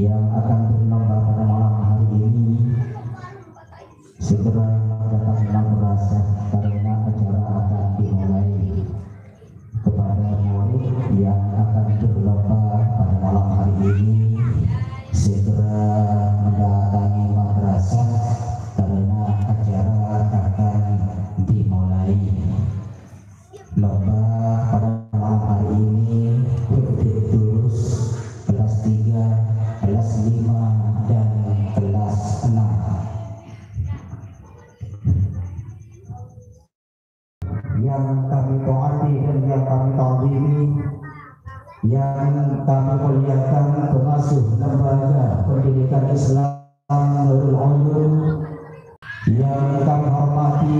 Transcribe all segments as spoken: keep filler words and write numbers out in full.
yang akan berlomba pada malam hari ini segera datang ke madrasah karena acara akan dimulai. Kepada murid yang akan berlomba pada malam hari ini, segera mendatangi madrasah karena acara akan dimulai. Lomba pada malam hari ini berjudul kelas tiga, kelas lima, dan kelas enam. Yang kami taati dan yang kami ta'zimi, yang kami muliakan pengasuh Lembaga Pendidikan Islam Nurul Ulum, yang kami hormati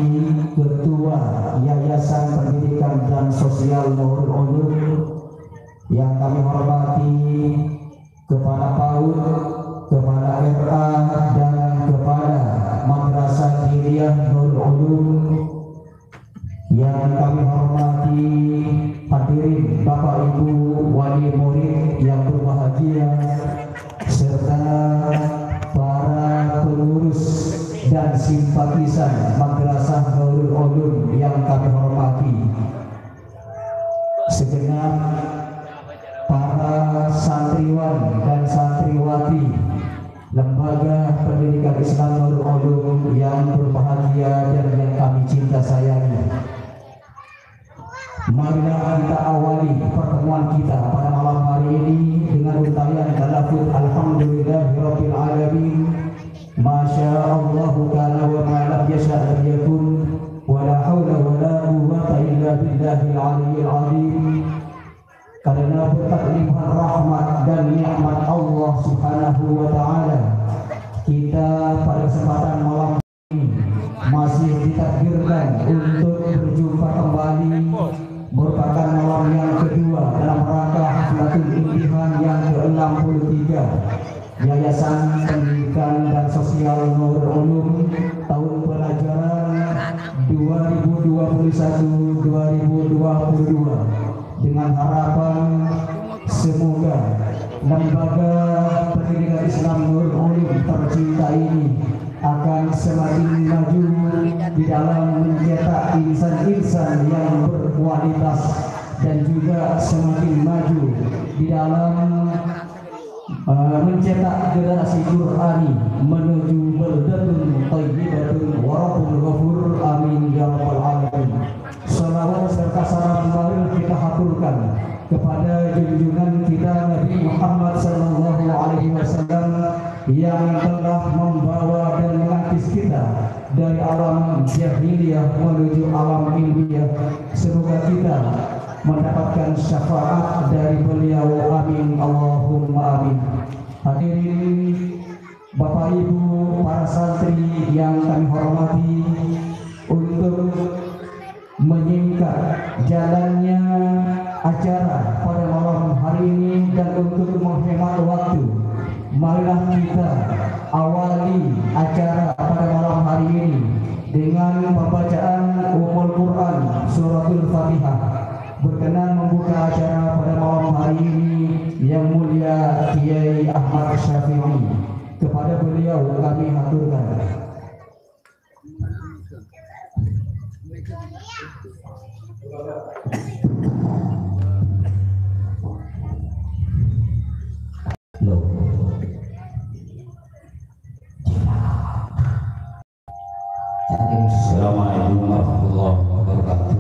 Ketua Yayasan Pendidikan dan Sosial Nurul Ulum, yang kami hormati Kepala PAUD, Kepala R A, dan Kepala Madrasah Diniyah Nurul Ulum, yang kami hormati hadirin Bapak Ibu wali murid yang berbahagia, serta para pengurus dan simpatisan Madrasah Nurul Ulum yang kami hormati. Segenap para santriwan dan santriwati Lembaga Pendidikan Islam Nurul Ulum yang berbahagia dan yang kami cinta sayangi. Marilah kita awali pertemuan kita pada malam hari ini dengan untayan talafut Alhamdulillahirabbil alamin. Masya Allah kana wa ma lam yasha lam yakun. Wa la haula wa la quwwata illa billahil aliyyil azim. Karena berkat limpahan rahmat dan nikmat Allah Subhanahu wa Ta'ala, kita pada kesempatan malam ini masih ditakdirkan untuk berjumpa kembali, merupakan malam yang kedua dalam rangka Haflatul Imtihan yang ke enam puluh tiga Yayasan Pendidikan dan Sosial Nurul Ulum tahun pelajaran dua ribu dua puluh satu dua ribu dua puluh dua, dengan harapan semoga lembaga pendidikan Islam Nurul Ulum tercinta ini akan semakin maju di dalam mencetak insan-insan yang berkualitas dan juga semakin maju di dalam, eh, mencetak generasi Qurani menuju baldatun thayyibatun wa rabbun ghafur. Amin ya rabbal alamin. Salawat serta salam mari kita haturkan kepada junjungan kita Nabi Muhammad sallallahu alaihi wasallam yang telah membawa dan mengantis kita dari alam jahiliyah menuju alam ilmiah. Semoga kita mendapatkan syafaat dari beliau. Amin, Allahumma amin. Hadirin, Bapak Ibu, para santri yang kami hormati, untuk menyingkat jalannya acara pada malam hari ini dan untuk menghemat waktu, marilah kita awali acara pada malam hari ini dengan pembacaan Ummul Quran Suratul Fatihah. Berkenan membuka acara pada malam hari ini Yang Mulia Kiai Ahmad Syafi'i. Kepada beliau kami haturkan. Loh. Assalamualaikum warahmatullahi wabarakatuh.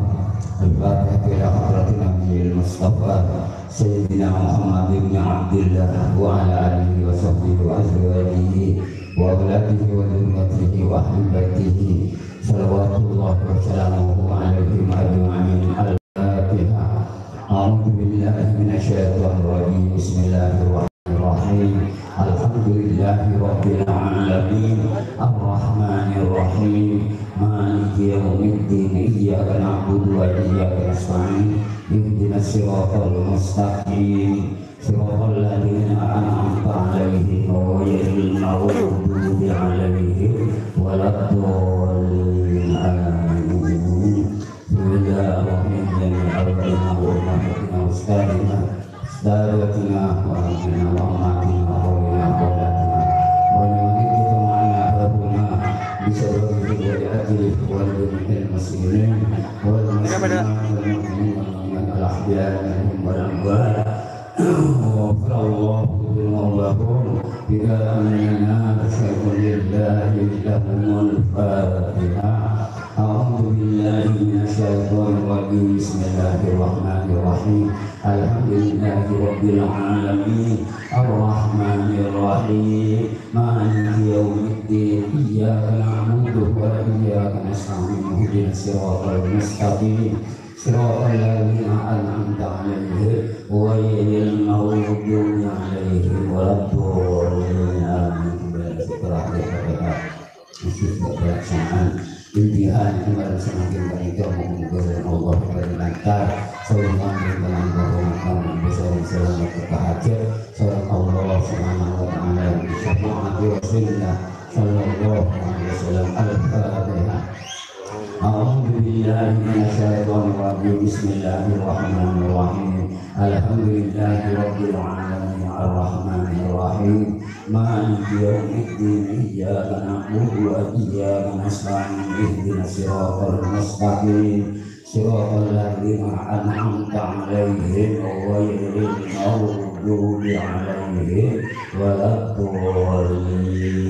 Al-Fatihah ila hadratin Nabiyil Mustafa Sayyidina Muhammad ibn Abdillah wa ala alihi wa sahbihi wa azwajihi wa auladihi wa dzurriyyatihi wa ahli baitihi, salawatullahi wa salamuhu alaihim ajma'in. Al-Fatihah. A'udzu billahi minasy syaithanir rajim. Bismillahirrahmanirrahim. Alhamdulillahi rabbil alamin. Arrahmanirrahim. Maliki yaumiddin. Iyyaka na'budu wa iyyaka nasta'in. Ihdinas siratal mustaqim. Siratal ladzina an'amta 'alaihim ghairil maghdubi 'alaihim waladdallin. Amin. Bismillahirrahmanirrahim. Aba'ina wa ummahatina wa ustadzina. ساداتنا وأئمتنا وأمهاتنا وأولياء قبلتنا ولمن اجتمعنا هاهنا بسببه ولأجله ولجميع المسلمين والمسلمات والمؤمنين والمؤمنات الأحياء منهم والأموات. غفر الله ذنوبهم إذا أننا بشر لله لهم الفاتحة. أعوذ بالله من الشيطان الرجيم. بسم الله الرحمن الرحيم. الحمد لله رب العالمين. الرحمن الرحيم. مالك يوم الدين. إياك نعبد وإياك نستعين. اهدنا الصراط المستقيم. صراط الذين أنعمت عليهم غير المغضوب عليهم ولا الضالين. آمين. Kembali setelah Al-Fatihah. Khusus buat pelaksanaan imtihan yang baru semakin kami mohon kepada Allah kepada lancar. Sallallahu alaihi wasallam. Besar selamat berbahagia. Salam Allah Subhanahu wa Ta'ala. Syafaat Rasulullah Sallallahu alaihi wasallam. Al-Fatihah. أعوذ بالله من الشيطان الرجيم. بسم الله الرحمن الرحيم. الحمد لله رب العالمين. الرحمن الرحيم. مالك يوم الدين. إياك نعبد وإياك نستعين. اهدنا الصراط المستقيم. صراط الذين أنعمت عليهم غير المغضوب عليهم ولا الضالين.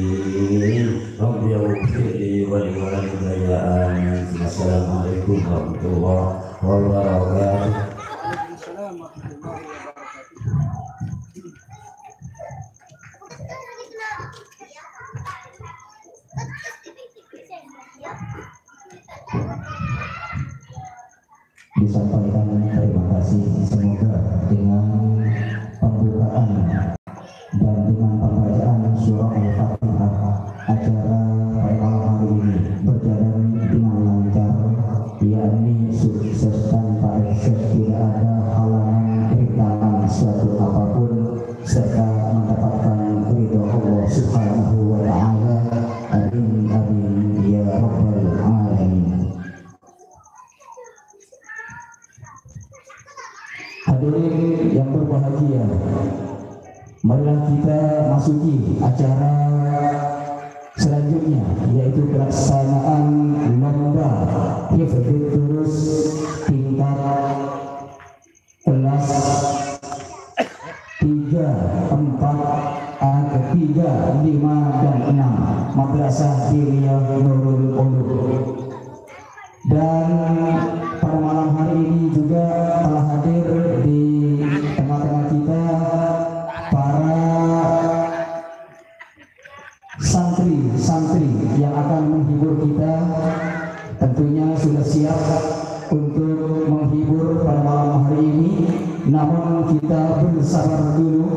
رب اغفر لي ولوالدي. آمين. السلام عليكم ورحمة الله وبركاته. Disampaikan terima kasih. Semoga dengan pembukaan dan dengan pembacaan surah Al-Fatihah, acara pada malam hari ini berjalan dengan lancar, yakni sukses tanpa ekses, tidak ada halangan, rintangan suatu apapun, serta mendapatkan ridho Allah Subhanahu wa Ta'ala. Amin, amin, ya Rabbal Alamin. Hadirin yang berbahagia, marilah kita masuki acara selanjutnya, yaitu pelaksanaan lomba hifdz durus tingkat kelas tiga, empat, eh, tiga, lima, dan enam, Madrasah Diniyah Nurul Ulum. Dan pada malam hari ini juga telah hadir di tengah-tengah kita para santri-santri yang akan menghibur kita. Tentunya sudah siap untuk menghibur pada malam hari ini. Namun kita bersabar dulu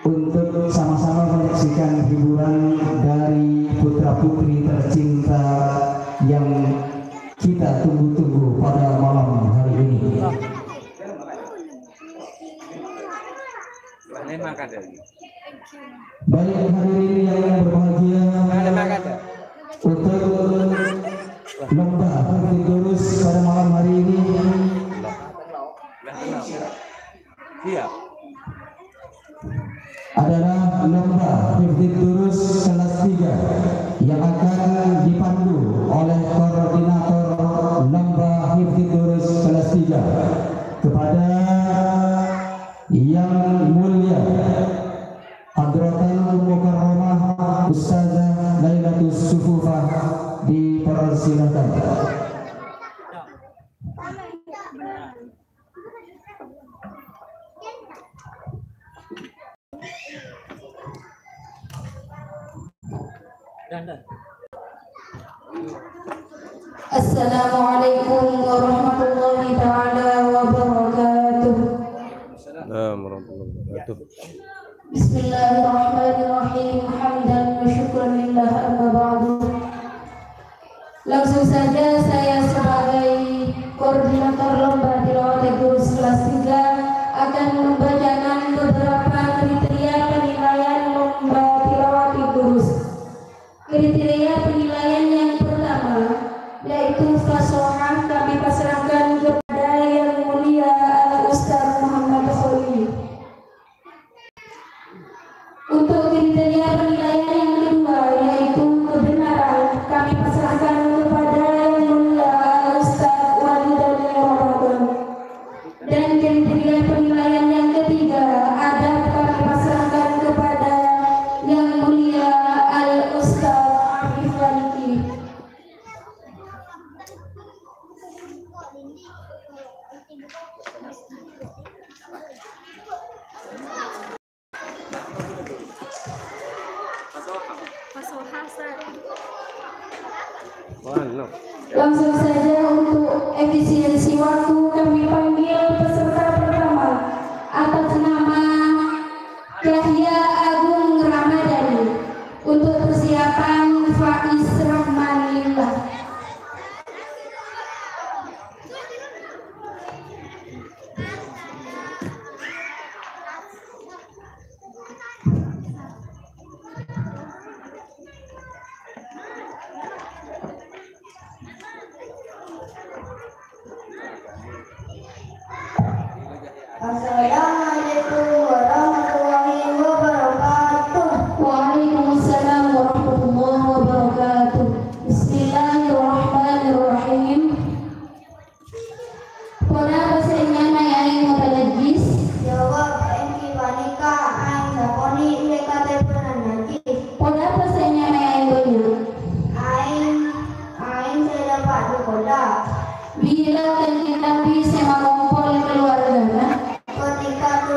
untuk sama-sama menyaksikan hiburan dari putra-putri tercinta yang kita tunggu-tunggu pada malam hari ini. Baik, hadirin yang berbahagia, untuk lomba hifdz durus pada malam hari ini adalah lomba hifdz durus kelas tiga yang akan dipandu oleh koordinator lomba hifdz durus kelas tiga, kepada Yang Mulia Hadratal Mukarramah Ustazah Lailatus Sufufah, dipersilakan. Assalamualaikum warahmatullahi taala wabarakatuh. Assalamualaikum warahmatullahi wabarakatuh. Bismillahirrahmanirrahim. Hamdan wa syukran lillah, amma ba'du. Langsung saja saya sebagai koordinator lomba tilawat durus kelas tiga akan membacakan beberapa kriteria penilaian lomba tilawat durus. Kriteria penilaian yang pertama, yaitu fasohah, kami pasrahkan kepada Yang Mulia Al Ustaz Muhammad Khalil. Langsung saja untuk efisiensi waktu kami panggil peserta pertama atas nama Yahya Agung Ramadhani untuk persiapan Faiz Rahmanillah. Assalamualaikum warahmatullahi wabarakatuh. Waalaikumsalam warahmatullahi wabarakatuh. Bismillahirrahmanirrahim. Ponapa sè nyamaè aèng mutanajjis? Jawab, èngghi panèka aèng sakonè' sè katèbhânan najjis. Ponapa sè nyamaè aèng bânnya'? Aèng, aèng sè dâpa' dhu kola'. Bilâ kanjeng Nabi sè makompol kaluwargana? Ketika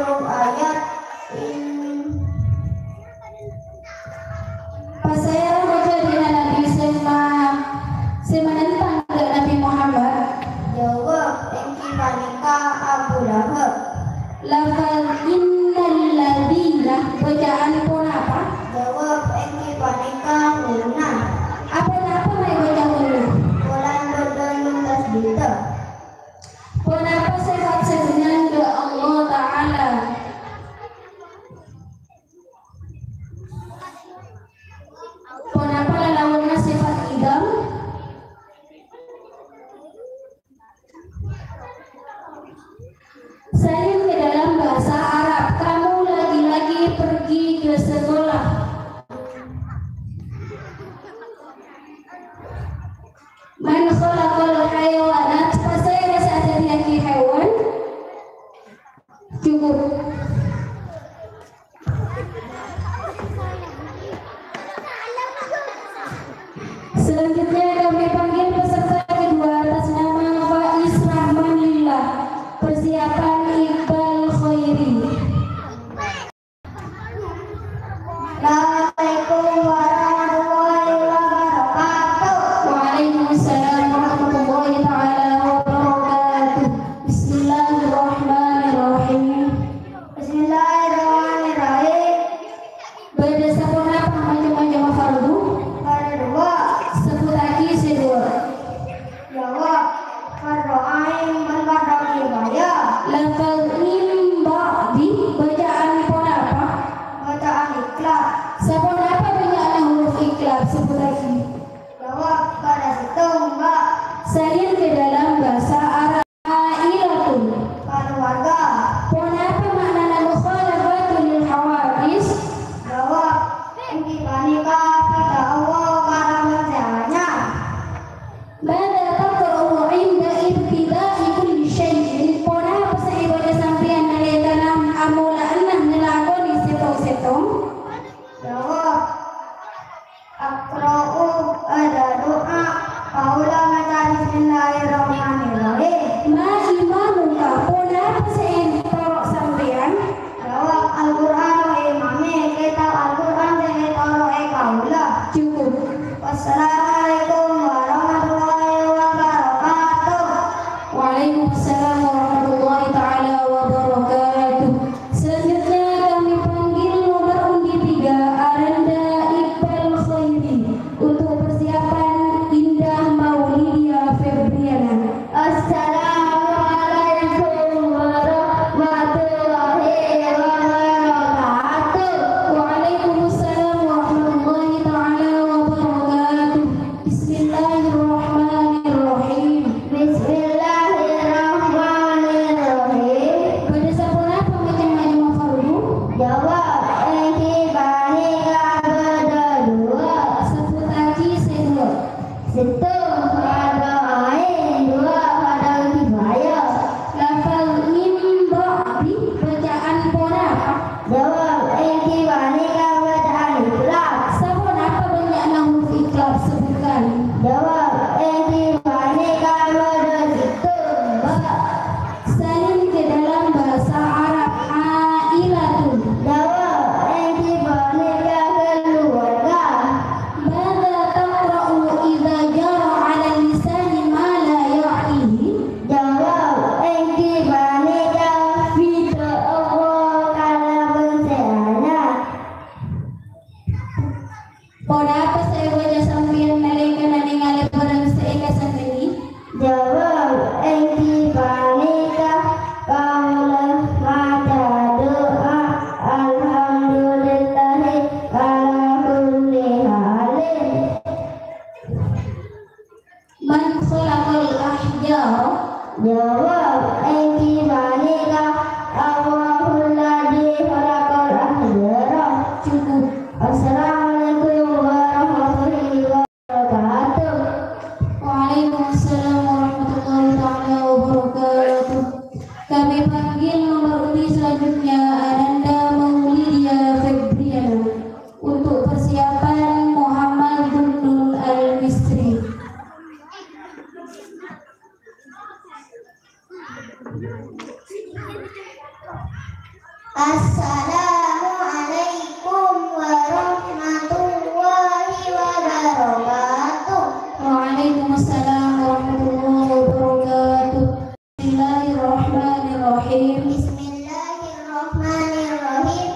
Assalamualaikum warahmatullahi wabarakatuh. Waalaikumsalam warahmatullahi wabarakatuh. Bismillahirrahmanirrahim. Bismillahirrahmanirrahim.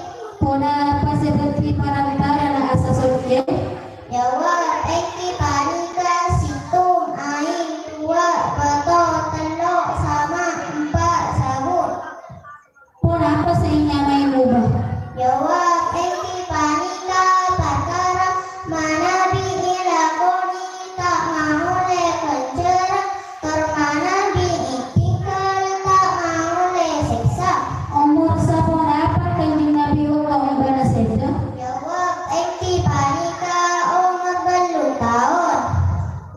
Ponapa sè dhâddhi parantarana asasojjhân? Jawab èngghi panèka sèttong, aèng duwâ', bâto tello', sama' empa', sabun. Ponapa sè ènyamaè mobâ? Jawab èngghi panèka parkara manabi èlakonè ta' ngaollè ghânjhârân, tor manabi ètinggal ta' ngaollè sèksa. Omor saponapa Kanjeng Nabi Allah è bârâ' sèdhâ? Jawab èngghi panèka omor bâllu' taon.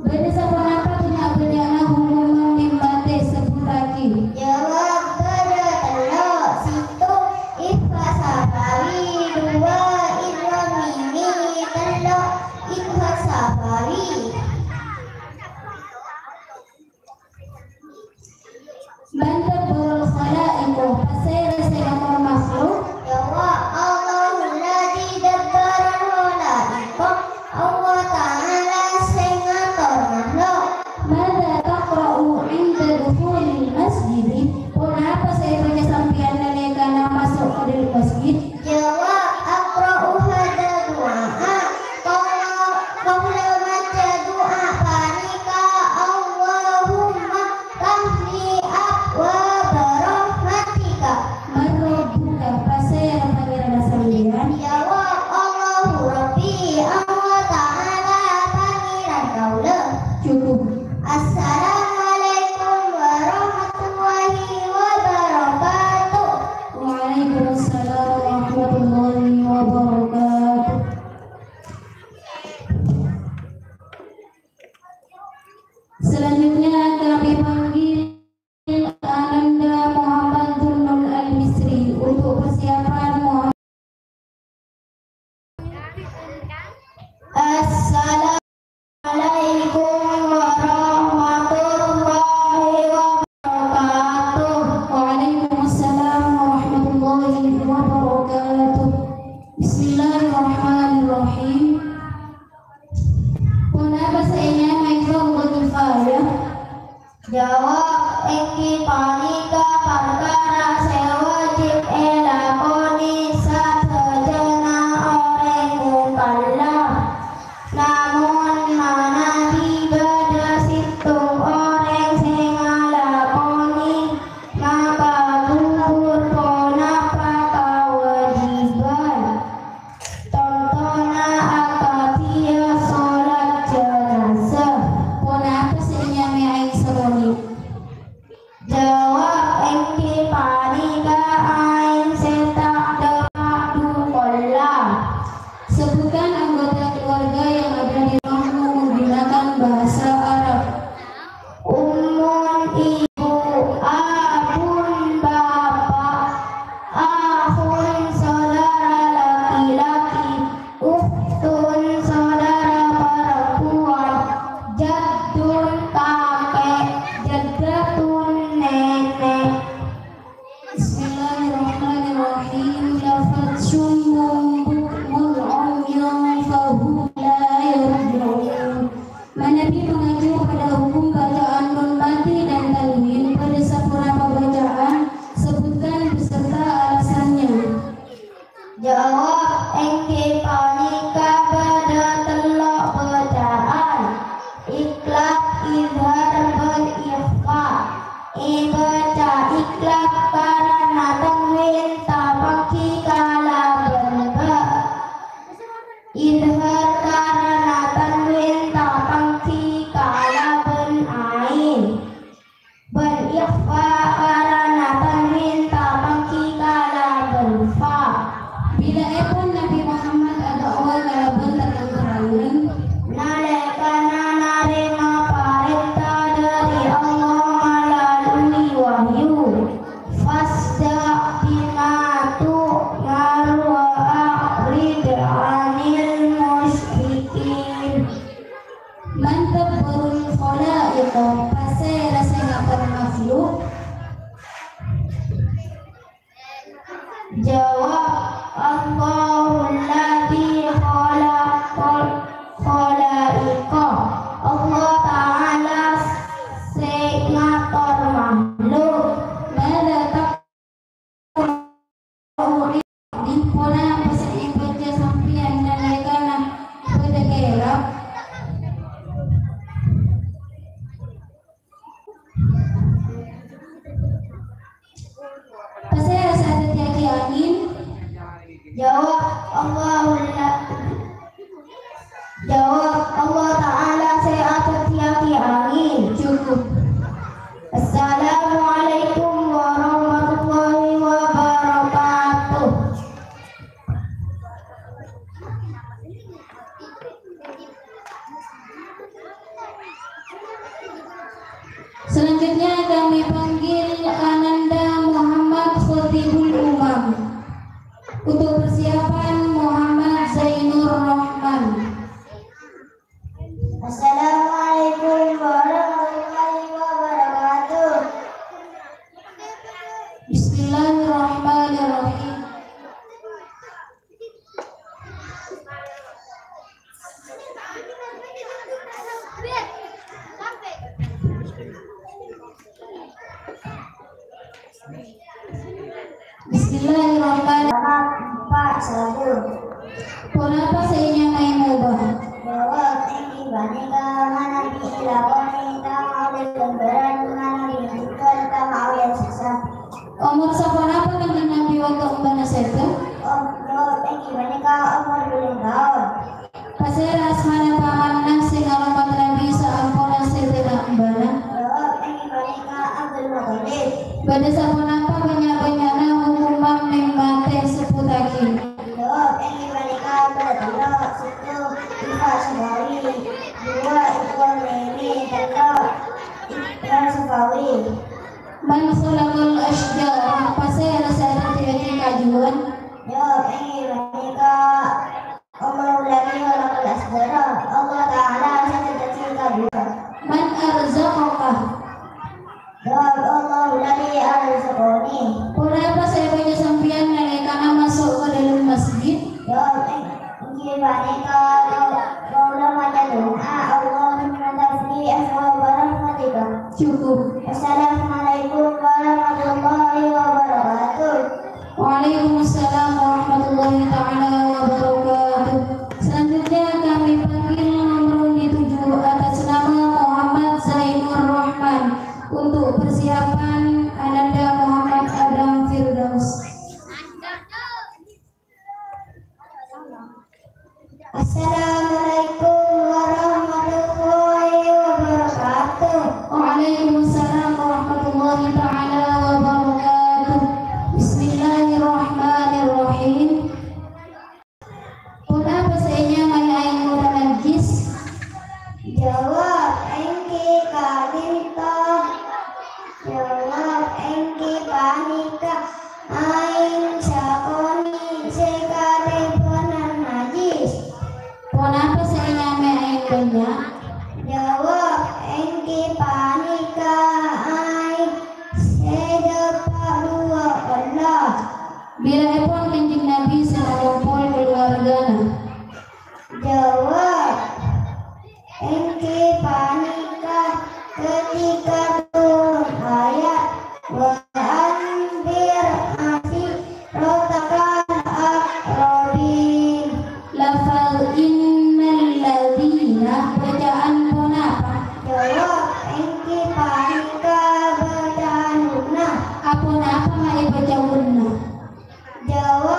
Bâdâ saponapa bânnya'-bânnya'na hokomma matè, sebbhuttaghi? Jawab bâdâ tello', sèttong ikhfa safawi, duwâ' idgham mimi, tello' idhar safawi. Man dabbarul khalaiqa, pasèra sè ngator makhluk? Jawab, Allahul ladzi dabbaral khalaiqa, Allah Ta'ala sè ngator makhluk. Madza taqra'u 'inda dukhulil masjid? Ponapa sè èbâca sampèyan nalèkana maso' ka dâlem masjid? Jawab, aqra'u hadza du'a. Kaula, kaula maca du'a panèka, Allahumma ftah li abwaba rahmatika. Man rabbuka, pasèra Pangèranna sampèyan? Jawab, Allahu Rabbi, Allah Ta'ala Pangèran kaula. Cukup. Assalamualaikum warahmatullahi wabarakatuh. Waalaikumsalam warahmatullahi wabarakatuh. Selanjutnya kami panggil Ananda Muhammad Dunnun Al-Misri untuk persiapan Muhammad. Assalamualaikum warahmatullahi wabarakatuh. Waalaikumsalam warahmatullahi wabarakatuh. Bismillahirrahmanirrahim. Ponapa sè ènyamaè fardhu kifayah? Jawab, èngghi panèka parkara sè wajib èlakonè sadhâjâna orèng mukallaf. Namong manabi bâdâ sèttong orèng sè ngalakonè, maka gugur ponapa kawâjibhân. Tontona akadhiyâ sholat janazah. Ponapa sè ènyamaè aèng samonè? Jawab, èngghi panèka aèng sè ta' dâpa' du kolla. Sebutkan anggota keluarga yang ada di rumahmu menggunakan bahasa Arab. Ummun, ibu, abun, bapa', akhun, saudara laki-laki, ukhtun, saudara perempuan, jaddun, kakek, jaddatun, nenek. Bismillahirrahmanirrahim. Lafaz summun bukmun umyun fahum la yarji'un. Manabi mangacu pada hukum bacaan nun mati dan tanwin pada saponapa bacaan, sebutkan beserta alasannya. Jawab, èngghi panèka bâdâ tello' bacaan, iqlab, idhar, bân ikhfa. Èbâca iqlab karana tanwin tapangghi kalabân ba. Idhar karana tanwin tapangghi kalabân aèn. Bân ikhfa karana tanwin tapangghi kalabân fa. Bilâ Jawab, Allahul ladzi khalaqal khalaiqa. Allah Ta'ala sè ngator makhluk. Madza taqra'u 'indi, ponapa sè èbâca sampèyan nalèkana bâdâ kèrap? Pasèra sè adhâddhiyâghi angèn? Jawab, Allahul la-, jawab, Allah Ta'ala sè adhâddhiyâghi angèn. Cukup. Assalamualaikum warahmatullahi wabarakatuh. Selanjutnya kami panggil Ananda Muhammad Khotibul Umam untuk persiapan Muhammad Zainur Rahman. Assalamualaikum warahmatullahi wabarakatuh. Bismillahirrahmanirrahim. Bismillahirrahmanirrahim. Empa' sèbu. Ponapa sè ènyamaè mobâ? Jawab, èngghi panèka manabi èlakonè tamaowi lèmbârân manabi jhughân tamaowi sassa. Omor saponapa Kanjeng Nabi bâkto embâna sèdhâ? Om, jawab, èngghi panèka omor bâllung taon. Pasèra asmana pamanna sè ngalomat Nabi saamponna sèdhâna embâna? Jawab, èngghi panèka Abdul Muthalib. Bâdâ saponapa bânnya'-bânnya'na hokomma mèng matè, sebbhuttaghi? Jawab, èngghi panèka bâdâ tello', sèttong, Ifa Safawi, duwâ', Ikhwan Mimi, tello', Ikhwan Safawi. Man khalaqal asyjara, pasèra sè adhâddhiyâghi kajuwân? Jawab, èngghi panèka Allahu alladzi khalaqal asyjara, Allah Ta'ala sè adhâddhiyâghi kajuwân. Man arzaqaka? Jawab, Allahu alladzi arzaqani. Ponapa sè èbâca sampèyan nalèkana maso' ka dâlem masjid? Jawab, èngghi panèka kaulâ maca du'a, Allahumma tafli aswa barahmatika. Cukup. Assalamualaikum warahmatullahi wabarakatuh. Waalaikumsalam warahmatullahi ta'ala wabarakatuh. Selanjutnya kami panggil nomor undi tujuh atas nama Muhammad Zainur Rahman untuk persiapan Ananda Muhammad Adam Firdaus. Assalamualaikum warahmatullahi wabarakatuh. Waalaikumsalam warahmatullahi ta'ala wabarakatuh. Bismillahirrahmanirrahim. Ponapa sè ènyamaè aèng mutanajjis? Jawab, èngghi panèka. Jawab, èngghi panèka aèng sakonè' sè katèmbhânan najjis. Ponapa sè ènyamaè aèng bânnya'? Jawab, èngghi panèka aèng sè dâpa' duwâ' ella. Bilâèpon Kanjeng Nabi sè akompol kaluwargana? Jawab, èngghi panèka ketika turun ayat, "Wa anzir ashiratakal aqrabin." Lafal innalladzina bâca'an ponapa? Jawab, èngghi panèka bâca'an ghunna. Aponapa ma' èbâca ghunna? Jawab,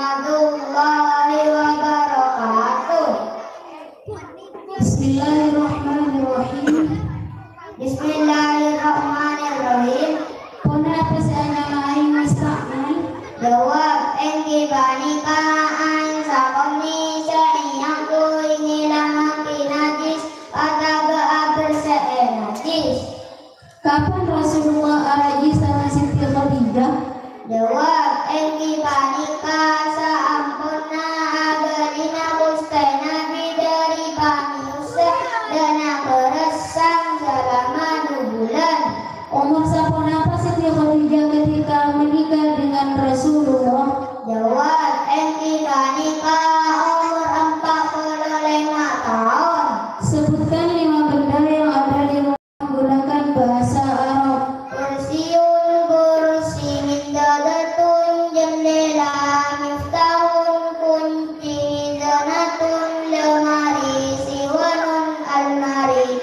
warahmatullahi wabarakatuh. Bismillahirrahmanirrahim. Bismillahirrahmanirrahim. Ponapa sè anyama aèng Musta'mal? Jawab, èngghi panèka aèng sakonè' sè èangghui ngèlangaghi najjhis otabâ abersè'è najjhis. Kapan Rasulullah arajhi sareng Siti Khadijah? Jawab, èngghi panèka saamponna abâlina Ghustè Nabbhi dhâri pamèyossa dhâ' nabârâssang salama du bulân. Umur saponapa Siti Khadijah ketika menikah dengan Rasulullah? Jawab, èngghi panèka umur empat puluh lima taon. Sebutkan lima benda yang ada di rumah menggunakan bahasa Arab. Kursiyun, kursi, mindadatun, jendela, miftahun, kunci, mizanatun, lemari, siwanun, almari.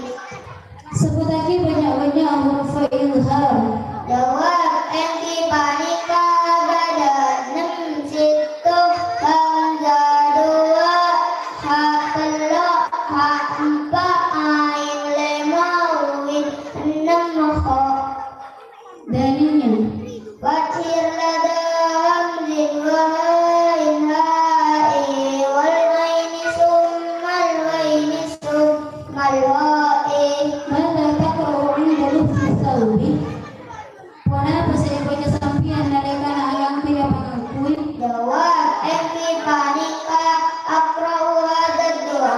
Sebutaghi bânnya'-bânnya' huruf idhar. Jawab, èngghi panèka bâdâ ennem, sèttong, hamzah, duwâ', ha tello', ha empa', aèng lèma, win ennem, kha. Dâlilnya. Fathir ladâ hamzin wa ha'in ha'i wal ghaini summal ghaini summal ha'i. Madza taqra'u 'inda lubsi tsaubi? Ponapa sè èbâca sampèyan nalèkana aèng pèra pangangkuy? Jawab, èngghi panèka, aqra'u hadzad du'a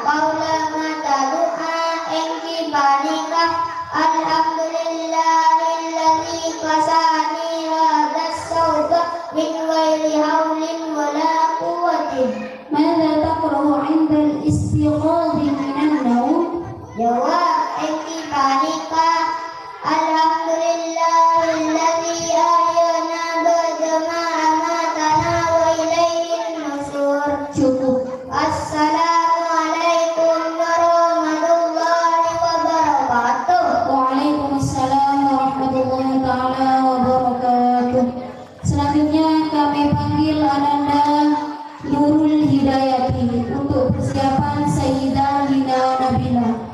qaula maca du'a, èngghi panèka, alhamdulillahilladzi kasani hadzas tsauba min ghairi haulin wala quwwatin. Madza taqra'u 'indal istiqadhi minan naum? Jawab, èngghi panèka, alhamdulillahilladzi ahyana ba'da ma amatana wa ilaihil nusyur. Cukup. Assalamualaikum warahmatullahi wabarakatuh. Waalaikumsalam warahmatullahi taala wabarakatuh. Selanjutnya kami panggil Ananda Nurul Hidayati untuk persiapan Sayyidah Lina Nabila.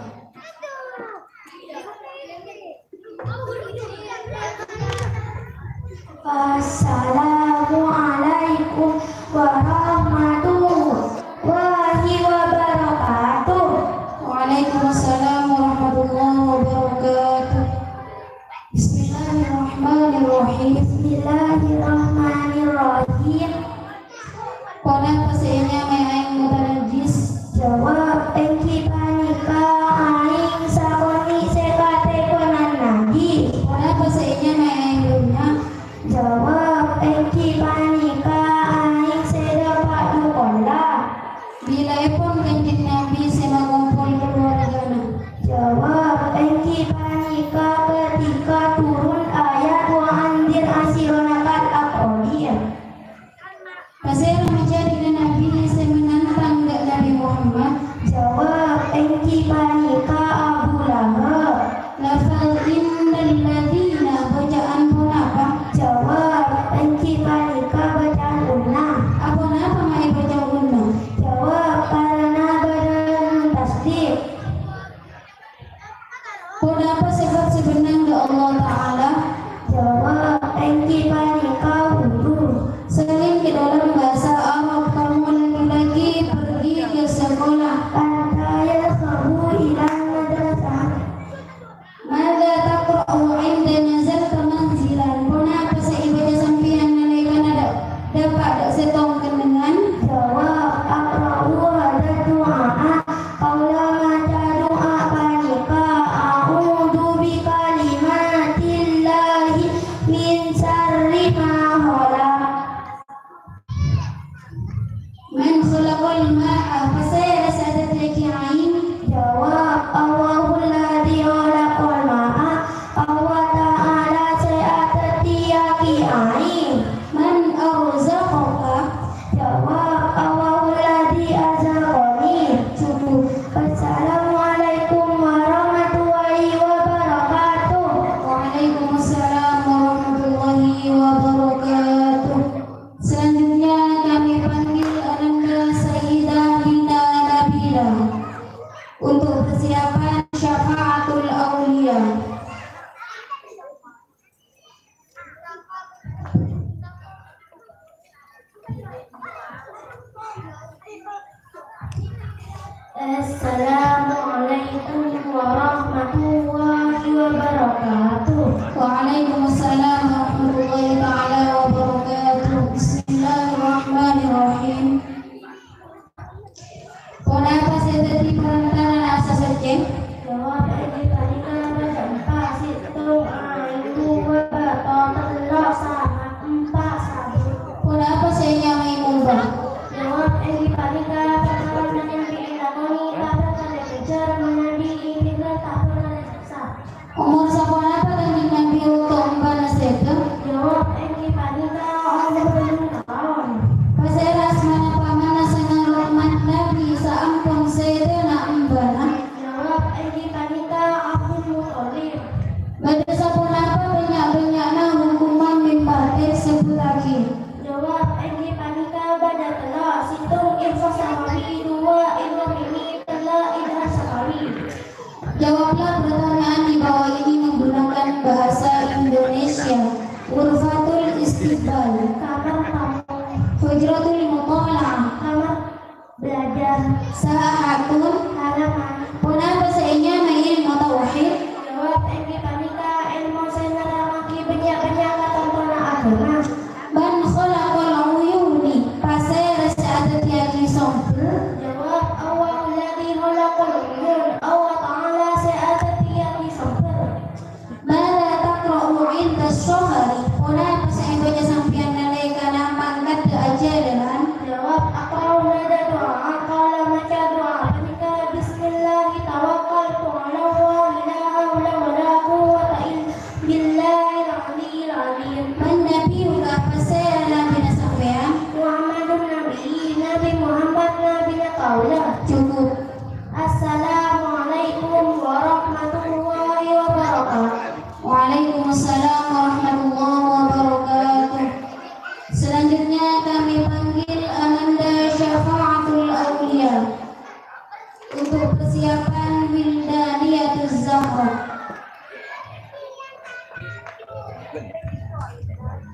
Assalamualaikum warahmatullahi wabarakatuh. Waalaikumsalam warahmatullahi wabarakatuh. Bismillahirrahmanirrahim. Bismillahirrahmanirrahim. Ponapa sè ènyamaè aèng mutanajjis? Jawab, èngghi panèka aèng sakonè' sè katèbhângan najjis. Ponapa sè ènyamaè aèng bânnya'? Jawab, èngghi panèka aèng sè dâpa' du kolla. Bilâèpon Kanjeng Nabi sè makompol kaluwargana? Jawab, èngghi panèka ketika turun ayat "Wa andzir asyirataka al-aqrabin". Pasèra maca dhâri Nabi sè menantang dâ' Nabi Muhammad? Jawab, èngghi panèka Abu Lahab. Lafal "innalladzina" bâca'an ponapa? Jawab, èngghi panèka bâca'an unna. Aponapa ma' èbâca unna? Jawab, karana bâdâna nun tasdid. Ponapa sifat sè bhennang dâ' Allah Ta'ala? Jawab, èngghi panèka wujud. Sèngèng è dâlem bhâsa Arab, kamu laki-laki pergi ke sekolah. Anta yadhhabu ilal madrasah. Madza taqra'u 'inda nazalta manzilan? Ponapa sè èbâca sampèyan nalèkana dâ-, dâpa' dâ' sèttong kennengngan? Jawab, aqra'u hadzad du'a qaula maca du'a panèka, a'udzu bikalimatillahi min syarri ma khalaq. Man khalaqal ma'a, pasèra sè adhâddhiyâghi aèng? Jawab, Allahul ladzi khalaqal ma'a, Allah Ta'ala sè adhâddhiyâghi aèng. Man arzaqaka? Jawab, Allahul ladzi arzaqani. Cukup. Assalamualaikum warahmatullahi wabarakatuh. Waalaikumsalam warahmatullahi wabarakatuh. Selanjutnya, Assalamualaikum warahmatullahi wabarakatuh. Waalaikumsalam warahmatullahi taala wabarakatuh. Bismillahirrahmanirrahim. Ponapa sè dhâddhi parantarana Asa Soccè? Jawab èngghi panèka bâdâ empa', sèttong, aèng, duwâ', bâto, tello', sangang, empa', sabâ. Ponapa sè ènyamaè mombâ? Jawab èngghi panèka parkara sè nyambi èlakonè ta' bhâkal èkèjhâr, manabi èpèngghâr ta' bhâkal èsèksa. Omor saponapa Kanjeng Nabi ongghu emba' sèdhâ? Jawab èngghi panèka omor bâllung taon. Pasèra asmana pamanna sè ngaromma Nabi saampon sèdhâna embana? Jawab èngghi panèka Abdul Muthalib. Bâdâ saponapa bânnya'-bânnya'na hokomma mimbar? Èsebbhuttaghi. Jawab èngghi panèka bâdâ tello', sèttong ilmu samawi, duwâ' ilmu fiqhi, tello' ilmu samawi. Jawablah pertanyaan di bawah ini menggunakan bahasa Indonesia. Ghurfatul istiqbal. Kamar tamu. Hujratul muthala'ah. Kamar belajar. Sahatun. Halaman. Ponapa sè ènyamaè mutawahhid? Jawab èngghi panèka èlmo sè nerrangngaghi bânnya'-bânnya' katantowanna aghâma. Man khalaqal uyuni, pasèra sè adhâddhiyâghi sombher? Jawab, Allahul ladzi khalaqal uyun, Allah Ta'ala sè adhâddhiyâghi sombher. Madza taqra'u 'inda sahari, ponapa sè èbâca sampèyan nalèkana mangkaddhâ ajhâlân? Jawab, aqra'u hadza du'a, kaulâ maca du'a panèka, Bismillahi tawakkaltu 'alallah, la haula wa la quwwata illa billahil aliyyil azim. Man nabiyuka, pasèra nabina sampèyan? Muhammadun Nabi, Nabi Muhammad nabina kaulâ. Cukup. Assalamualaikum warahmatullahi wabarakatuh. Waalaikumsalam warahmatullahi wabarakatuh. Selanjutnya kami panggil Ananda Syafaatul Aulia untuk persiapan Wildaniyatuz Zahra.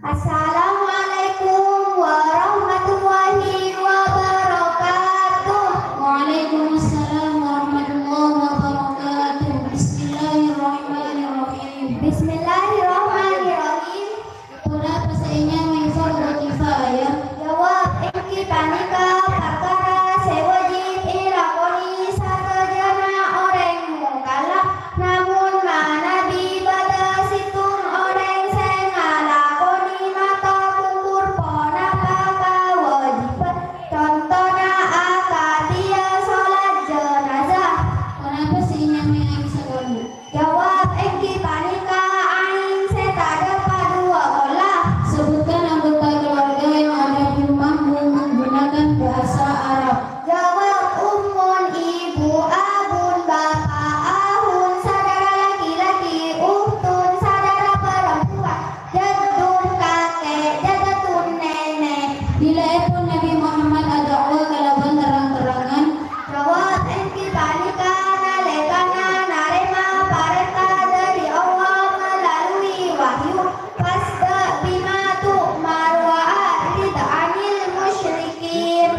Assalamualaikum warahmatullahi wabarakatuh. Waalaikumsalam warahmatullahi wabarakatuh. Bismillahirrahmanirrahim. Bismillahirrahmanirrahim. Ponapa sè ènyamaè fardhu kifayah? Jawab èngghi panèka parkara sè wajib èlakonè sadhâjâna orèng mukallaf. Namong manabi bâdâ sèttong orèng sè ngalakonè mator gugur ponapa kawâjibhân, contona akadhiyâ sholat jenazah. Ponapa sè ènyamaè aèng sakonè'? Jawab èngghi panèka aèng sè tadâpa' duwâ' kolla. Sebutkan anggota keluarga yang ada di rumahmu menggunakan bahasa Arab. Jawab, ummun, ibu, abun, bapa', ahun, saudara laki-laki, ukhtun, saudara perempuan, jaddun, kakè, jaddatun, nènè'. Bilâèpon Nabi Muhammad adakwa kalabân terang-terangan. Jawab èngghi panèka nalèkana narèma parènta dâri Allah melalui wahyu. Fasda' bima tu'mar wa a'rid 'anil musyrikin.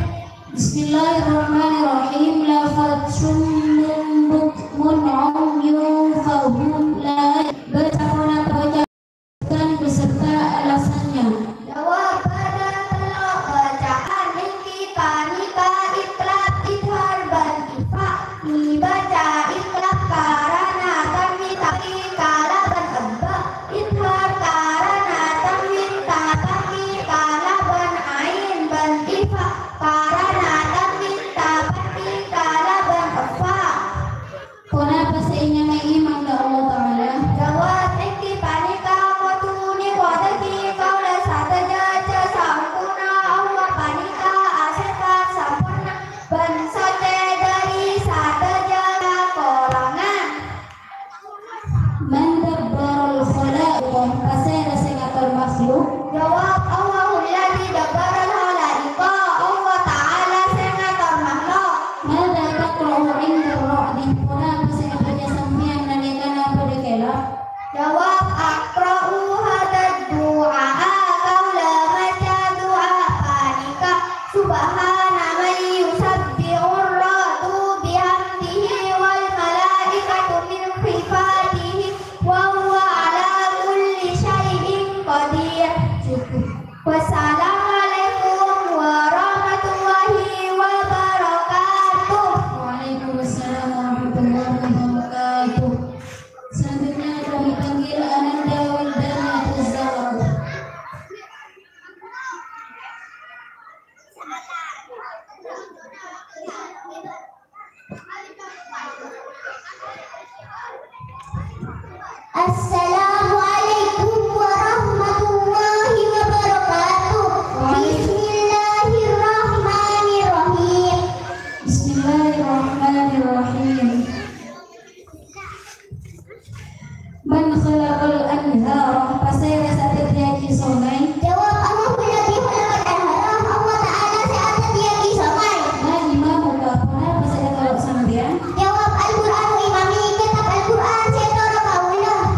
Bismillahirrahmanirrahim. Lafadzun bukmun umyun fahum la, baca ponapa baca beserta alasannya. Jawab, bâdâ tello' bacaan èngghi panèka iqlab, idhar, bân ikhfa. Èbâca iqlab karana tanwin tapakè kalabân ebba'. Idhar karana tanwin tapakè kalabân aèn bân ikhfa karana tanwin tapakè kalabân ekhfa. Ponapa sè ènyamaè mangka Allah Ta'ala? Jawab èngghi panèka, kodhu nèkodhâghi kaulâ sadhâjâ jhâ' saongghuna Allah panèka asèpat, sampurna, bân soccè dâri sadhâjâ kakorangan. Man dabbaral khalaiqa, pasèra sè ngator makhluk? Jawab, Allahul ladzi dabbaral khalaiqa, Allah Ta'ala sè ngator makhluk. Madza taqra'u 'inda ra'di, ponapa sè èbâca sampèyan nalèkana bâdâ kèlap? Jawab, aqra'u hadzad du'a, kaulâ maca du'a panèka, Subhana man yusabbihur ra'du bi Assalamualaikum warahmatullahi wabarakatuh. Bismillahirrahmanirrahim. Bismillahirrahmanirrahim. Man khalaqal anhara, pasèra sè adhâddhiyâghi songay? Jawab, Allahu alladzi khalaqal anhara, Allah Ta'ala sè adhâddhiyâghi songay. Ma imamuka, ponapa sè ètoro' sampèyan? Jawab, Al-Qur'anu imami, kètab Al-Qur'an sè ètoro' kaulâ.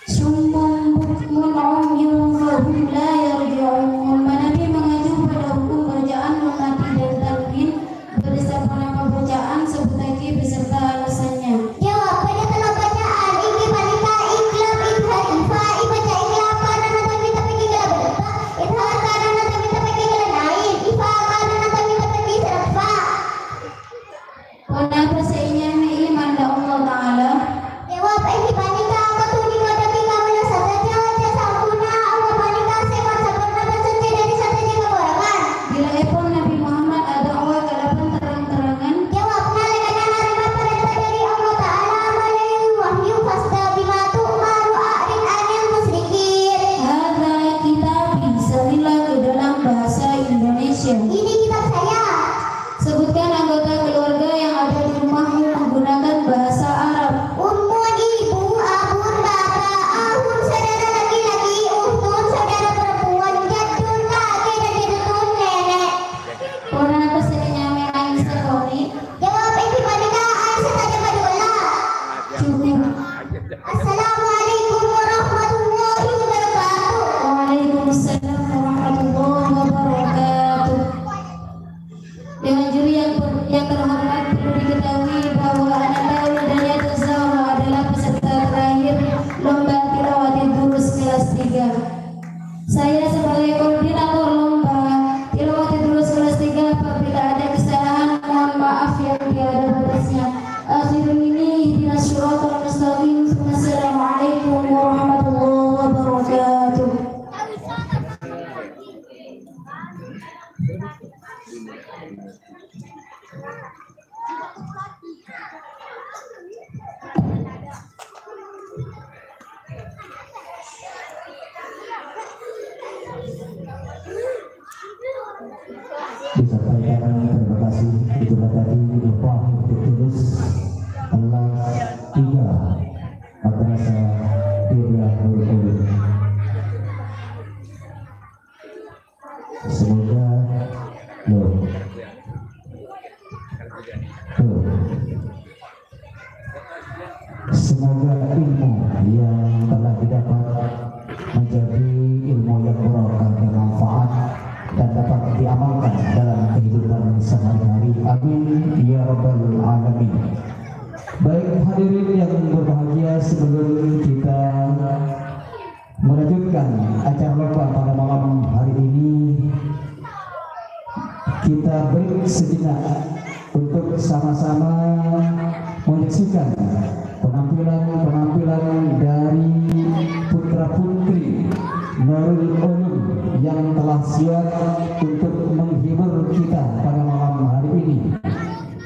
Summun bukmun umyun fahum la yarji'un. Manabi mangaji padâ hukum bacaan mati dan tanwin, bâdâ saponapa bacaan, sebbhuttaghi beserta alasannya. Jawab, bâdâ tello' bacaan, inggih panèka iqlab, idhar, ikhfa. Èbâca iqlab karana tanwin tapèkè kalabân ba, idhar karana tanwin tapèkè kalabân ain, ikhfa karana tanwin tapèkè sareng fa. Ponapa sè ènyamè'è mandhâ Allah Ta'ala? Jawab, èngghi panèka, kodhu nèkodhâghi kaulâ sadhâjâ jhâ' sampurna. Allah panèka sè masaporna bân suci dâri sadhâjâ kakorangan. Bilâèpon Nabi Muhammad adakwa kalabân terang-terangan? Jawab, nalèkana narèma parènta dâri Allah Ta'ala melalui wahyu, "Fasda' bima tu'mar wa a'rid 'anil musyrikin." Hadza kitabi, samilah ke dalam bahasa Indonesia. Ini kitab saya. Sebutkan anggota keluarga yang ada di rumahmu menggunakan bahasa Arab. Ummun, ibu, abun, bapa', akhun, saudara laki-laki, ukhtun, saudara perempuan, jaddun, kakek, dan jaddutun, nenek. Ponapa sè ènyamè aèng sè koni'? Jawab, èngghi panèka aèng sè tajhâ kadhuwâ la. Cukup. Assalamualaikum warahmatullahi wabarakatuh. Waalaikumsalam warahmatullahi wabarakatuh. Dewan juri yang, yang terhormat, perlu diketahui bahwa Ananda Wildania Tazahra adalah peserta terakhir lomba tilawatil durus kelas tiga. Saya sebagai koordinator lomba tilawatil durus kelas tiga, apabila ada kesalahan, mohon maaf yang tiada batasnya. Akhirul ini, ihdinas siratal mustaqim. Assalamualaikum warahmatullahi wabarakatuh. Disampaikan terima kasih, itulah tadi upah yang tulus kelas tiga Madrasah Dinia Nurul Ulum. Semoga, loh. Loh. Semoga ilmu yang telah didapat menjadi ilmu yang barokah, bermanfaat, dan dapat diamalkan dalam kehidupan sehari-hari. Amin ya rabbal alamin. Baik, hadirin yang berbahagia, sebelum kita melanjutkan acara lomba pada malam hari ini, kita break sejenak untuk sama-sama menyaksikan penampilan-penampilan dari putra-putri Nurul Ulum yang telah siap untuk menghibur kita pada malam hari ini.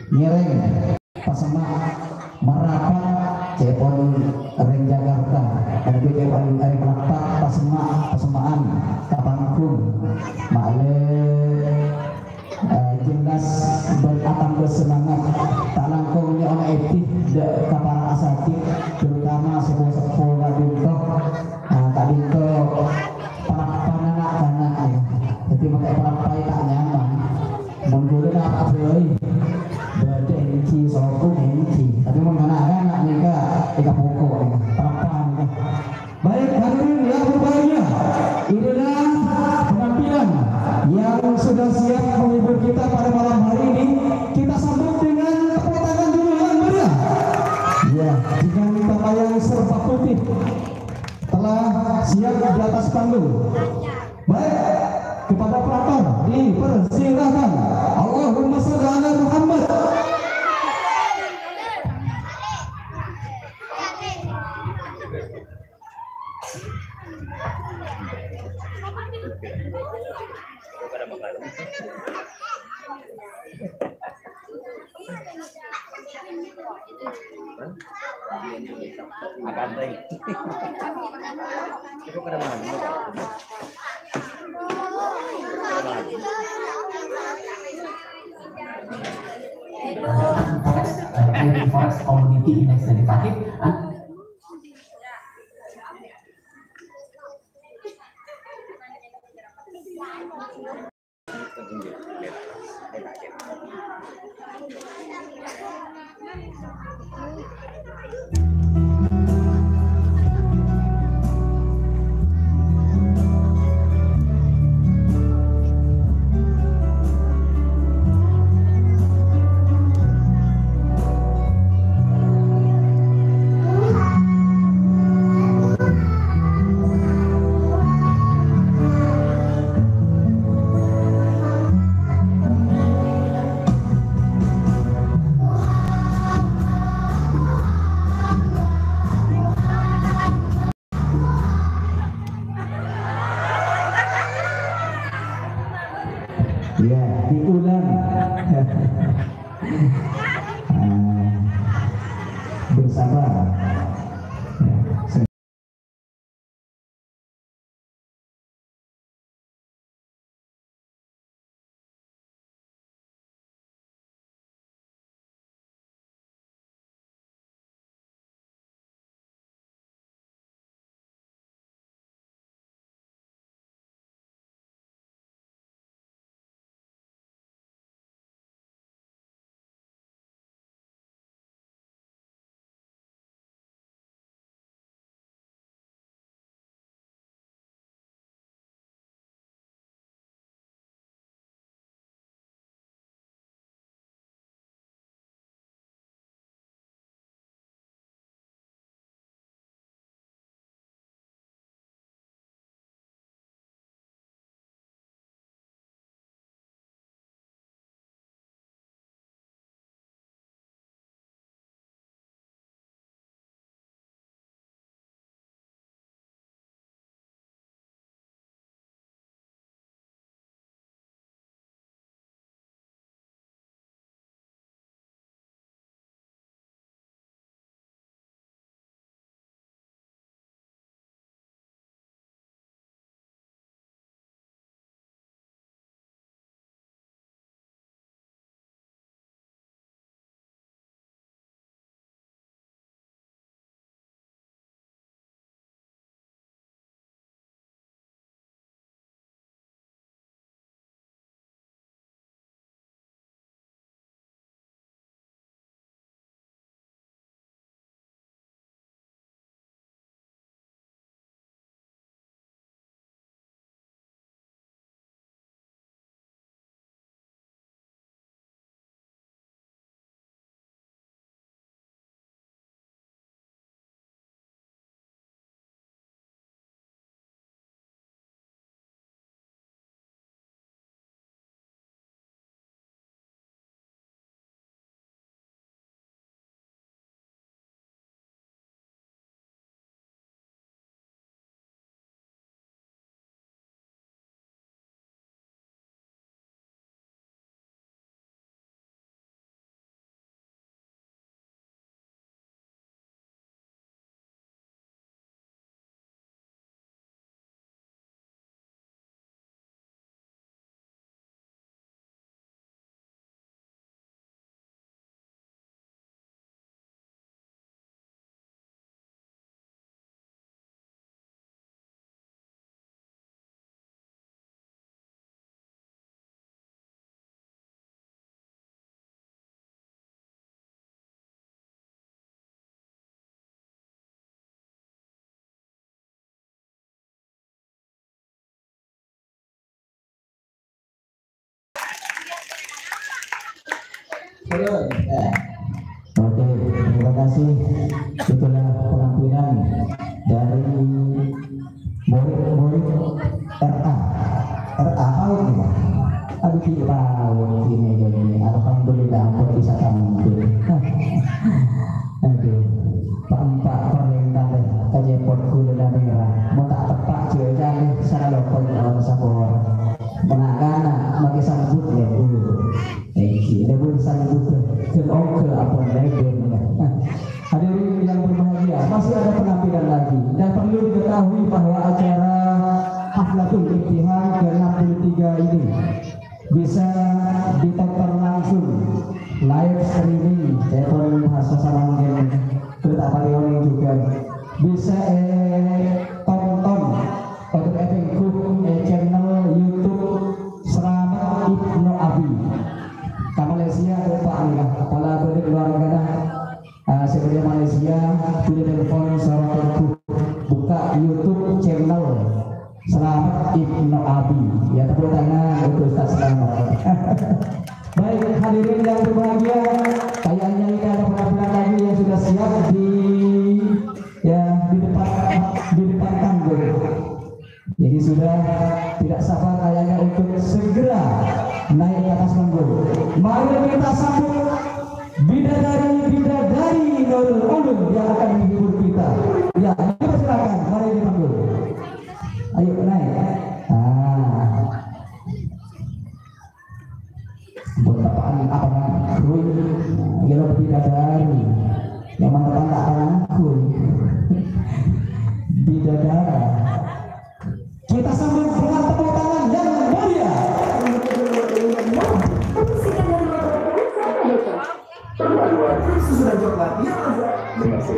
Ngereng. Pasemma' marapat, ca'èpon rèng Jakarta. Èngghi ca'èpon rèng Palembang, pasemma', pasemma'an ka panggung. Ma'lè, eh, jelas bân atambâ semangat. Ta' langkong nyo'ona èdhi dâ' ka para asatidz, terutama sepo-sepo ka'dinto. Ah, ka'dinto parappa'na na'-kana', ya. Dhâddhi, makè parappaè ta' nyaman. Mon ghulâ napa bhâi? Bâdâ èngghi, sokong èngghi. Tapè mon kana'-kana' nèka, èkapoko nèka, parappa'na nèka. Baik, hadirin yang berbahagia, inilah penampilan yang sudah siap menghibur kita pada malam hari ini. Kita sambut dengan tepuk tangan dulu yang meriah. Ya, dengan pakaian serba putih telah siap di atas panggung. Baik, kepada pelakor dipersilakan. Allahumma shalli ala Muhammad. Forest, eh, Forest Community Initiative. Ya, diulang. Ah, bersabar. Oke, terima kasih. Itulah penampilan dari murid-murid R A. R A PAUD nih, Pak. Aduh, di PAUD ini jadi. Alhamdulillah, ampun bisa tampil. Aduh, Pak Empa' parènta deh, kajepot ghulâna mèra. Mon ta' teppa' jâ' jâlè, sara lopot nyawa sapora. Mènangkana makè sambut ya, Bu. Iki, ini pun sambut, dan oke apa lagi. Hadirin yang berbahagia, masih ada penampilan. Bisa ditonton langsung, live streaming, ca'èpon bhâsa samangkèn, terus apa reoning juga. Bisa, eh, tonton, untuk èpèngghu, eh, channel YouTube Slamet Ibnu Abi. Ka Malaysia, Bapak, ngghi, pola bâli' keluargana. Ah, sè bâdâ Malaysia, bâli' telepon, soro tèngghu, buka YouTube channel Slamet Ibnu Abi. Ya, tepuk tangan untuk Ustaz Slamet. Baik, hadirin yang berbahagia, kayaknya ini ada penampilan lagi yang sudah siap di, ya, di depan, di depan panggung. Jadi sudah tidak sabar kayaknya untuk segera naik ke atas panggung. Mari kita sambut bidadari-bidadari Nurul Ulum yang akan menghibur kita. Ya, dipersilakan, mari di panggung. Ayo naik. Ah. Buat apaan, apa namanya? Gue, ya lo bidadari. Yang mana tak apa namanya? Gue. Bidadara. Kita sambut dengan tepuk tangan yang meriah. Sudah jawab lagi ya, Mas?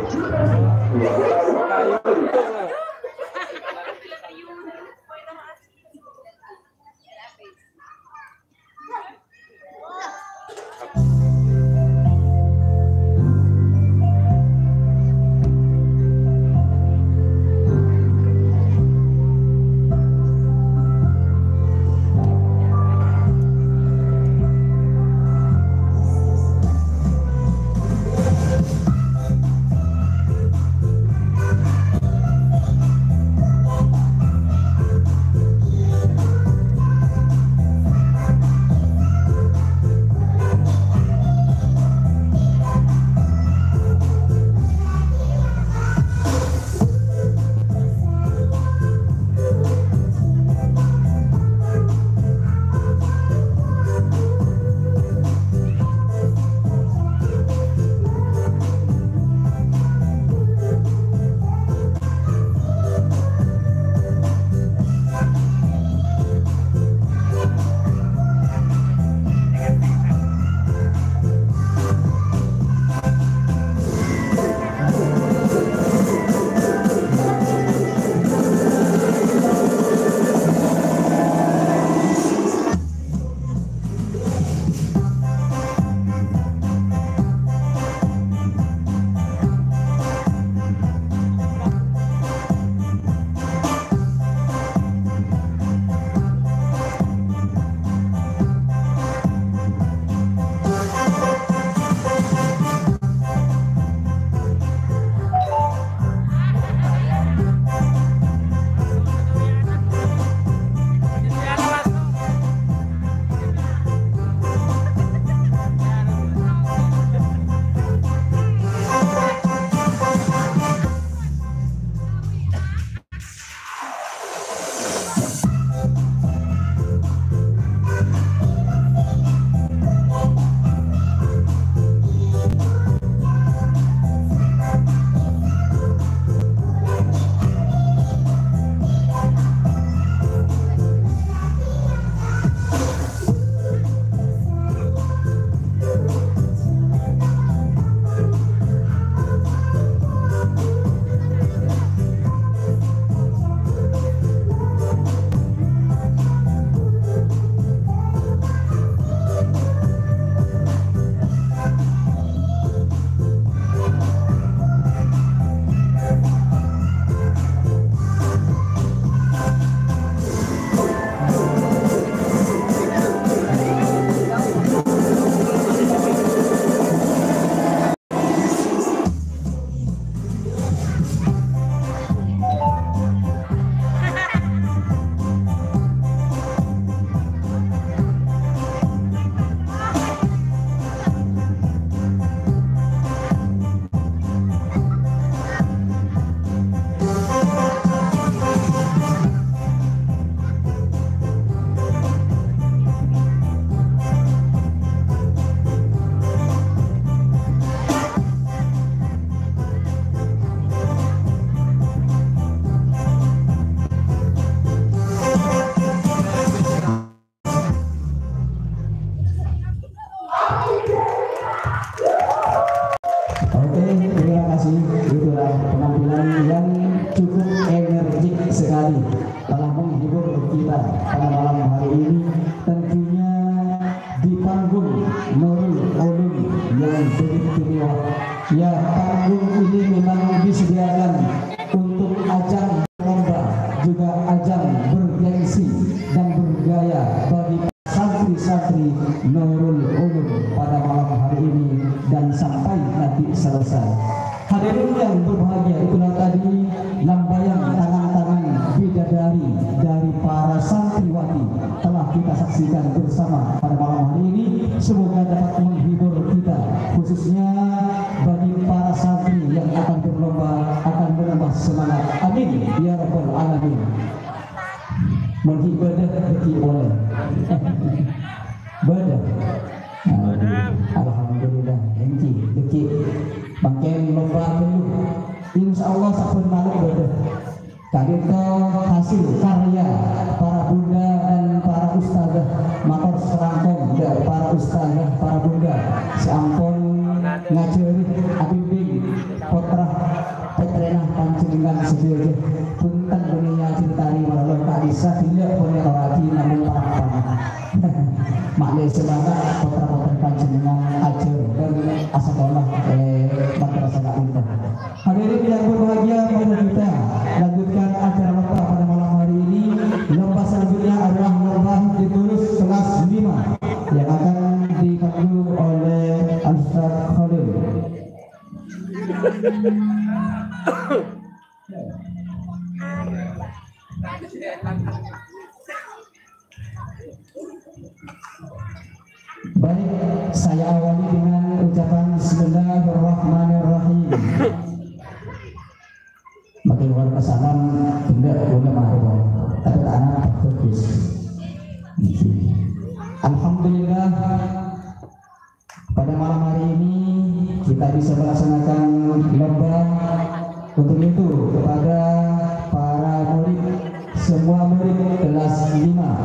Ya, panggung ini memang disediakan untuk ajang lomba, juga ajang bergengsi dan bergaya bagi santri-santri Nurul Ulum pada malam hari ini dan sampai nanti selesai. Hadirin yang berbahagia, itulah tadi lambaian tangan-tangan bidadari dari para santriwati telah kita saksikan bersama pada malam hari ini. Semoga dapat menghibur kita, khususnya bagi para santri yang akan berlomba, akan menambah semangat. Amin ya rabbal alamin. Manggi ibadah, manggi boleh. Ibadah. Alhamdulillah, engghi, engghi. Mangkèn lomba dulu. Insya Allah sampun malem ibadah. Ka'dinto hasil karya para bunda dan para ustazah, mator sareng kaulâ para ustazah, para bunda sè ampon ngajhâri, abimbing pottra pottrèna panjhennengngan sadhâjâ. Bhunten, bânnè nyajhâri tari malolo ka'dissa', ghellâ' pon ètorraghi namong parappa'na. Ma'lè semangat pottra-pottrè panjhennengngan ajhâr bân asakola è madrasah ka'dinto. Hadirin yang berbahagia, mari kita lanjutkan acara lomba pada malam hari ini. Lomba selanjutnya adalah lomba hifdz durus kelas lima yang akan dipandu oleh Al-Ustaz Khalil. Baik, saya awali dengan ucapan bismillahirrahmanirrahim. Makin wal salam, benda guna mawon. Tapi tanah bagus. Alhamdulillah, pada malam hari ini kita bisa melaksanakan lomba. Untuk itu, kepada para murid, semua murid kelas lima,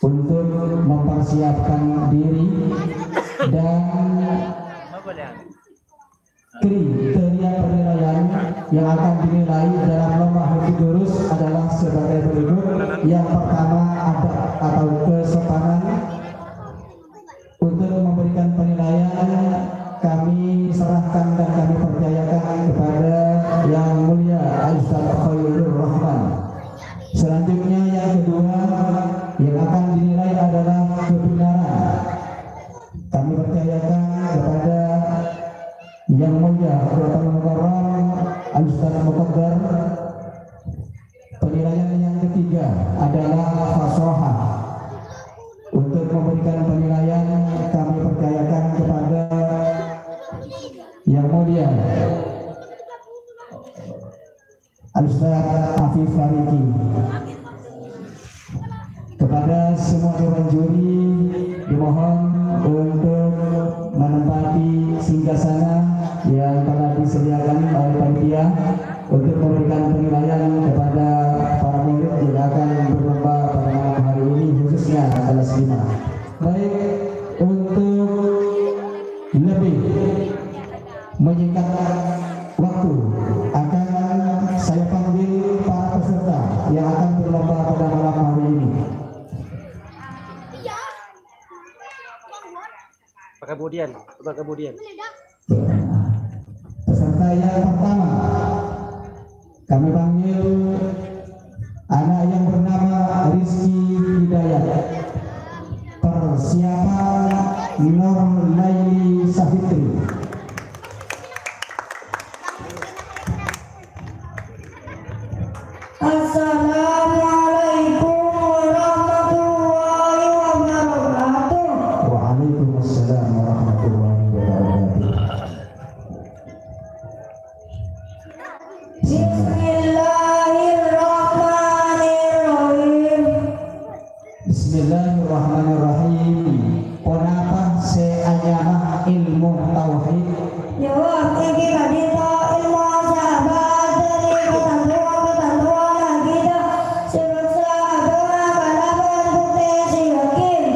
untuk mempersiapkan diri dan kriteria penilaian yang akan dinilai dalam lomba hifdz durus adalah sebagai berikut. Yang pertama, adab atau kesopanan. Untuk memberikan penilaian, kami serahkan dan kami percayakan kepada Yang Mulia Ustaz Khairul Rahman. Selanjutnya, yang kedua, yang akan dinilai adalah kebenaran. Kami percayakan kepada Yang Mulia Hadratul Mukarram Al-Ustaz Muqaddar. Penilaian yang ketiga adalah fasahah. Untuk memberikan penilaian, kami percayakan kepada Yang Mulia Al-Ustaz Afif Fariki. Kepada semua dewan juri, dimohon untuk menempati singgasana yang telah disediakan oleh panitia untuk memberikan penilaian kepada para murid yang akan berlomba pada malam hari ini, khususnya kelas lima. Baik, untuk lebih menyingkat waktu, akan saya panggil para peserta yang akan berlomba pada malam hari ini. Kemudian, kemudian. Peserta yang pertama, kami panggil anak yang bernama Rizky Hidayat. Persiapan Nur Laili Safitri. Assalamualaikum warahmatullahi wabarakatuh. Waalaikumsalam warahmatullahi wabarakatuh. Bismillahirrahmanirrahim. Bismillahirrahmanirrahim. Ponapa sè anyama ilmu tauhid? Jawab, èngghi ka'dinto ilmu sè abâ' dhâri katantowan-katantowan akidah, sè bisa abâ' kalabân bukti sè yakin.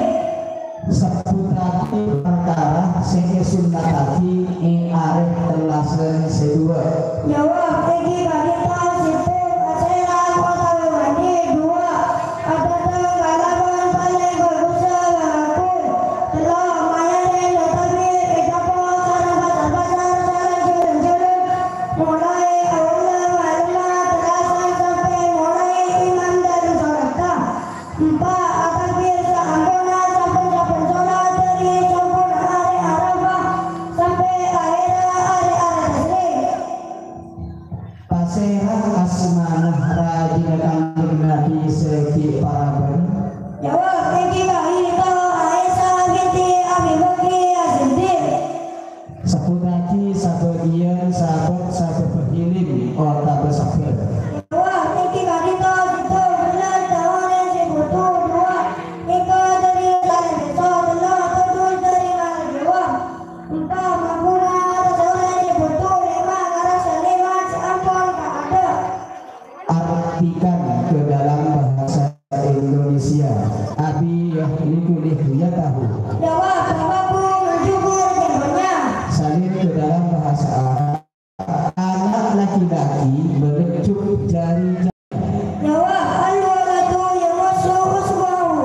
Sebbhuttaghi parkara sè èsunnattaghi è arè tellasan sè duwâ'. Jawab, èngghi ka'dinto sèttong asèra otabâ andi' duwâ'. Adâteng kalabân palèng bhâghussa bhâkal. Tello' mayarè nyotami è capo sareng pasar-pasar sareng Jawab, Bapakku mencukur jengkotnya. Salin ke dalam bahasa Arab, anak laki-laki mengecup jari-jari. Jawab, al-waladu yamassu usbu'ahu.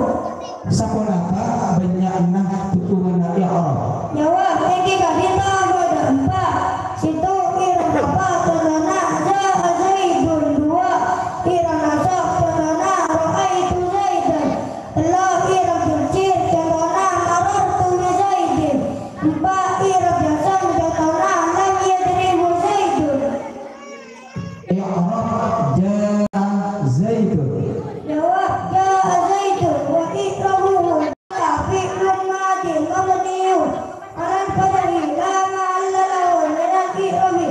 Saponapa bânnya'na tuturunna i'rab? Jawab, èngghi ka'dinto bâdâ empa'. Sèttong ireng apa' contona ja'a Zaidun, duwâ' ireng nasab contona ra'aitu Zaidan, tello' ireng jerjir contona marartu bi Zaidin, empa' ireng jazm contona lam yadribhu Zaidun. I'rab ja'a Zaidun. Jawab, ja'a Zaidun wa i'rabuhu fi'lun madin mabniyun 'alal fatahi la mahalla lahu minal i'rabi.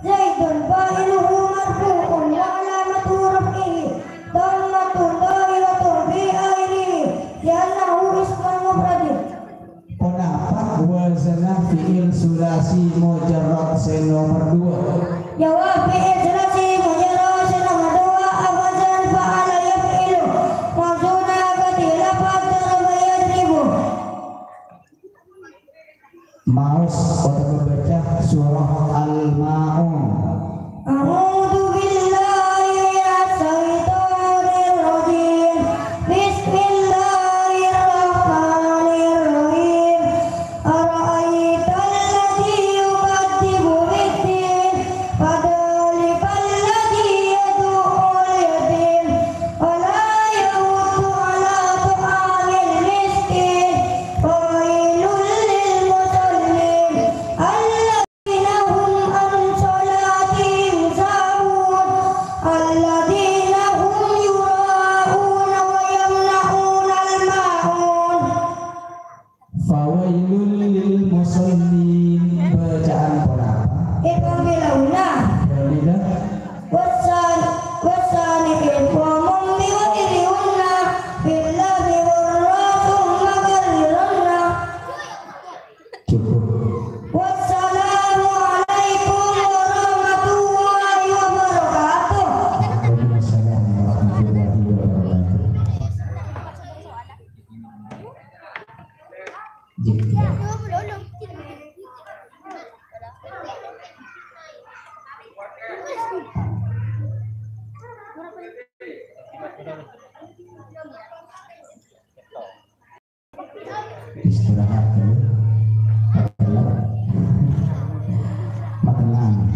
Zaidun fa'iluhu marfu'un wa 'alamatu raf'ihi dhammatun dhahiratun fi akhirihi li'annahu ismun mufradun. Ponapa wazanna fi'il sulasi mujarrad sè nomer duwâ'? Jawab, fi'il sulasi mujarrad sè nomer duwâ', wazan fa'ala yaf'ilu, mawzunun akadi lafad daraba yadribu. Maos otabâ maca surah Al-Ma'un. A'udzu billahi minasy syaithanir rajim. Bismillahirrahmanirrahim. Ara'aital ladzi yukadzibu biddin, fadzalikal ladzi yad'ul yatim, wa la yahuddu 'ala ta'amil miskin, fawailul lil musallin, alladzina hum 'an shalatihim sahun, alladzina hum yura'una wa yamna'unal ma'un. Fawailul lil musallin. Bacaan ponapa? Iqra' bilauna. Bilauna. Wassan-, wassani'in wa mumbi wa iriunna billahi warra summa karriranna. Cukup. Wassalamu alaikum warahmatullahi wabarakatuh. Waalaikumsalam warahmatullahi wabarakatuh. Istirahat dulu. Makan.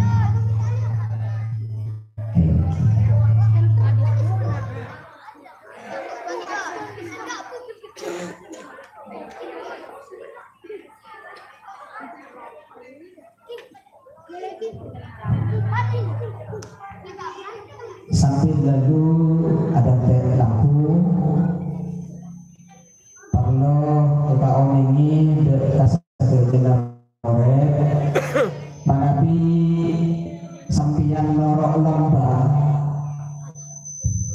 Sambil lalu ada lampu, parlo kita onengi de-, sadhâjâna orèng, manabi sampèyan noro' lomba,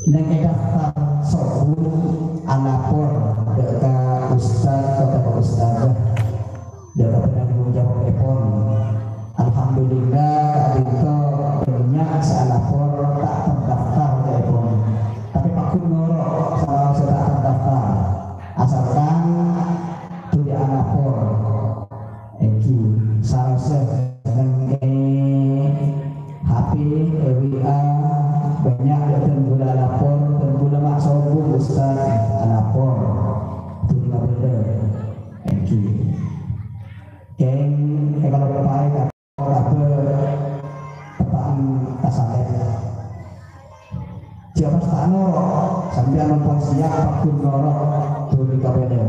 neng è daftar sobung alapor dâ' ka ustad otabâ ustadzah, dâ' ka penanggung jawab èpon. Alhamdulillah, ka'dinto bânnya' sè alapor ta' terdaftar ca'èpon. Tapè pagghun noro' sè ta' terdaftar. Asalkan dhuli alapor. Èngghi, saos neng è H P, è W A, bânnya' dân kaulâ lapor, dân kaulâ ma' sobung, Ustaz, alapor. Dhuli kabâlâ. Èngghi. Kèng, è, kalau papaè ka-, kabâ teppa'an tasalèt. Jhâ' pas ta' noro', sampèyan mon pon siap pagghun noro', dhuli kabâlâ.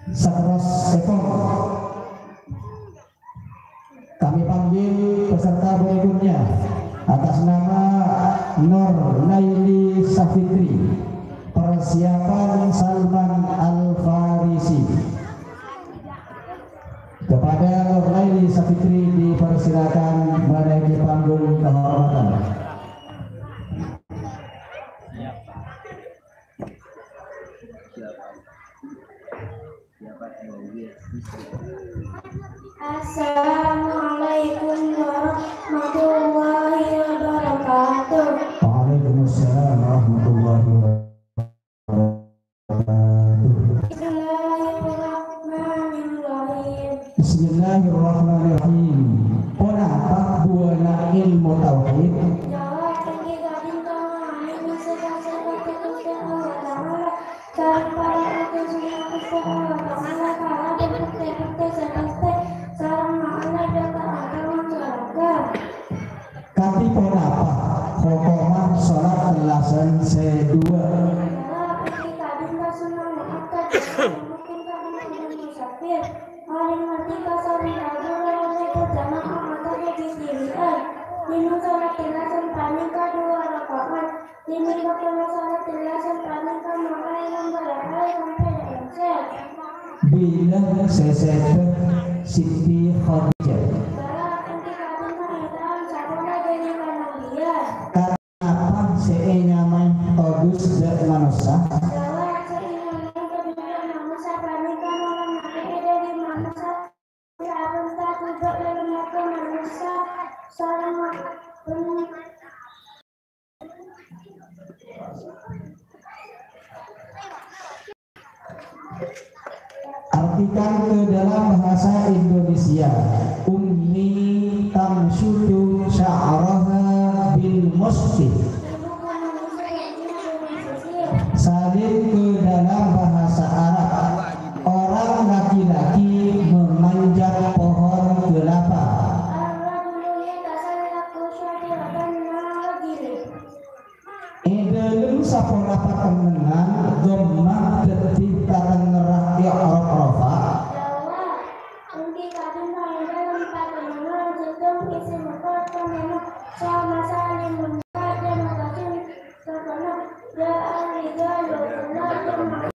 Saterrossèpon, kami panggil peserta berikutnya atas nama Nur Laili Safitri, persiapan Salman Al-Farisi. Kepada Nur Laili Safitri dipersilakan menaiki panggung kehormatan. Assalamualaikum warahmatullahi wabarakatuh. Waalaikumsalam warahmatullahi wabarakatuh. Bismillahirrahmanirrahim. Bismillahirrahmanirrahim. Ponapa buwâna èlmo tauhid? Jawab, èngghi ka'dinto ngamè'è sifat-sifat Ghustè Allah Ta'ala, sareng parè'aghi sunnah Ghustè Allah Ta'ala, kalaban bhuktè-bhuktè sè pastè, sareng ma'ana dâ' ta' aghâma sowarghâ. Kadhi ponapa hokomma solat tellasan sè duwâ'? Jawab, èngghi ka'dinto sunnah muakkad, mungkin ka'dinto musafir. Orèng mardika sareng rabu ollè berjamaah otabâ dhi-dhibi'ân. Dina solat tellasan panèka duwâ' raka'at. Dina bâktona solat tellasan panèka molaè nambâ rakaat sampè' lèngsèr. Bilâ sè sèdhâ Siti Khadijah? Jawab, èngghi ka'dinto è taon sapola dhâri Kanabiyân. Napa sè ènyamaè todus dâ' manossa? Jawab, sè ènyamaè todus dâ' manossa panèka mola matè'è dhâri manossa, saponapa todus dâ' lemmatta manossa, sareng Artikan ke dalam bahasa Indonesia, Ummi tamshutu sya'raha bil mushti. Salin ke dalam bahasa Arab, orang laki-laki memanjat pohon kelapa. È dhâlem saponapa kennengngan dhammah dhâddhi tatengngerra i'rab rafa'? Jawab, èngghi ka'dinto è dhâlem patengngerra jhughân isim mufrad kennengngan sama salim mufrad dan mutasim sempurna. Ja'a rijalu kula kennengngan.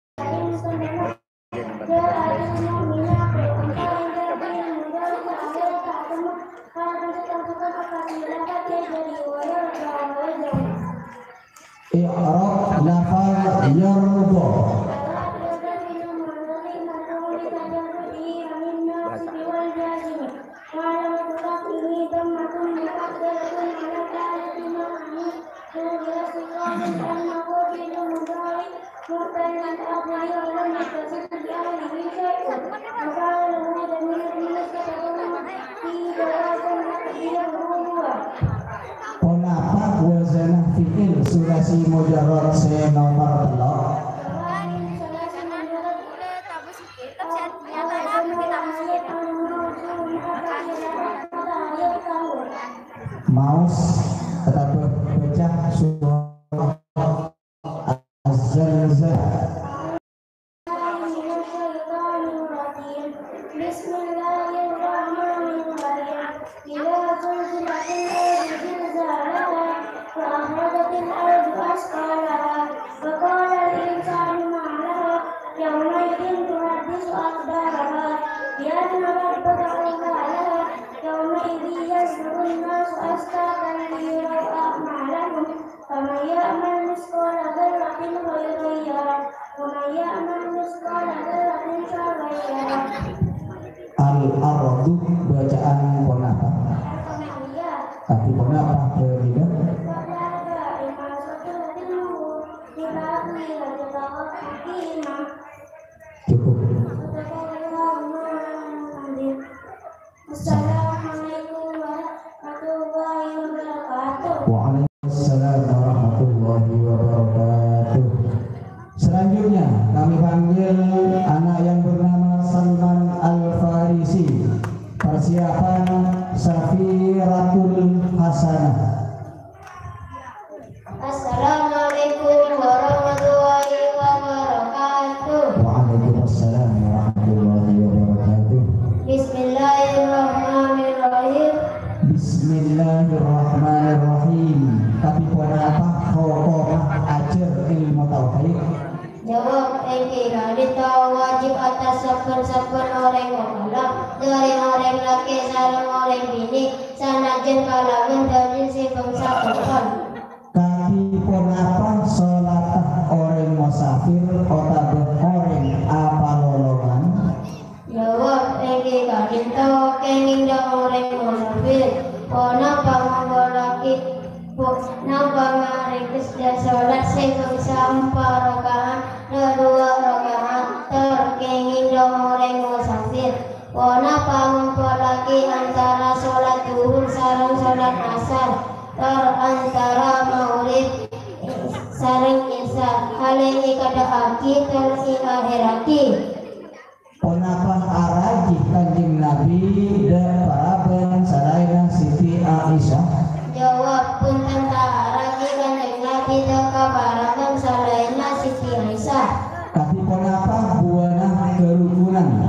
I'rab lafal yardha. Ponapa wazanah fi'il sulasi mujarrad sè nomer tello'? Maos otabâ bâca surah Az-Zalzalah. Bismillahirrahmanirrahim. إذا زلزلت الأرض زلزالها وأخرجت الأرض أثقالها وقال الإنسان ما لها يومئذ تحدث أخبارها بأن ربك أوحى لها يومئذ يصدر الناس أشتاتا ليروا أعمالهم فمن يعمل مثقال ذرة خيرا يره ومن يعمل مثقال ذرة شرا يره. Al-ardu bâca'an ponapa? Al-qamariyah. Kadhi ponapa dhâlilla? Qabla arba'in mansukhatin bi ba'diha yuta'aqqabu fihima. Cukup. Sadaqallahul azim. Assalamualaikum warahmatullahi wabarakatuh. Waalaikumsalam warahmatullahi wabarakatuh. Selanjutnya, kami panggil anak yang bernama Salman Al-Farisi. Persiapan Safiratul Hasanah. Assalamualaikum warahmatullahi wabarakatuh. Waalaikumsalam warahmatullahi wabarakatuh. Bismillahirrahmanirrahim. Bismillahirrahmanirrahim. Kadhi ponapa hokomma ajhâr èlmo tauhid? Jawab, èngghi ka'dinto wajib atas sabbhân-sabbhân orèng mukallaf, dhâri orèng lakè' sareng orèng binè', sanajjhân kalabân dalil sè bângsa tongkol. Kadhi ponapa sholatta orèng musafir otabâ orèng apalolongan? Jawab, èngghi ka'dinto kèngèng dâ' orèng musafir. Ponapa mangkolaè, ponapa ngarèngkes dâ' sholat sè bângsa empa' raka'at, dâ' duwâ' raka'at, tor kèngèng dâ' orèng musafir? Ponapa asar, tor antara maghrib sareng isya, halèng èkadhâ'aghi tor èahèrraghi. Ponapa arajhi Kanjeng Nabi dâ' paraban salaènna Siti Aisyah? Jawab, bhunten ta' arajhi Kanjeng Nabi dâ' ka paraban salaènna Siti Aisyah. Kadhi ponapa buwâna karukunan?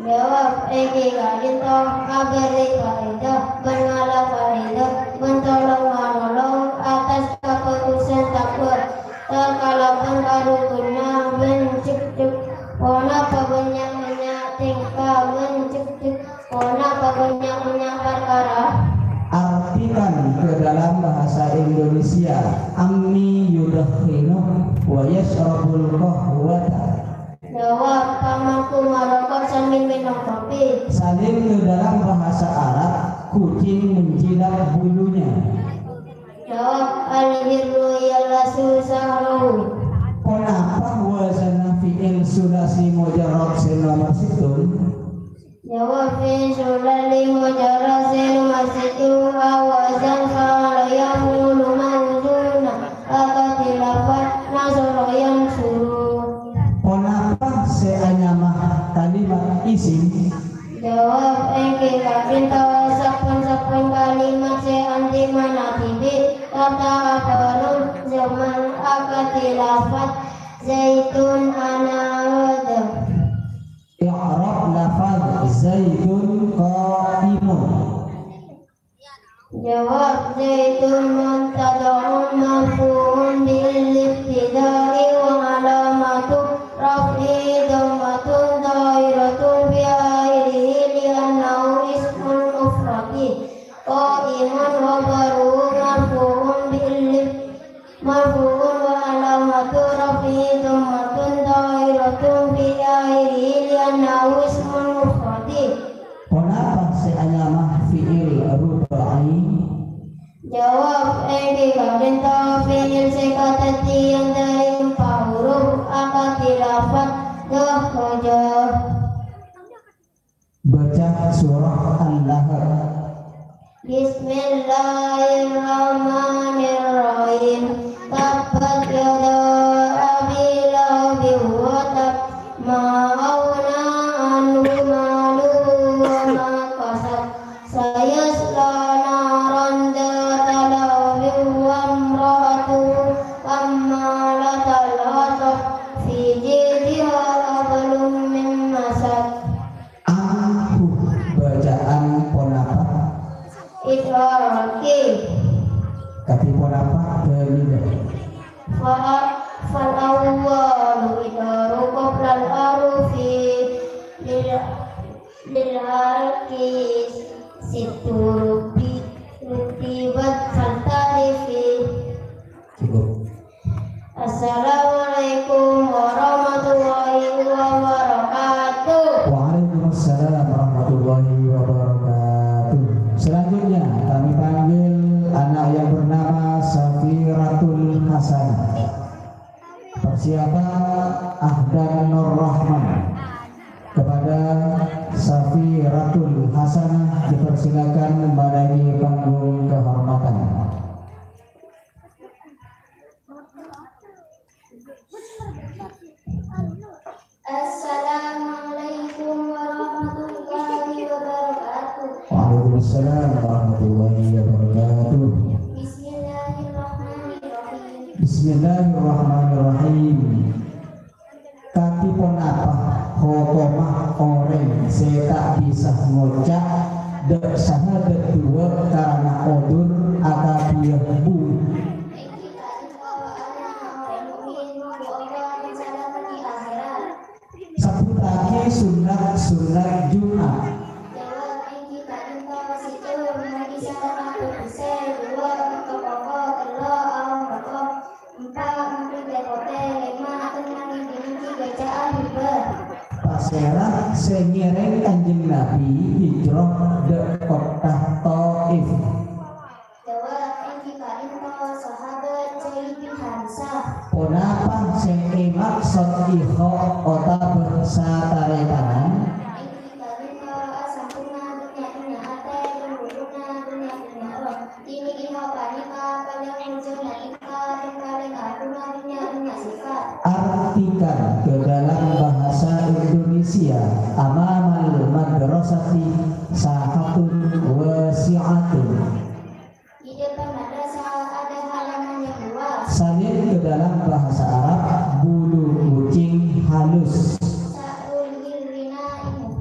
Jawab, èngghi ka'dinto abâli faèdah bân ngala' faèdah bân tolong-manolong attas kapotosan takwa, ta' kalabân karukunan bân jhekjhek. Ponapa bânnya'-bânnya' tèngka bân jhekjhek? Ponapa bânnya'-bânnya' parkara? Artikan ke dalam bahasa Indonesia, ammi yudkhinu wa yasyrabul qahwata. Jawab, pamanku maroko sambil minum kopi. Salim ke dalam bahasa Arab, kucing menjilat bulunya. Jawab, al-hirru yallassu sa'rahu. Ponapa wazanna fi'il sulasi mujarrad sè nomer sèttong? Jawab, fi'il sulasi mujarrad sè nomer sèttong awazan fa'ala yaf'ulu mauzunan akadhi lafad nasara yansuru. Ponapa sè anyama kalimat isim? Jawab, èngghi ka'dinto sabbhân-sabbhân kalimat sè andi' ma'na dhibi' sarta abhâreng zaman akadhi lafad Zaidun ana hadha. I'rab lafaz Zaidun qa'imun. Jawab, Zaidun mubtada'un marfu'un bil ibtida'i wa alamatu raf'ihi dhammatun dhahiratun fi akhirihi li'annahu ismul mufradi. Qa'imun khabaruhu marfu'un bil ib-, marfu'un wa alamatu raf'ihi dhammatun dhahiratun fi akhirihi li'annahu ismul mufradi. Ponapa sè anyama fi'il ruba'i? Jawab, èngghi ka'dinto fi'il sè kadhâddhiyân dhâri empa' huruf akadhi lafad dhâ' ghâjâ. Baca surah Al-Lahab. Bismillahirrahmanirrahim. Tabbat yada Abi Lahabin wa tab. Ma aghna anhu maluhu wa ma kasab. Sayasla naran dzata lahabin wa imra'atuhu hammalatal hatab. Fi jidha hablum min masad. Anhu, bacaan ponapa? Idhar raqi. Kadhi ponapa dalil? Fa, fal awwalu idharu qoblal harufi lil, lil harfi sittu ruti-, rutibat faltarifi. Cukup. Assalamualaikum warahmatullahi wabarakatuh. Waalaikumsalam warahmatullahi wabarakatuh. Selanjutnya kami panggil anak yang bernama Safiratul Hasanah. Persiapan Ahdan Nur Rahman. Kepada Safiratul Hasanah dipersilakan menaiki panggung kehormatan. Assalamualaikum warahmatullahi wabarakatuh. Waalaikumsalam warahmatullahi wabarakatuh. Bismillahirrahmanirrahim. Bismillahirrahmanirrahim. Kadhi ponapa hokomma orèng sè ta' bisa ngoca' dâ' sahadat duwâ' karana odur akadhi bung? Èngghi ka'dinto arèna orèng mukmin nunggu Allah bân salamet è akhèrat. Sebbhuttaghi sunnat-sunnat Jum'at. Jawab, èngghi ka'dinto sèttong, mon bisa rakaat bhâbhusè, duwâ', mènta poko', tello', aon poko', empa', mènta potè, lèma', tennang èngghi-èngghi bâca'an hibâ. Pasèra sè ngèrèng Kanjeng Nabi hijrah dâ' kottha Thaif? Jawab, èngghi ka'dinto sahabat Zaid bin Harisah. Ponapa sè èmaksod ikho otabâ sataretanan? Èngghi ka'dinto asampurna dhunnya-dhunnya atè, dhunnya-dhunnya roh. Indonesia, amamal madrasati sahatun wasi'atun. Di depan madrasah ada halaman yang luas. Salin ke dalam bahasa Arab, bulu kucing halus. Sa'rul hirri na'imu.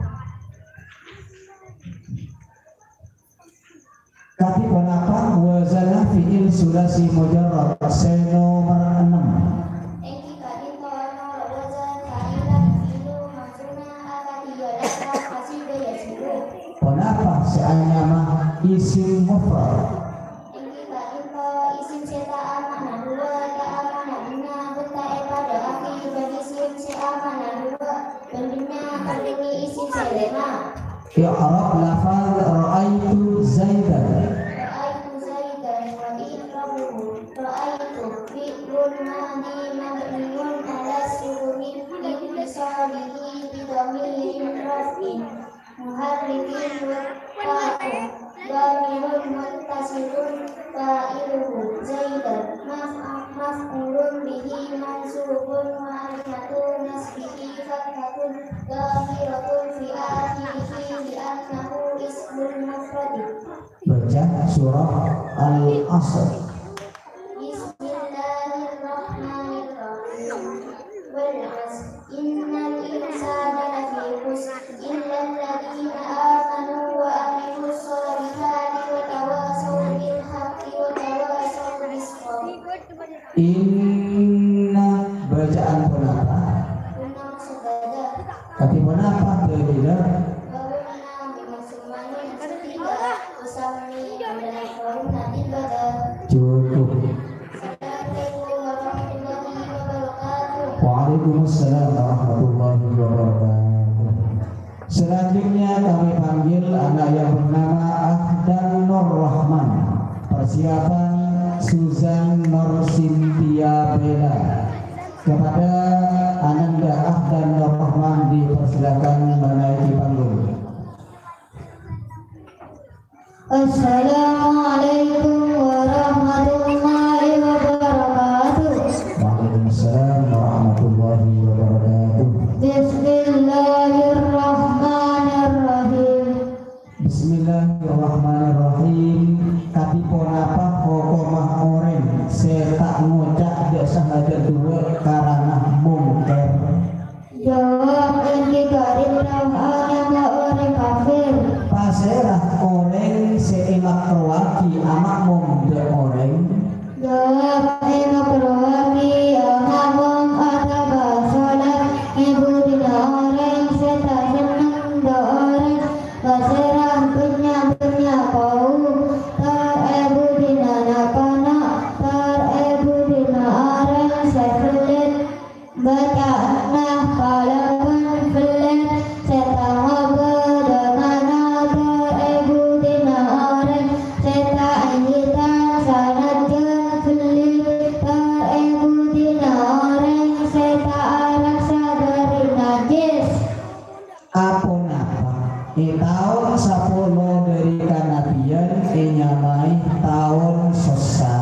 Kadhi ponapa wazanna fi'il sulasi mujarrad sè nomer ennem? Èngghi ka'dinto noro' wazan fa'ilan fi'lu mabniyun akadiyya lafzan qasida yasiru. Ponapa sè anyama isim mufrad? Èngghi ka'dinto isim sè ta' ama'na duwâ', ta' ama'na bânnya', bân ta' èpadâ'âghi bân isim sè ama'na duwâ', bân bânnya' ka'dinto isim sè lèma'. I'rab lafaz ra'aitu Zaidan. Ra'aitu Zaidan wa i'rabuhu. Ra'aitu fi'lun madhi mabniyun 'alas sukuni liittisalihi bi dhamirin raf'in muharrakin wa ta'u dhamirun muttasilun fa'iluhu Zaidan maf-, maf'ulun bihi mansubun wa 'alamatu nasbihi fathatun dhahiratun fi akhirihi li'annahu ismun mufrad. Baca surah Al-Asr. Bismillahirrahmanirrahim. Wal 'asr. Innal insana lafi khusr. Illal ladzina amanu wa 'amilus shalihati wa tawasaw bil haqqi wa tawasaw bis shabr. Inna bacaan ponapa? Kadhi ponapa dalilla? Cukup. Waalaikumsalam warahmatullahi wabarakatuh. Selanjutnya kami panggil anak yang bernama Ahdan Nur Rahman, persiapan Suzan Nur Cynthia Bella. Kepada Ananda Ahdan Nur Rahman dipersilakan menaiki panggung. Assalamualaikum warahmatullahi wabarakatuh. Waalaikumsalam warahmatullahi wabarakatuh. Bismillahirrahmanirrahim. Bismillahirrahmanirrahim. Kadhi ponapa hokomma orèng sè ta' ngoca' dhâ' sahadât duwâ' karana mongkèr? Jawab, èngghi ka'dinto anyama orèng kafir. Pasèra orèng sè èmakroaghi ama'mom dhâ' orèng? Jawab, èmakroaghi ama'mom atabâ sholat è budina orèng sè ta' senneng dhâ' orèng. Pasèra bânnya'-bânnya' kaum, tor è budina na'-kana', tor è budina orèng sè kellèt. Bâca'anna kalabân kellèt sè ta' ngobâ dhâ' kana', tor è budina orèng sè ta' èhitang sanajjân kellèt, tor è budina orèng sè ta' araksa dhâri najjhis. Aponapa è taon sapolo dhâri kanabiyân ènyamaè taon sossa?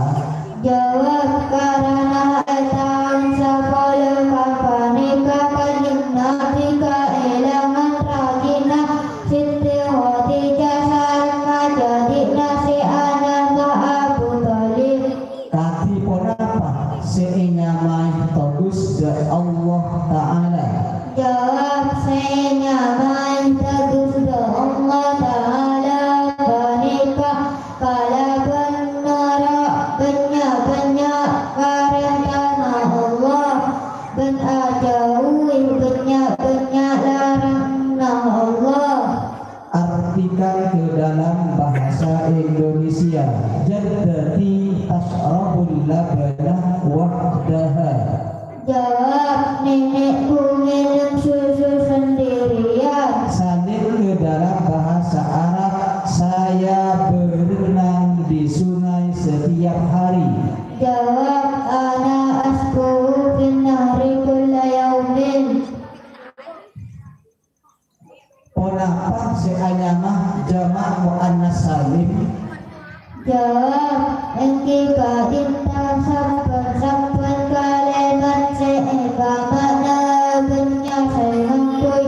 Jawab, karana è taon sapolo ka-, panèka Kanjeng Nabi kaèlangan rajina Siti Khadijah sareng ajhâdhi'na sè anyama Abu Thalib. Kadhi ponapa sè ènyamaè todus dhâ' Allah Ta'ala? Jawab, sè ènyamaè todus dhâ' Allah Ta'ala panèka kalabân noro' bânnya'-bânnya' parèntana Allah, bân ajhâuwi bânnya'-bânnya' laranganna Allah. Artikan ke dalam bahasa Indonesia. Jaddati tasyrabul labana wahdaha. Jawab, nenekku minum susu sendirian. Salin ke dalam bahasa Arab, saya berenang di sungai setiap hari. Jawab, ana asbughu fin nahri kulla yaumin. Ponapa sè anyama jama' muannas salim? Jawab, èngghi ka'dinto sabbhân-sabbhân kalèmat sè èpama'na bânnya' sè ngangghuy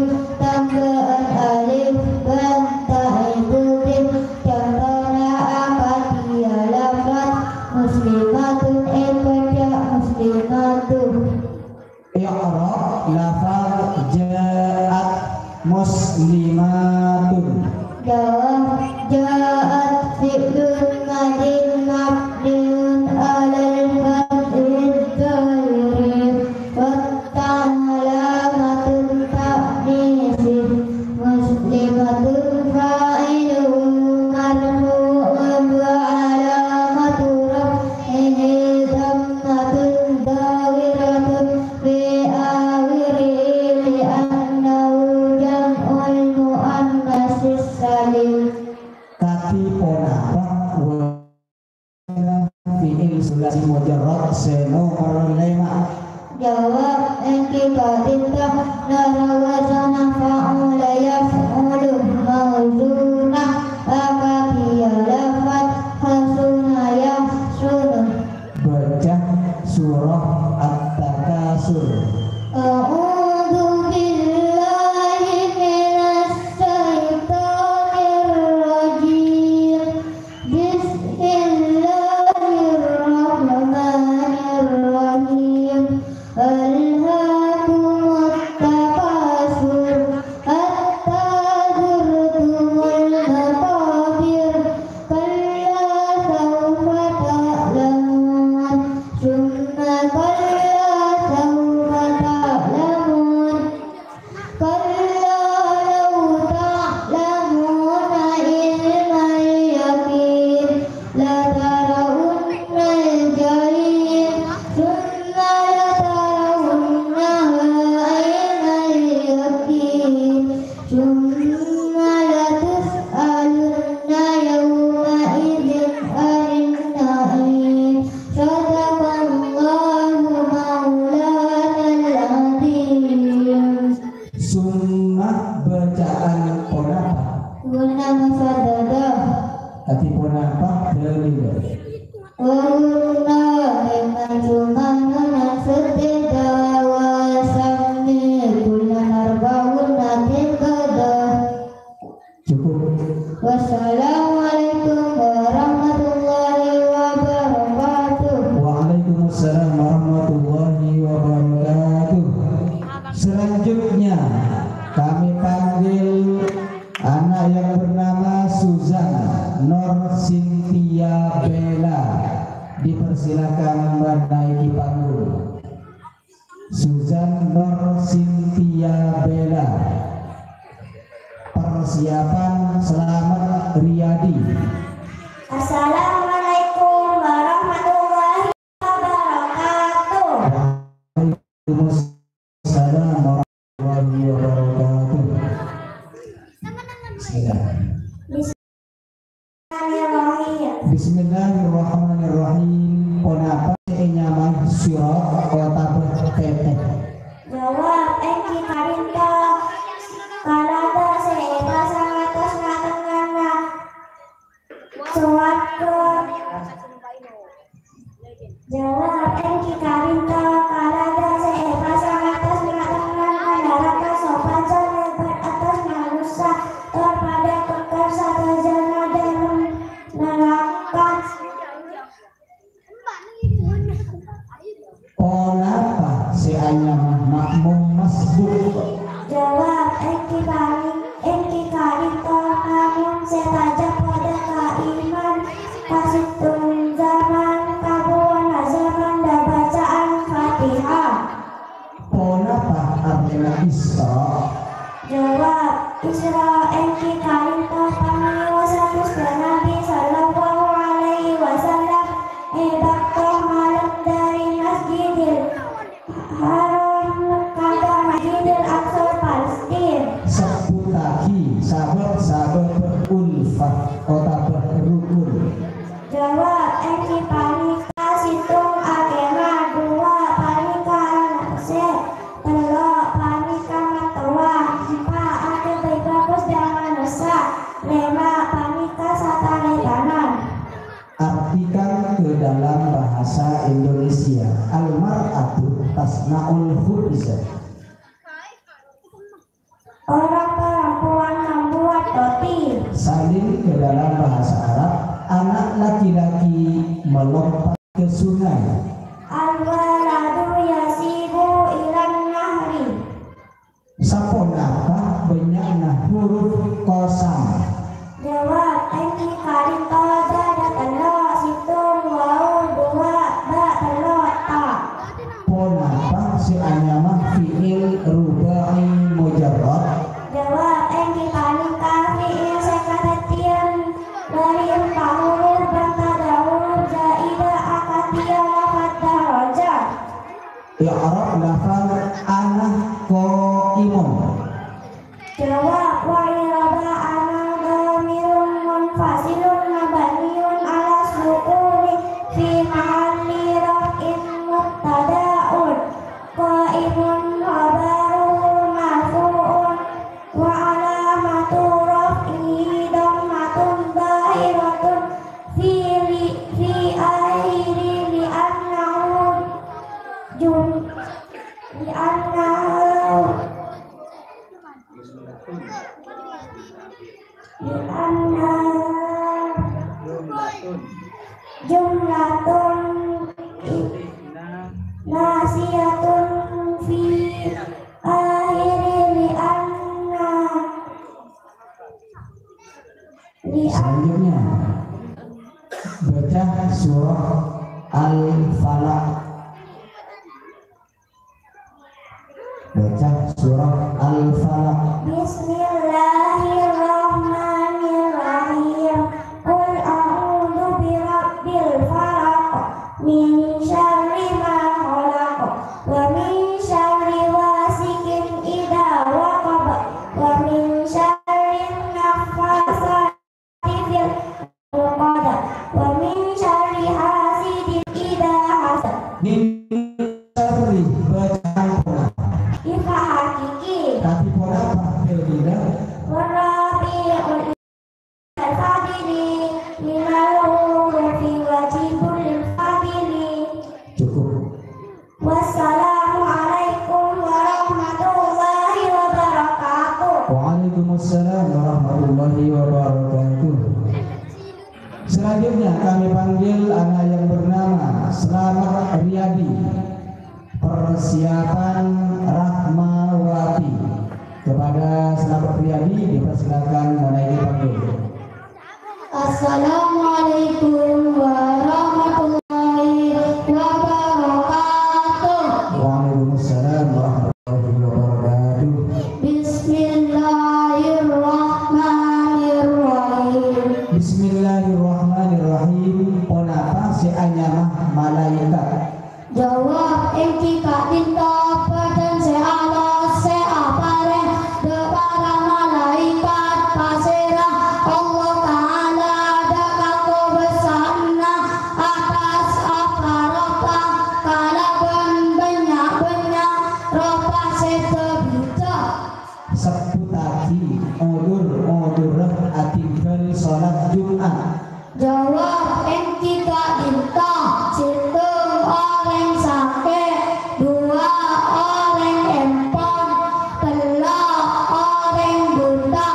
Muslimatun. Jawab, ja'at fi'lun madin mabniun alal fathid dhahiri, wa ta'alamatun ta'nisi, muslimatun fa'iluhu marfu'un wa alamatu raf'ihi dhammatun dhahiratun fi akhirihi li'annahu jam'ul mu'annatsis salim. Kadhi ponapa wa fi'il sulasi mujarrad sè nomer lèma'? Jawab, èngghi ka'dinto noro' wazana fa'ula yaf'ulu mauzuna akadhiya lafat hasuna yahsunu. Baca surah At-Takasur. A'udzu billahi minasy syaithanir rajim. Bismillahirrahmanirrahim. Alhaakumut takasur, hatta zurtumul maqabir, kalla sawfa ta'lamun, tsumma kalla sawfa ta'lamun, kalla law ta'lamuna ilmal yaqin, latarawunnal jahim, tsumma latarawunnaha 'ainal yaqin, tsumma latus'alunna yauma'idzin 'anin na'im. Shadaqallahu maulanal 'adzim. Summa bacaan ponapa? Guna musaddadah. Kadhi ponapa dalil? Wa ghunna mimma jumana nasaddadah wa sammi kullan arba'una tilkada. Cukup. Wassalamualaikum warahmatullahi wabarakatuh. Waalaikumsalam warahmatullahi wabarakatuh. Selanjutnya, kami panggil anak yang bernama Suzan Nor Cynthia Bella. Dipersilakan menaiki panggung. Suzan Nor Cynthia Bella. Persiapan Selamat Riyadi. Assalamualaikum warahmatullahi wabarakatuh. Waalaikumsalam warahmatullahi wabarakatuh. Bismillah. Bismillahirrahmanirrahim. Ponapa sè ènyamaè sira otabâ tètè? Jawab, èngghi ka'dinto kalaga sè èpasang attas na'-tengnga'anna sowarghâ. Jawab, èngghi ka'dinto kalaga sè èpasang attas na'-tengnga'anna naraka, sopaja lèbât attas manossa, tor padâ pèkkèr sadhâjâna dâlem naraka. Ponapa sè anyama ma'mum masbuk? Jawab, èngghi paring, èngghi ka'dinto ma'mum sè tajâ padâ ka'imman ka sèttong zaman, kabâbâna zaman dâ' baca'an Fatihah. Ponapa artèna Isra? Jawab, Isra èngghi ka'dinto pangaosan Ghustè Nabbhi sallallahu alaihi wasallam è bâkto malem dâri Masjidil Haram Mekkah ka Masjidil Aqsa Palestina. Sebbhuttaghi sabâb-sabâb ulfah otabâ rukun. Jawab, èngghi panèka sèttong akèma, duwâ' panèka nasè', tello' panèka mattowa, empa' akèbâ bhâghus dâ' manossa, lèma' panèka sataretanan. Artikan ke dalam bahasa Indonesia, al-mar'atu tasna'ul khubza. Orang perempuan membuat roti. Salin ke dalam bahasa Arab, anak laki-laki melompat ke sungai. Al-waladu yasibu ilan nahri. Saponapa bânnya' Jawab, wal i'raba anna dhamirun munfasilun mabniyun 'alas sukuni fi mahalli raf'in mubtada'un qa'imun khabaruhu marfu'un wa 'alamatu raf'ihi dhammatun dhahiratun fi li-, fi akhirihi li'annahu jum-, li'annahu Li'anna jumlatun nasiyatun fi akhiri li'anna li'an Selanjutnya, baca surah Al-Falaq. Baca surah Al-Falaq. Bismillahirrahmanirrahim. Qul a'udzu birabbil falaq. Min syarri ma khalaq. Wa min syarri ghasiqin idza waqab. Wa min syarri naffasati fil 'uqad. Wa min syarri hasidin idza hasad. Min syarri bacaan ponapa? Ifa hakiki. Tapi ponapa dalilnya? Warrabi'ul fadili minal hurufi wajibul lil fadili. Cukup. Wassalamualaikum warahmatullahi wabarakatuh. Waalaikumsalam warahmatullahi wabarakatuh. Selanjutnya kami panggil anak yang bernama Selamat Riyadi, persiapan Rahmawati. Kepada Selamat Riyadi dipersilakan menaiki panggung. Assalamualaikum warahmatullahi wabarakatuh. Waalaikumsalam warahmatullahi wabarakatuh. Bismillahirrahmanirrahim. Bismillahirrahmanirrahim. Ponapa sè anyama malaikat? Jawab, èngghi ka'dinto bhâdhân sè alos, sè aparèng dhâ' para malaèkat pasèra Allah Ta'ala dhâ' kakobâsaanna attas apa-ropa kalabân bânnya'-bânnya' ropa sè bhidhâ. Sebbhuttaghi odur-odurra atinggal sholat Jumat. Jawab, èngghi ka'dinto, sèttong orèng sakè', duwâ' orèng empon, tello' orèng buta,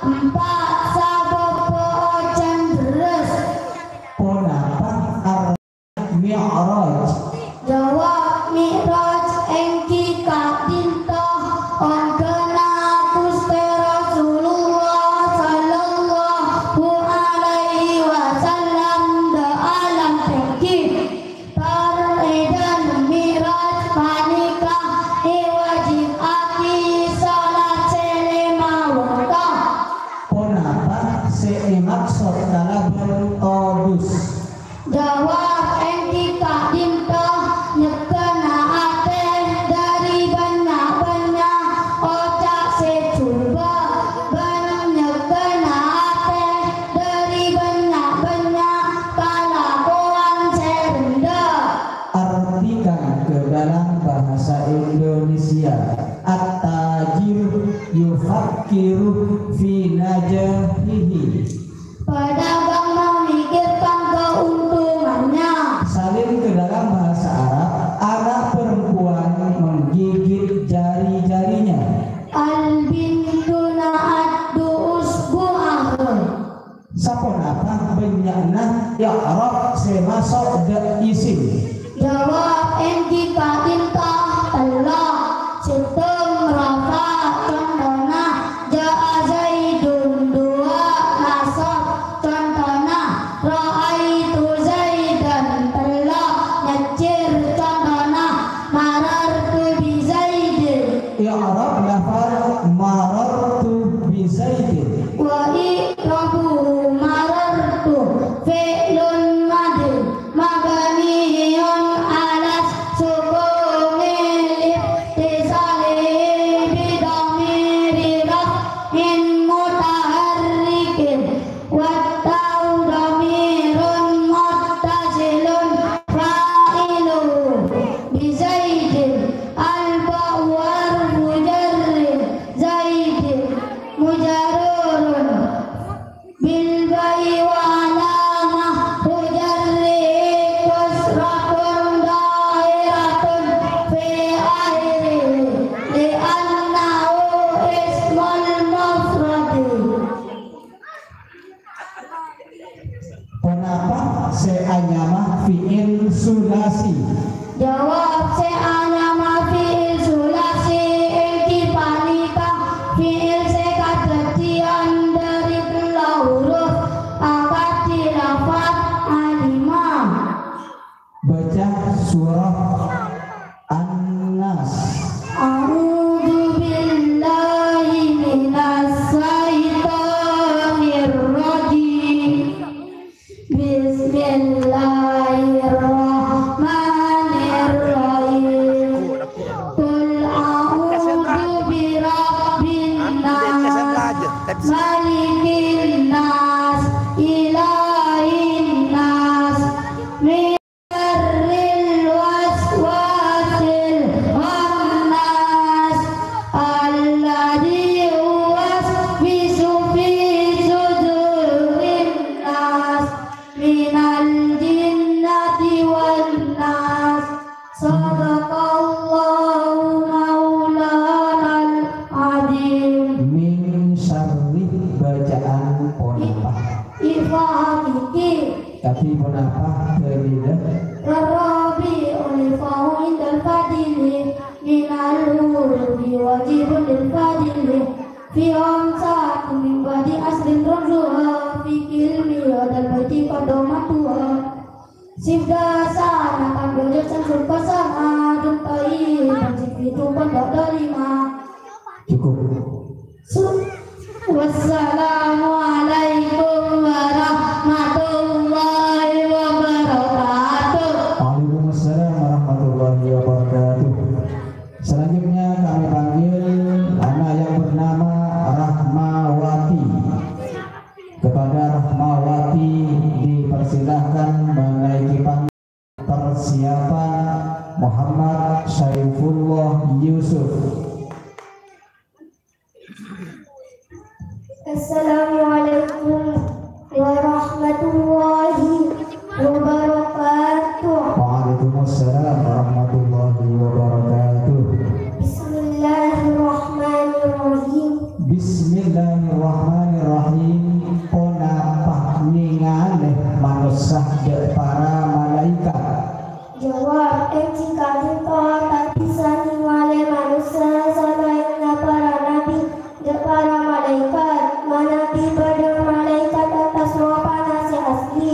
empa' sabâb ojhân lerres. Ponapa ar- Mi'raj? Jawab, Mi'raj èngghi ka'dinto ongghâna Ghustè Rasulullah sallallahu alaihi wasallam dhâ' alam tèngghi. Tor è dhâlem Mi'raj panèka èwajibaghi sholat sè lèma bâkto. Ponapa sè èmaksod kalabân todus? Jawab, èngghi ka'dinto nyègghâna atè dhâri bânnya'-bânnya' oca' sè jhubâ', bân nyègghâna atè dhâri bânnya'-bânnya' kalakowan sè rendha. Artikan ke dalam bahasa Indonesia, at-tajir yufakkiru fi najahihi. Pedagang memikirkan keuntungannya. Salim ke dalam bahasa Arab, anak perempuan menggigit jari-jarinya. Al-bintu na'addu usbu'aha. Saponapa bânnya'na i'rab sè maso' dâ' isim? Jawab, èngghi ka'dinto tello'. Sèttong rafa', contona, ja'a Zaidun, duwâ' nasab, contona, ra'aitu Zaidan, tello' nyajjhir, contona, marartu bi Zaidin. I'rab lafal marartu bi Zaidin. Wa i'rabuhu marartu fi'lun madin mabniyun 'alas sukun. من متحرك والتاء ضمير متصل فاعله بزيد. الباء حرف جر زيد مجرور بالباء وعلامة جره كسرة ظاهرة في آخره لأنه اسم المفرد. Ponapa sè anyama fi'il sulasi? Jawab, sè anyama fi'il sulasi èngghi panèka fi'il sè kadhâddhiyân dhâri tello' huruf akadhi lafat alima. Baca surah An-Nas. أعوذ بالله من الشيطان الرجيم. بسم الله الرحمن الرحيم. قل أعوذ برب الناس، ملك الناس، إله الناس، من شر الوسواس الخناس، الذي يوسوس في صدور الناس، من الجنة والناس. صدق الله مولانا العظيم. Min syarri bacaan ponapa? Ifa hakiki. Kadhi ponapa dalilla? Rarrabi ulifahu indal fadili minal hurufi wajibun lil fadili fi khamsatin min ba'di aslin rajua fi kilmi adal baiti qaddamatuha. Sibda sana kan bojok samsul pasama duntai dan sipitu pondok dolima. Cukup. Su-, Wassalamualaikum warahmatullahi wabarakatuh. Waalaikumsalam warahmatullahi wabarakatuh. Selanjutnya kami panggil anak yang bernama Rahmawati. Kepada Rahmawati dipersilahkan menaiki panggung. Persiapan Muhammad Saifullah Yusuf. Assalamualaikum warahmatullahi wabarakatuh. Waalaikumsalam warahmatullahi wabarakatuh. Bismillahirrahmanirrahim. Bismillahirrahmanirrahim. Ponapa nèngalè manossa dâ' para malaèkat? Jawab, èngghi ka'dinto ta' bisa nèngalè manossa salaènna para nabbhi dâ' para malaèkat, manabi bâdâ malaèkat attas ropana sè asli.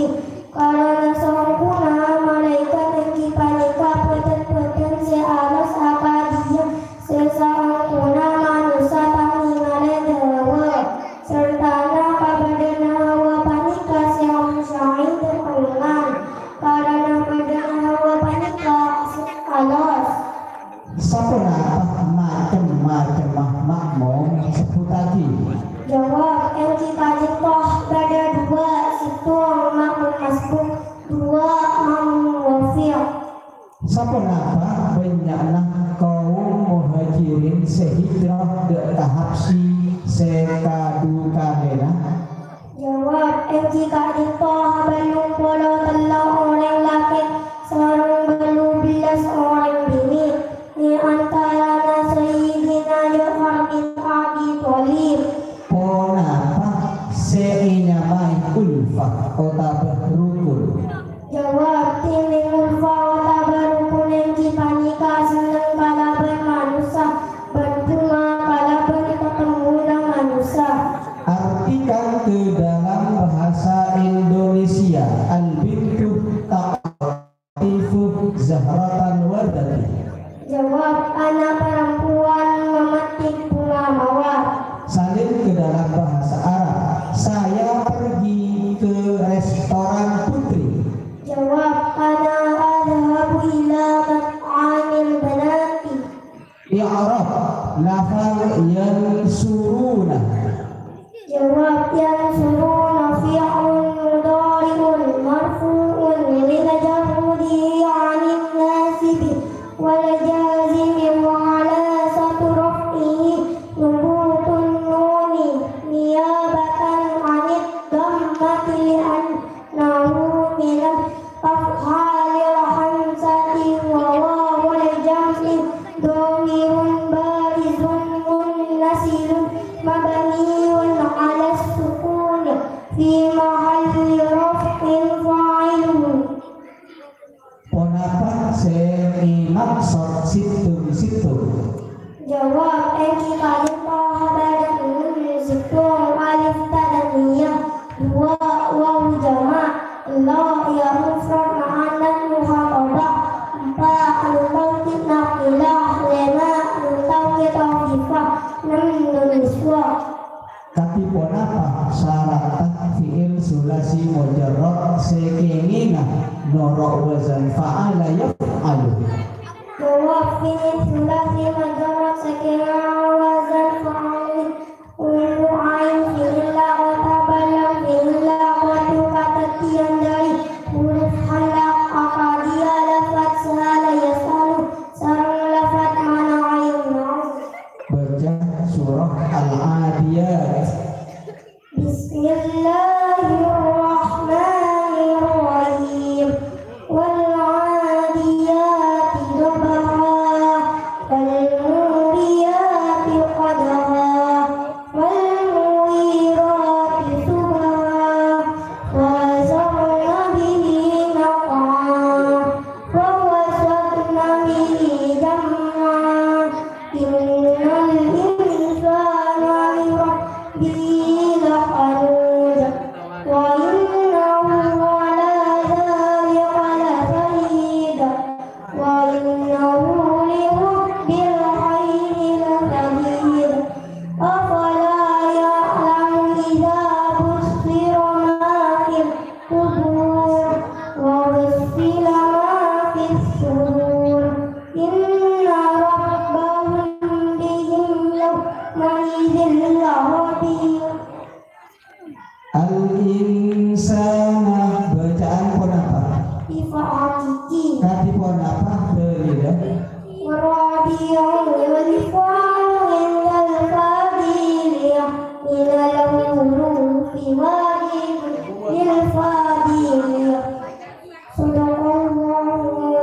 Karana saongghuna malaèkat èngghi panèka bhâdhân-bhâdhân sè alos akadhiyâ sè saongghuna manossa ta' nèngalè dhâwâ, sartana kabâdâ'ânna hawa panèka sè onsya'è dâ' ellèng, karana bâdâna hawa panèka sè alos. Saponapa macem-macemma ma'mum, sebbhuttaghi? Jawab, èngghi ka'dinto bâdâ duwâ', sèttong ma'mum masbuk, duwâ' ma'mum wafiq. Saponapa bânnya'na kaum Muhajirin sè hijrah dâ' ka Habsyi sè kadu kalèna? Jawab, èngghi ka'dinto bâllung polo tello' orèng lakè' sareng bâllu bellâs orèng binè', è antarana Sayyidina Ja'far bin Abi Thalib. Ponapa sè ènyamaè ulfah otabâ rukun? Jawab, dhimèn ulfah otabâ rukun èngghi panèka senneng kalabân manossa bân bhunga kalabân tatemmuna manossa. Artikan ke dalam bahasa Indonesia, al-bintu taqtifu zahratal wardati. Jawab, anak perempuan memetik bunga mawar. Salin ke dalam bahasa Arab, saya pergi ke restoran putri. Jawab, ana adhabu ila mat'amil banati. I'rab lafal yansuruna. Sèttong alif taniyah, duwâ' wawu jama', tello' ya mufrad ma'ana mukhatabah, empa' nun taukid naqilah, lèma' nun taukid athifah, ennem nun niswa. Kadhi ponapa saratta fi'il sulasi mujarrad sè kèngènga noro' wazan fa'ala yaf'alu? Jawab, fi'il sulasi mujarrad sè kèngènga wazan fa'ala Wuju'an fi'il la otabal lam fi'il la qadhu kadhâddhiyân dhâri huruf halak akadiyâ lafat sa'ala yas'alu sareng lafat mana'a yamna'u. Baca surah Al-Adiyat. Bismillahirrahmanirrahim. والعاديات ضبحا، فالموريات قدحا، فالمغيرات صبحا، فأثرن به نقعا، فوسطن به جمعا، إن الإنسان لربه لكنود، وإنه على ذلك لشهيد، وإنه لحب الخير لشديد، أفلا يعلم إذا بعثر ما في القبور، وحصل ما في الصدور، إن ربهم بهم يومئذ لخبير. Al-insana, bacaan ponapa? Ifa hakiki. Kadhi ponapa dalilla? Rabi'u yudha'u indal fadiliyah, minal hurufi wajib lil fadiliyah. Sadaqallahul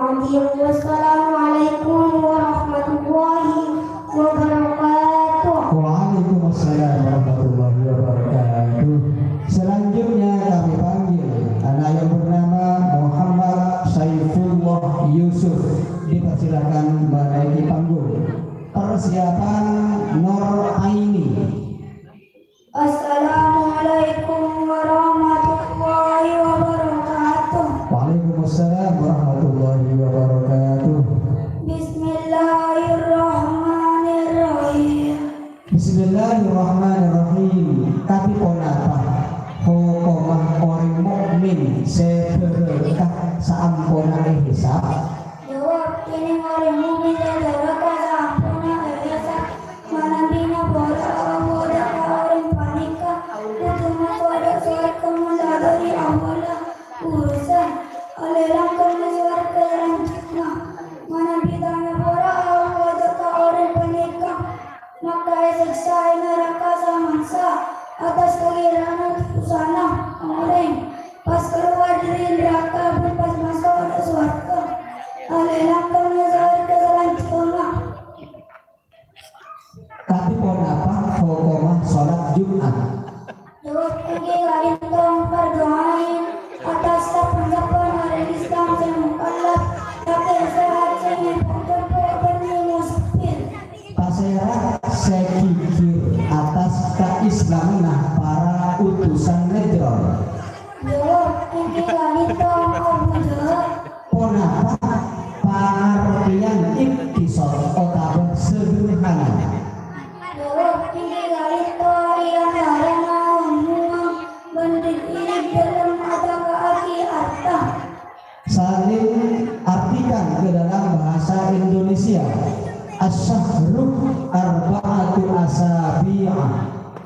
azim. Wassalamualaikum warahmatullahi wabarakatuh. Waalaikumsalam warahmatullahi wabarakatuh. Selanjutnya kami panggil anak yang bernama Muhammad Saifullah Yusuf. Dipersilakan menaiki panggung. Persiapan Nur Aini. Assalamualaikum warahmatullahi wabarakatuh. Waalaikumsalam warahmatullahi wabarakatuh. Bismillahirrahmanirrahim. Bismillahirrahmanirrahim. Kadhi ponapa hokomma orèng mukmin sè bhârâkah saamponna èhisab? Jawab, kènèng orèng mukmin sè bhârâkah saamponna èhisab. Manabi nyapora'a Allah dâ' ka orèng panèka, kodhu maso' dâ' sowarghâ mon ta' dhâri awwalla urusan. Olle langkong ka sowarghâ salanjutna. Manabi ta' nyapora'a Allah dâ' ka orèng panèka, maka èsèksa è naraka samangsa atas kagherrâna dhusana orèng. Pas kalowar dhâri naraka bân pas maso' dâ' sowarghâ. Olle langkong ka sowarghâ salanjutna. Kadhi ponapa hokomma sholat Jumat? Jawab, èngghi ka'dinto fardhu ain atas sampè'-sampè' orèng Islam sè mukallaf, tapè sehat sè nyèmpo-nyèmpo bânnè musappir. Pasèra sè ghighir atas kaislamanna para utusan Najran? Jawab, èngghi ka'dinto Abu Jahal. Ponapa pangartèyan iktisad otabâ sederhana? Jawab, èngghi ka'dinto è antarana wong-wong bân dik-idik dâlem adhâka'aghi arta. Salim artikan ke dalam bahasa Indonesia. Asy-syahru arba'atu asabi'a.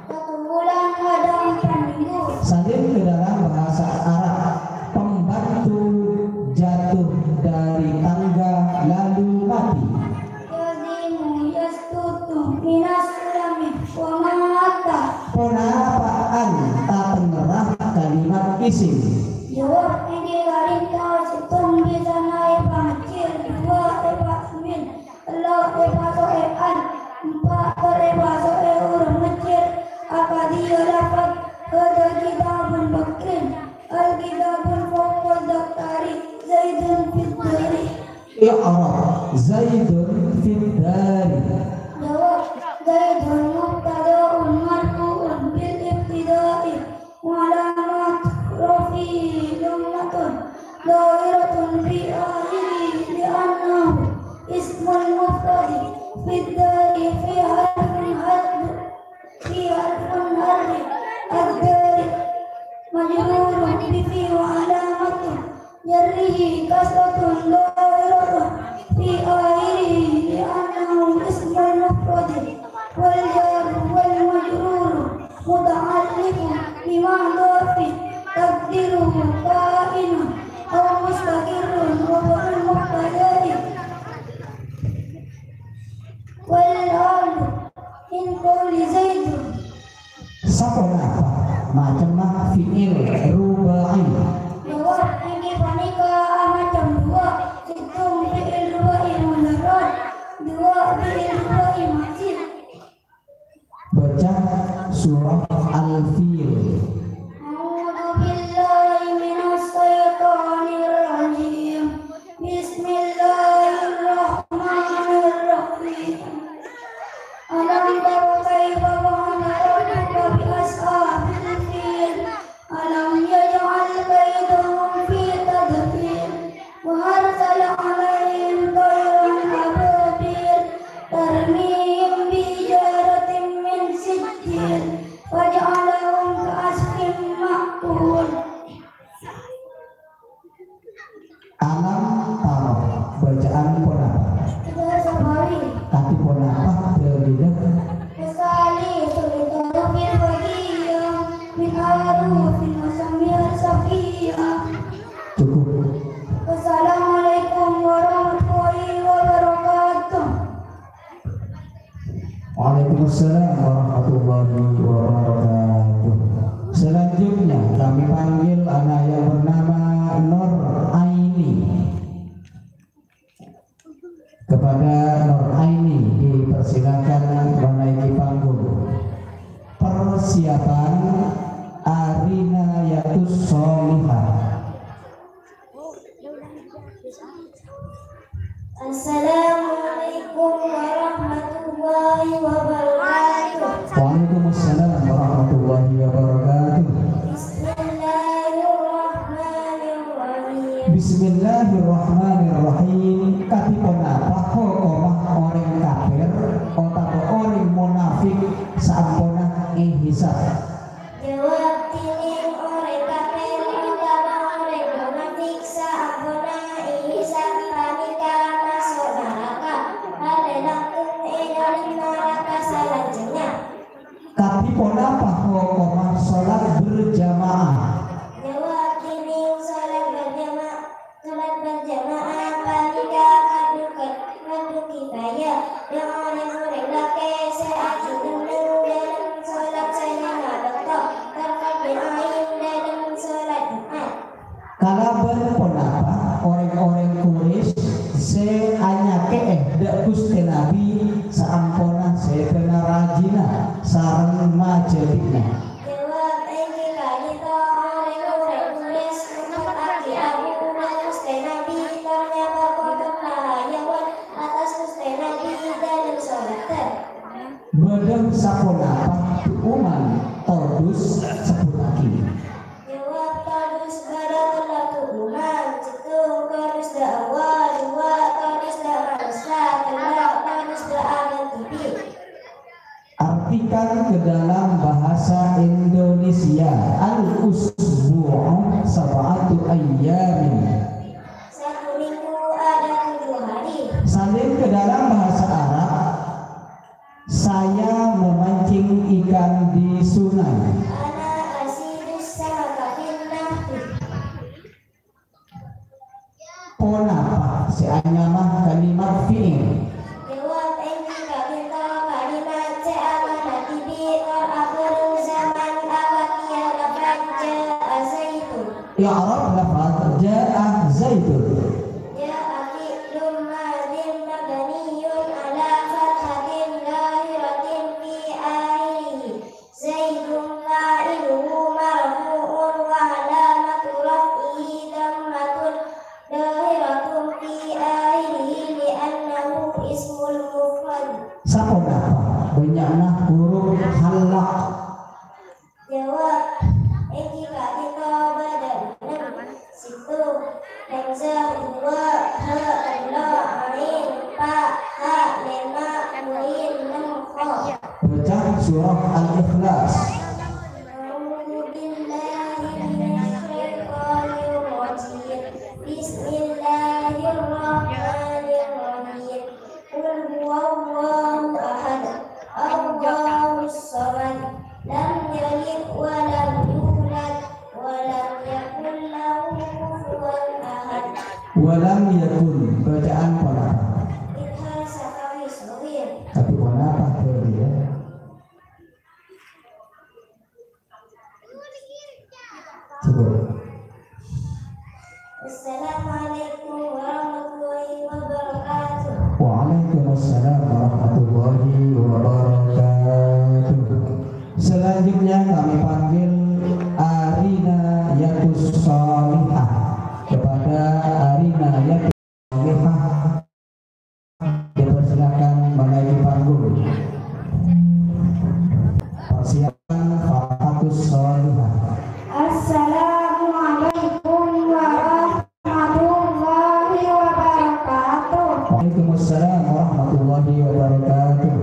Satu bulan ada empat minggu. Salim ke dalam bahasa Arab. Pembantu jatuh dari tangga lalu mati. Yazimu yasqutu minas sulami wa mata. Ponapa'an tatengngerra kalimat isim? Jawab, èngghi ka'dinto sèttong bhâsana èpamèccèr, duwâ' èpasamin, tello' èpaso'è an, empa' tor èpaso'è huruf mèccèr, akadhi ya lafad, hada kitabun bakrin, al-kitabul fawqad daftari, Zaidun fid dari. I'rab, Zaidun fid dari. Jawab, Zaidun mubtada'un Saponapa macemma fi'il ruba'i? Jawab, èngghi panèka amacem duwâ', sèttong fi'il ruba'i mujarrad, duwâ' fi'il ruba'i mazid. Baca surah Al-Fil. أعوذ بالله من الشيطان الرجيم. بسم الله الرحمن الرحيم. ألم تر كيف فعل ربك بأصحاب الفيل؟ ألم يجعل كيدهم في تضليل؟ وأرسل عليهم طيرا أبابيل ترميهم بحجارة من سجيل فجعلهم كعصف مأكول. Alam tara, bacaan ponapa? Kita safari. Kadhi ponapa dalilla? Kesali sulit topir bagia min arufin musamir safiya. Cukup. Wassalamualaikum warahmatullahi wabarakatuh. Waalaikumsalam warahmatullahi wabarakatuh. Selanjutnya kami panggil anak yang bernama Nur Aini. Kepada Nur Aini dipersilakan menaiki panggung. Persiapan Arinayatus Sholihah. Assalamualaikum warahmatullahi wabarakatuh. Waalaikumsalam warahmatullahi wabarakatuh. Bismillahirrahmanirrahim. Bismillahirrahmanirrahim. Kadhi ponapa hokomma orèng kafir otabâ orèng monafik saamponna èhisab? Jawab, dhinèng orèng kafir otabâ orèng monafik saamponna èhisab panèka maso' naraka. Padâ langkong è dâlem naraka salajengnya. Kadhi ponapa hokomma sholat berjamaah? Jawab, dhinèng sholat berjamaah, sholat berjamaah panèka fardhu, fardhu kifayah. Dâ' orèng-orèng lakè' sè ajhi neng-enneng dâlem sholat sè lèma bâkto, tor fardhu ain dâlem sholat Jumat. Kalabân ponapa orèng-orèng Quraisy sè anyakè'è dâ' Ghustè Nabbhi saamponna sèdhâna rajina sareng majhâdhi'na? Jawab, èngghi ka'dinto orèng-orèng Quraisy nèmpa'aghi abu dâ' Ghustè Nabbhi tor nyabâ' potong lahayawan attas Ghustè Nabbhi dâlem sholatta. Bâdâ saponapa du'uman todus, sebbhuttaghi? Jawab, todus bâdâ tello' du'uman, sèttong todus dâ' Allah, duwâ' todus dâ' manossa, tello' todus dâ' alam dhibi'. Artikan ke dalam bahasa Indonesia, al-usbu'u sab'atu ayyamin. Satu minggu ada tujuh hari. Salin ke dalam bahasa Arab, saya memancing ikan di sungai. Ana asidus samaka fin nahri. Ponapa sè anyama kalimat fi'il? Jawab, èngghi ka'dinto kalimat sè amanna dhibi' tor abhâreng zaman abâgiyâ lafaz ja'a Zaidun. I'rab lafaz ja'a Zaidun. Ja'a fi'lun madhin mabniyun ala fathatin dhahiratin fi akhirih. Zaidun fa'iluhu marfu'un wa alamatu raf'ihi dhammatun dhahiratun fi akhirih li'annahu ismul mufrad. Saponapa bânnya'na huruf halak? Jawab, èngghi ka'dinto bâdâ ennem. Sèttong, hamzah, duwâ', ha, tello', ain, empa', kha, lèma', ghuin, ennem, kha. Baca surah Al-Ikhlas. A'udzu billahi minasy syaithanir rajim. Bismillahirrahmanirrahim. Qul huwallahu ahad, Allahus samad, lam yalid wa lam yulad, wa lam yakul lahu kufuwan ahad. Wa lam yakun, bacaan ponapa? Idhar sakawi shaghir. Tapi ponapa, Claudia? Assalamualaikum warahmatullahi wabarakatuh. Waalaikumsalam warahmatullahi wabarakatuh. Selanjutnya kami panggil Arina Yatus Salihah. Kepada Arina Yatus Salihah, dipersilakan menaiki panggung. Persiapan Fatus Salihah. Assalamualaikum warahmatullahi wabarakatuh. Waalaikumsalam warahmatullahi wabarakatuh.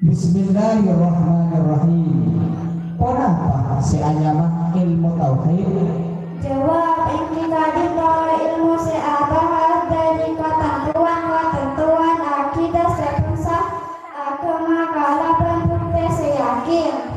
Bismillahirrahmanirrahim. Ponapa sè anyama èlmo tauhid? Jawab, èngghi ka'dinto èlmo sè abahas dhâri katantowan-katantowan akidah sè bhângsa aghâma kalabân buktè sè yakin.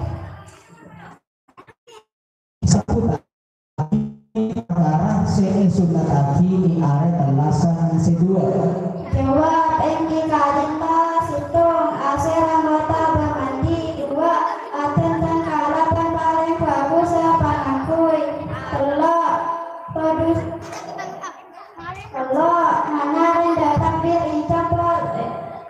Sabuttaghi parkara sè èsunnattaghi è arè tellasan sè duwâ'. Jawab, èngghi ka'dinto sèttong asèra ngotabâ mandi, duwâ' adhândhâng kalabân palèng bhâghussâ pangangghuy, tello' todus, tello' manyarè dâ' takbir ècopot.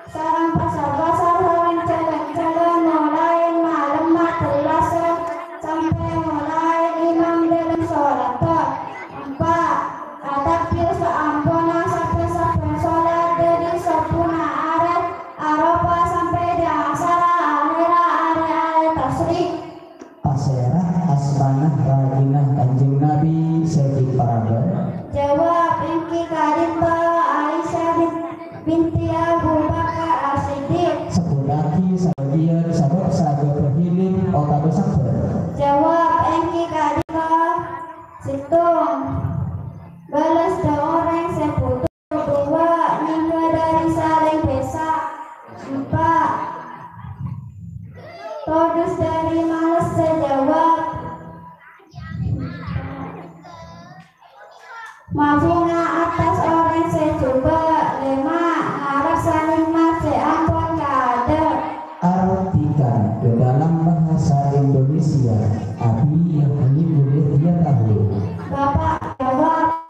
Sareng pasar-pasar sareng jhâlân-jhâlân molaè malemma tellasan sampè' molaè imam dâlem solatta. Empa', atakbir saamponna sabbhân-sabbhân solat dhâri sobbhuna arè Aropa sampè' dâ' asarra ahèrra arè-arè tasyrik. Pasèra asmana rajina Kanjeng Nabi sè ghi' parabân? Jawab, èngghi ka'dinto Aisyah bin-, binti Abu Bakar As-Siddiq. Sebbhuttaghi sabâgiyân sabâb saghâbâ hilif otabâ sabbhân. Jawab, èngghi ka'dinto sèttong. Bâles dâ' orèng sè bhuto. Duwâ', nyangghâ dhâri salèng bhâsa. Empa', todus dhâri males sè jawab. Mafina attas orèng sè jhubâ'. Lèma', ngarep sanèkmat sè ampon kaadâ'. Artikan ke dalam bahasa Indonesia, Abi yang ini boleh dia tahu. Bapak jawab.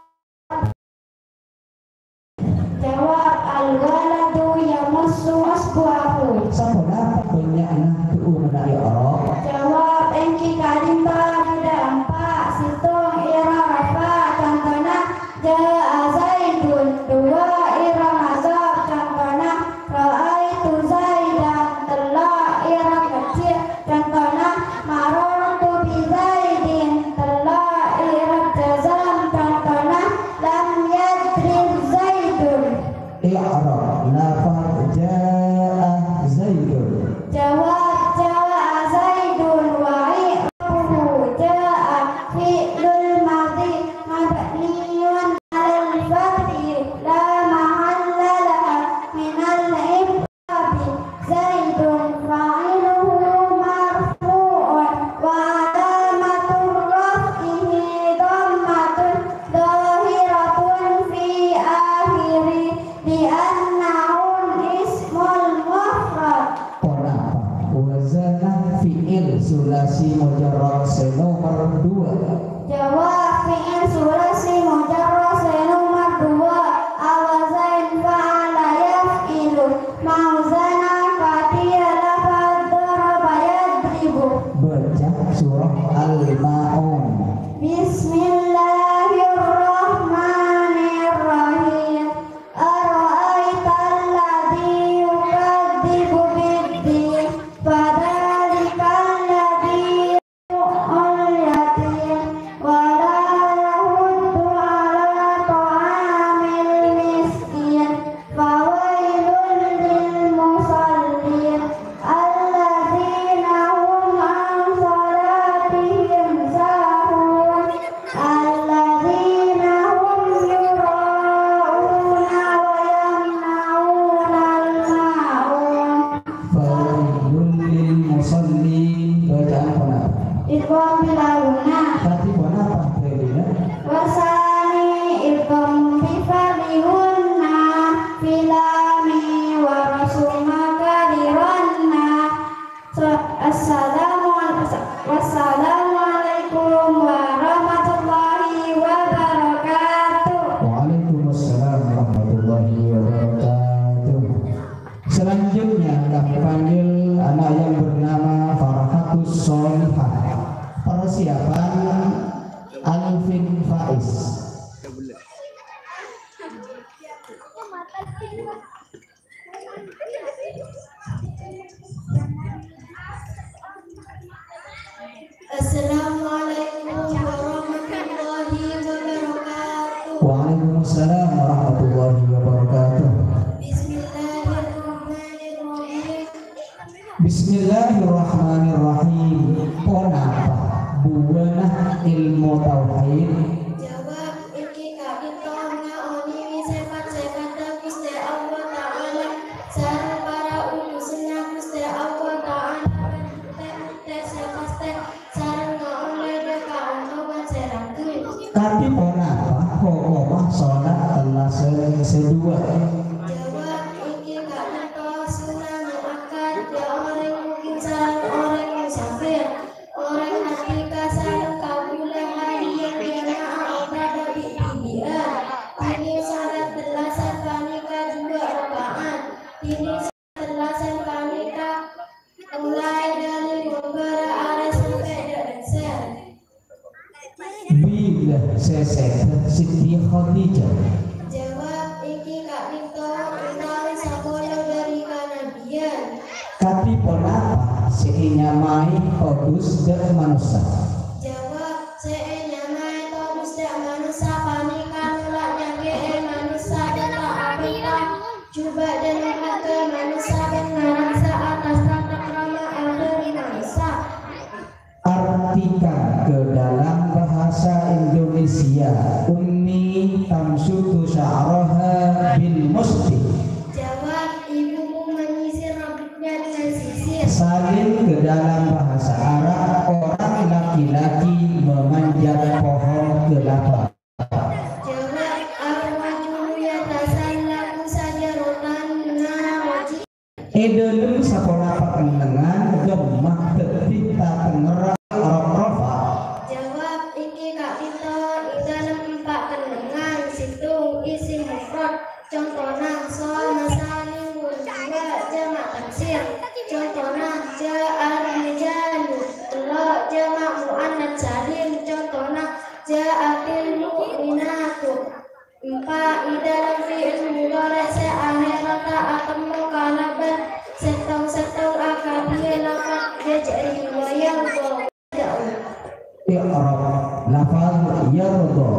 Jawab, "Al-waladu yamassu asbu'ahu." Sabârâmpa bânnya'na tu'u mennang i'rab? Jawab, èngghi ka'dinto bâdâ empa', sèttong i'rab rafa', contona, "Ja'a Zaidun." Duwâ' i'rab nasab, contona, "Ra'aitu Zaidan." Tello' i'rab kecil, contona, "Marartu bi Zaidin." Tello' i'rab jazam, contona, "Lam yadrib Zaidun." I'rab lafaz ja'a Zaidun. Jawab, ja'a Zaidun wa i'rabuhu, ja'a fi'lul madhi mabniyun 'alal fathi la mahalla laha minal i'rab. Zaidun fa'iluhu marfu'un wa 'alamatu raf'ihi dhammatun dhahiratun fi akhirih li'annahu ismul mufrad. Ponapa wazanna fi'il sulasi mujarrad sè nomer duwâ'? Jawab, fi'il sulasi mujarrad sè nomer duwâ', awazan fa'ala yaf'ilu, mauzanna kadhi lafaz daraba yadribu. Bâca surah Al-Ma'un. Bismillahirrahmanirrahim. Ara'aitalladzi yukadzibu biddin, fadzalikal ladzi yadu'ul yatim, wa la yahuddu 'ala ta'amil miskin, fawailul lil musallin, alladzina hum 'an salatihim sahun. Alladzina hum yura'una wa yamna'unal ma'un. Fawailul lil musallin. Bacaan ponapa? Idgham bil ghunna. Kadhi ponapa bhâdhina? Wasani idgham bi fa'li ghunna fil lami wa rasuma kariranna. Sa-, assalamu al-, wassalamualaikum bernama Farhatus Sholihah. Persiapan Alvin Faiz. Assalamualaikum warahmatullahi wabarakatuh. Waalaikumsalam warahmatullahi wabarakatuh. Bismillahirrahmanirrahim. Bismillahirrahmanirrahim. Ponapa buwâna èlmo tauhid? Jawab, èngghi ka'dinto ngaonèngè sèfat-sèfatta Ghustè Allah Ta'ala sareng para utusanna Ghustè Allah Ta'ala bân bhuktè-bhuktè sè pastè sareng ngaollè dâ' kaontongan sè langgeng. Kadhi ponapa hokomma sholat tellasân sè duwâ'? Jawab, èngghi ka'dinto sunnah muakkad, dâ' orèng mukim sareng orèng musafir, orèng andhika sareng kabulâ hadir jamaah otabâ bi'-dhibi'ân. Dhinèng sholat tellasân panèka duwâ' raka'at. Dhinèng sholat tellasân panèka molaè dâri ngombârâ arè sampè' dâ' lèngsèr. Bilâ sè sèdhâ Siti Khadijah? Jawab, èngghi ka'dinto èntar sapolo dâri kanabiyân. Kadhi ponapa sè ènyamaè todus dâ' manossa? Jawab, sè ènyamaè todus dâ' manossa panèka nolak nyakè'è manossa bân ta' abhâkta jhubâ' dâlem ragâ manossa bân ngaraksa atas tata krama abâli manossa. Artikan ke dalam bahasa Indonesia, Ummi tamshutu sya'raha bil mushti. Jawab, ibuku menyisir rambutnya dengan sisir. Salin ke dalam bahasa Arab, orang laki-laki memanjat pohon kelapa. Jawab, ar-rajulu yatasallaqu syajaratan minal raji. È dâlem saponapa kennengngan ghemma dhâddhi tatengngerra rok-rofa? Jawab, èngghi ka'dinto è dâlem empa' kennengngan, sèttong isim mufrad. Contona, shoma salimun, duwâ' jama' taksir. Contona, ja'ar rijalu, tello' jama' muannats salim. Contona, ja'atil mu'minatu. Empa', è dâlem fi'il mudhari' sè ahèrra ta' atemmo kalabân sèttong-sèttong akadhi lafaz yajri wa yardha. I'rab lafaz yardha.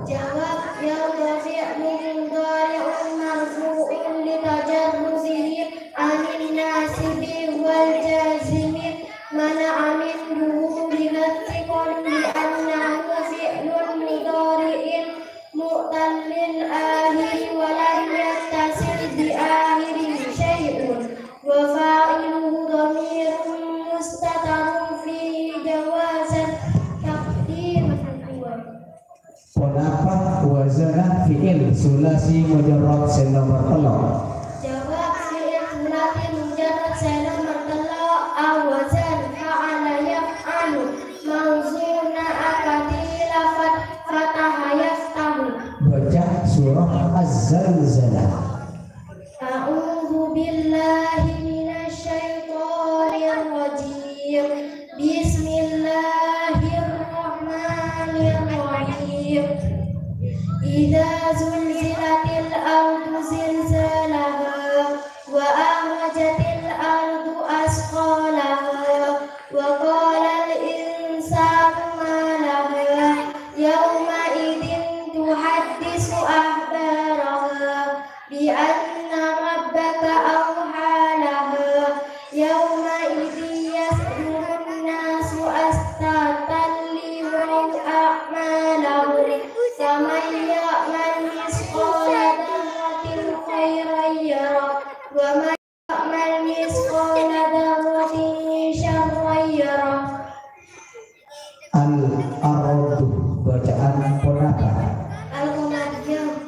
Jawab, yardha fi'lun mudhari'un marfu'un li tajarrudihi 'anin nasibi wal jazimi, mana'a min dhuhuriha thiqal li annahu fi'lun mudhari'in mu'tallil akhiri wa lam yattasil bi akhirihi syai'un, wa fa'iluhu dhamirun mustatirun fihi jawazan taqdiruhu huwa. Ponapa wazanna fi'il sulasi mujarrad sè nomer tello'? Jawab, fi'il sulasi mujarrad sè nomer tello' awazan fa'ala yaf'alu, mauzunna akadhi lafaz fataha yaftahu. Baca surah Az-Zalzalah. A'udzu billahi minasy syaithanir rajim. Bismillahirrahmanirrahim. Idza zulzilatil ardu zilzalaha wa akhrajatil ardu asqalaha wa qalal insanu ma laha yawma idzin tuhaddisu akhbaraha bi anna rabbaka awha laha yawma idzin yasdurun nasu ashtatan liyuraw a'malahum faman ya'mal mithqala dzarratin khairan yarah wa man ya'mal mithqala dzarratin syarran yarah. Al-ardu, bacaan ponapa? Al-qamariyah.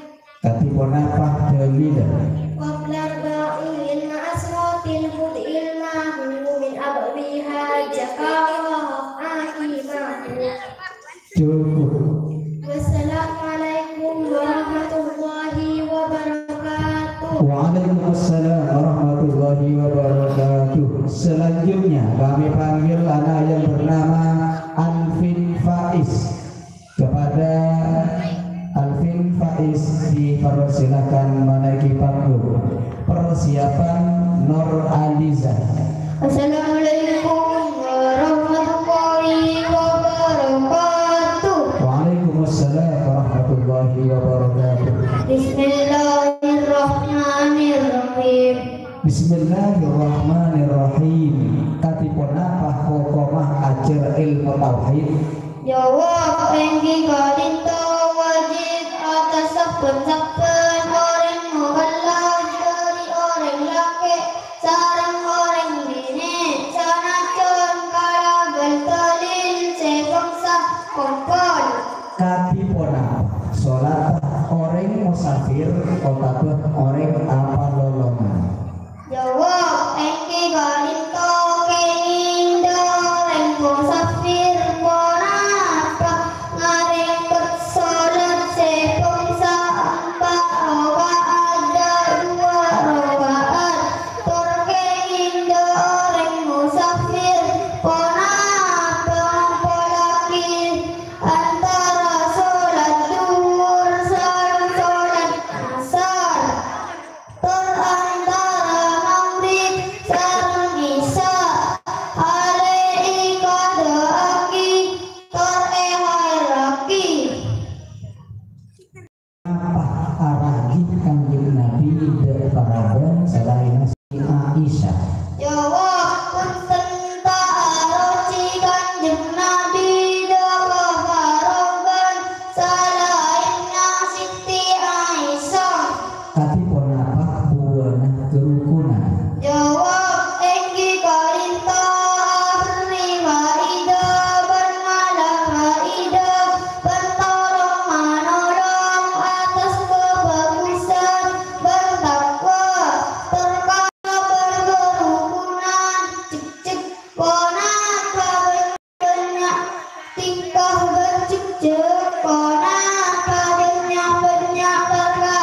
Kadhi ponapa dalilna? Qabla arba'in min asratil bud'il mahu min aqwiha jaka wa aqimahu. Cukup. Wassalamualaikum warahmatullahi wabarakatuh. Waalaikumsalam warahmatullahi wabarakatuh. Selanjutnya, Kami panggil anak yang bernama Alvin Faiz. Kepada Alvin Faiz dipersilakan menaiki panggung. Persiapan Nur Aliza. Assalamualaikum warahmatullahi wabarakatuh. Waalaikumsalam warahmatullahi wabarakatuh. Bismillahirrahmanirrahim. Bismillahirrahmanirrahim. Kadhi ponapa hokomma ajhâr èlmo tauhid? Jawab, èngghi ka'dinto wajib atas sabbhân-sabbhân orèng mokallaf, dhâri orèng lakè' sareng orèng binè', sanajjhân kalabân dalil sè bângsa kompol. Kadhi ponapa solatta orèng mosafir otabâ orèng apalolongan? Jawab, èngghi ka'dinto kèngèng dhâ' orèng mosafir, ponapa ngarèng solat sè bângsa empa' roka'at dhâ' duwâ' roka'at, tor kèngèng dhâ' orèng mosafir, ponapa ngompolaghi antara solat dhuhur sareng solat asar. Tor antara maghrib sareng isya, arè èkadâ'aghi tor èhaèrraghi. Napa araghi Kanjeng Nabi dhâ' paraban salaènna Siti Aisyah? Jawab, bhunten, ta' aroghi Kanjeng Nabi dhâ' paraban salaènna Siti Aisyah. Kadhi ponapa buwâna karukunan? Jawab, èngghi ka'dinto aberri' faidah bân ngala' faidah bân tolong-manolong atas kabhâghusân bân taqwa. Tor ka karukunan, cek-cek, ponapa bân bânnya' tingkah bân cek-cek, ponapa bânnya'-bânnya' parkara.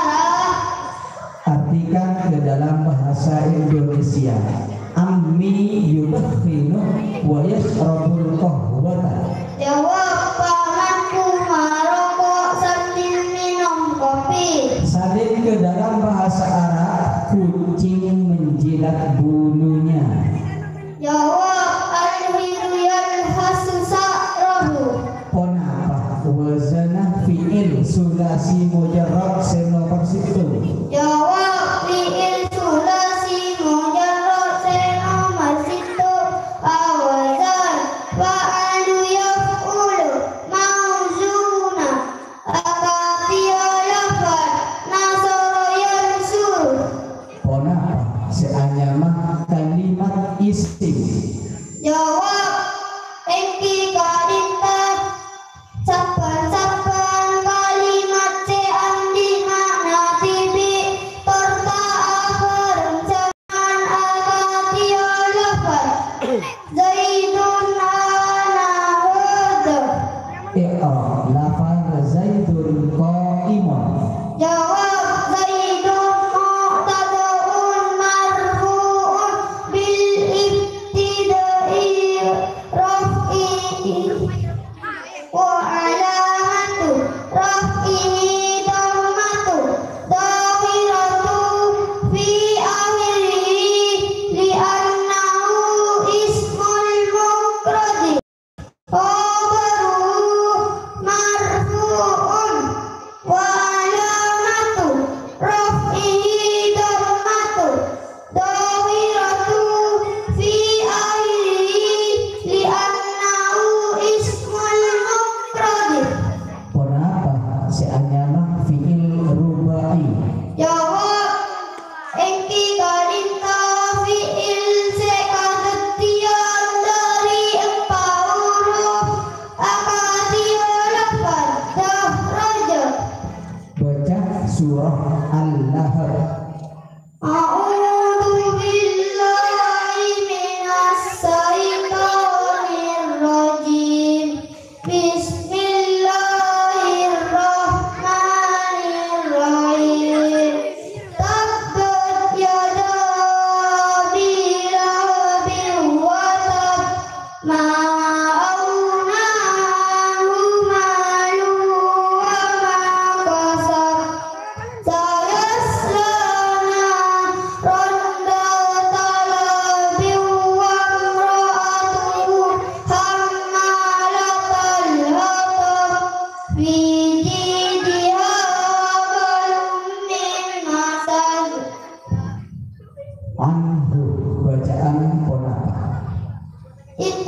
Artikan ke dalam bahasa Indonesia, ammi yudakhinu wa yashrabul qahwata. Jawab, pamanku maroko' sambil minum kopi. Salin ke dalam bahasa Arab, kucing menjilat bulunya. Jawab, al-hiru yalhasu sa'rahu. Ponapa wazanna fi'il sulasi mujarrad sè nomer sèttong? Jawab, fi'il sulasi mujarrad sè nomer sèttong awazan fa'ala.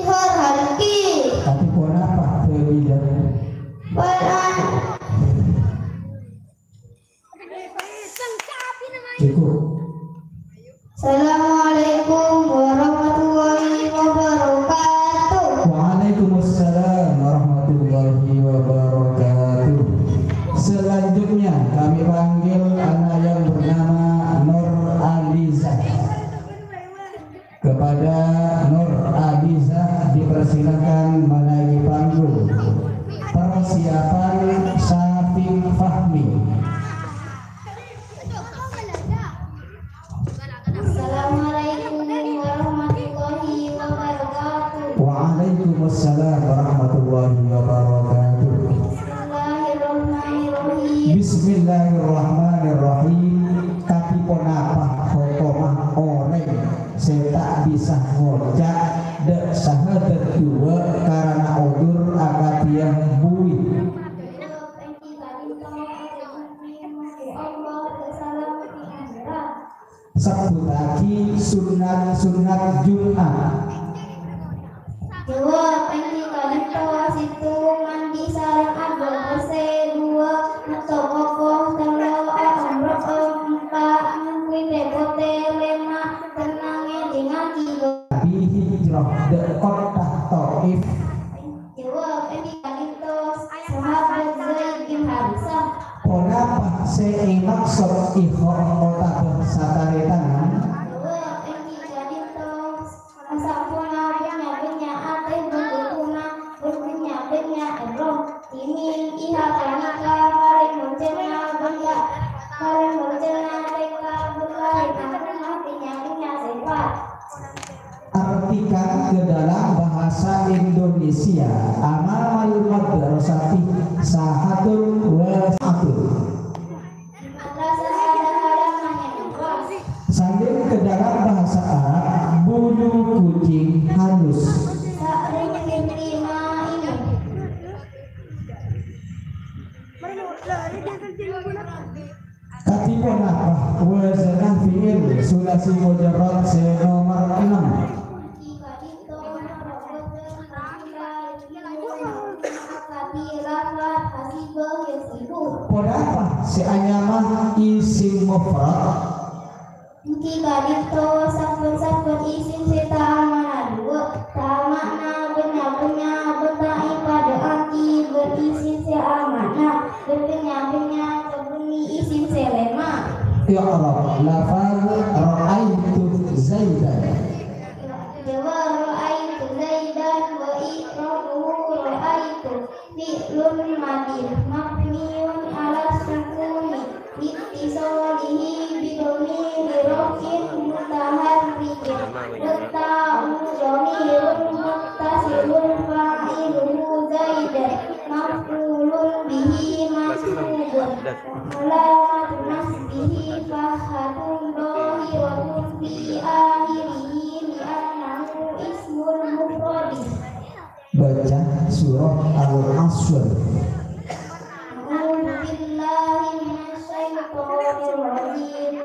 Harhalki. Kadhi ponapa, Dewi? Walan. Cukup. Assalamualaikum warahmatullahi wabarakatuh. Waalaikumsalam warahmatullahi wabarakatuh. Selanjutnya kami panggil anak yang bernama Nur Aliza. Kepada Nur Aliza dipersilakan menaiki panggung. Persiapan Syafiq Fahmi. Assalamualaikum warahmatullahi wabarakatuh. Waalaikumsalam warahmatullahi wabarakatuh. Bismillahirrahmanirrahim. Bismillahirrahmanirrahim. Kadhi ponapa hokomma orèng sè ta' bisa ngoca' dâ' syahadat duwâ' karana odur akadhiyâ buwi? Sebbhuttaghi sunnat-sunnat Jum'at. Jâwâb, èngghi ka'dinto, sèttong mandi sareng abâbâsè, duwâ' metto koko, tello' aomro'o, empa' ngangguy tè-potè, lèma' tennang ngèdingngaghi. Bi hijrah dâ' kottha Taif. Jâwâb, èngghi ka'dinto, sahabat Zaid bin Harisah. Ponapa sè èmaksod ikho' otabâ satarètangan? Jâwâb, èngghi ka'dinto, asamponna bânnya'-bânnya' atè bân bhungkona bân bânnya'-bânnya' èrrom. Dhimèn ikho' panèka palèng monjhângnga bân ka-, palèng monjhângnga tèngka bân laènna bânnya'-bânnya' sèpat. Artikan ke dalam bahasa Indonesia, amamal madrasati sahatun wa sahatun. Madrasah adalah halaman yang luas. Sanding ke dalam bahasa Arab, bulu kucing halus. Sa'run binti ma'in. Kadhi ponapa wazanna fi'il sulasi mujarrad sè nomer ennem? Ponapa sè anyama isim mufrad? Èngghi ka'dinto sabbhân-sabbhân isim sè ta' ama'na duwâ', ta' ama'na bânnya'-bânnya', bân ta' èpadâ'âghi bân isim sè ama'na bân bânnya'-bânnya', kabhângngè isim sè lèma'. I'rab lafaz ra'aitu Zaidan. Jâwâb, ra'aitu Zaidan wa i'rabuhu ra'aitu. Fi'lun madin mabniyun 'alas sukuni liittisalihi bidhamiri raf'in mutaharrikin. Watta'u dhamirun muttasilun fa'iluhu Zaidan maf'ulun bihi mansubun. Wa 'alamatu nasbihi fathatun dhahiratun fi akhirihi li'annahu ismul mufrad. Baca surah Al-Asr. A'udzubillahi minasyaitonirrajim.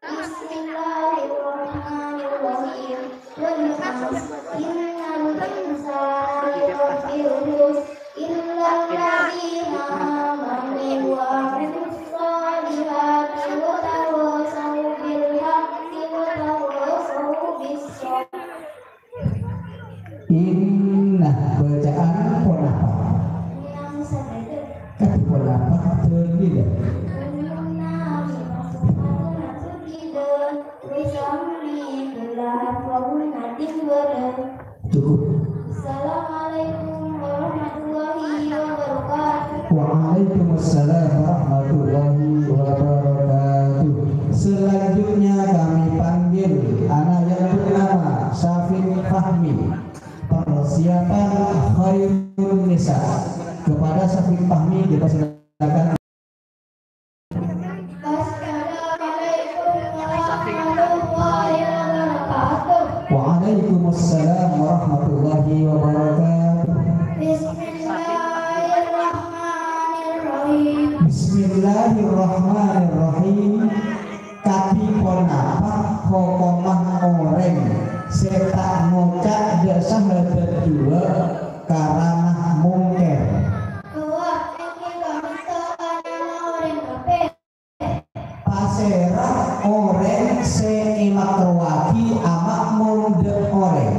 Bismillahirrahmanirrahim. Wal 'asr. Innal insana lafi khusr. Illalladzina amanu wa 'amilus shalihati wa tawashaw bil haqqi wa tawashaw bis shabr. Inna, bacaan ponapa? Kadhi ponapa dalil? Cukup. Assalamualaikum warahmatullahi wabarakatuh. Waalaikumsalam warahmatullahi wabarakatuh. Selanjutnya kami panggil anak yang bernama Syafiq Fahmi. Persiapan Khairun Nisa. Kepada Syafiq Fahmi kita silakan. Assalamualaikum warahmatullahi wabarakatuh. Waalaikumsalam warahmatullahi wabarakatuh. Bismillahirrahmanirrahim. Bismillahirrahmanirrahim. Kadhi ponapa hokomma orèng sè ta' ngoca' dâ' syahadat karana mungkèr. Jawab, èngghi ka'dinto anyama orèng kafir. Pasèra orèng sè èmakruhaghi ama'mum dâ' orèng?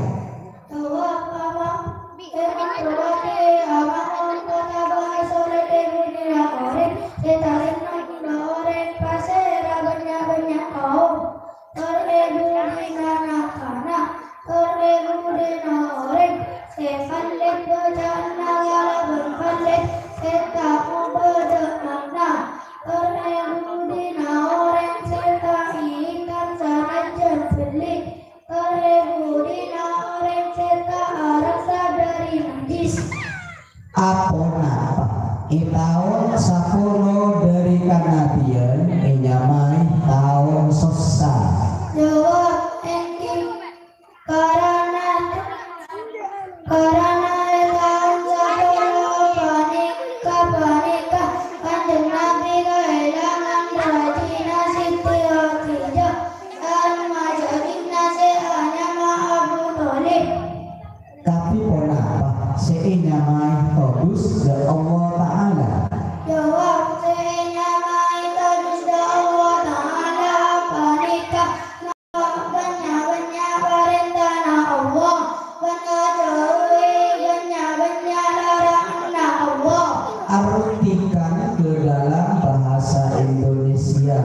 Jawab, ama-, èmakruhaghi ama'mum kètabâ asolat è budina orèng sè tarèmot dâ' orèng pasèra bânnya'-bânnya' kaum. Tor è budina na'-kana', tor è budina orèng sè kallèt bâca'anna kalabân kallèt sè ta' mobâdâ ma'na. Tor è budina orèng sè ta' èkan sanajjân bellè. Tor è budina orèng sè ta' arassa dâri najjhis. Aponapa è taon sapolo dâri kanabiyân ènyamaè taon sossa? Jawab, èngghi karana, karana è taon sapolo panèka, panèka Kanjeng Nabi kaèlangan rajina Siti Khadijah, sareng jhâjhâna sè anyama Abu Thalib. Kadhi ponapa sè ènyamaè todus dâ' Allah Ta'ala? Jawab, sè ènyamaè todus dâ' Allah Ta'ala panèka bânnya'-bânnya' parèntana Allah, bân ajhâuwi bânnya'-bânnya' laranganna Allah. Artikan ke dalam bahasa Indonesia,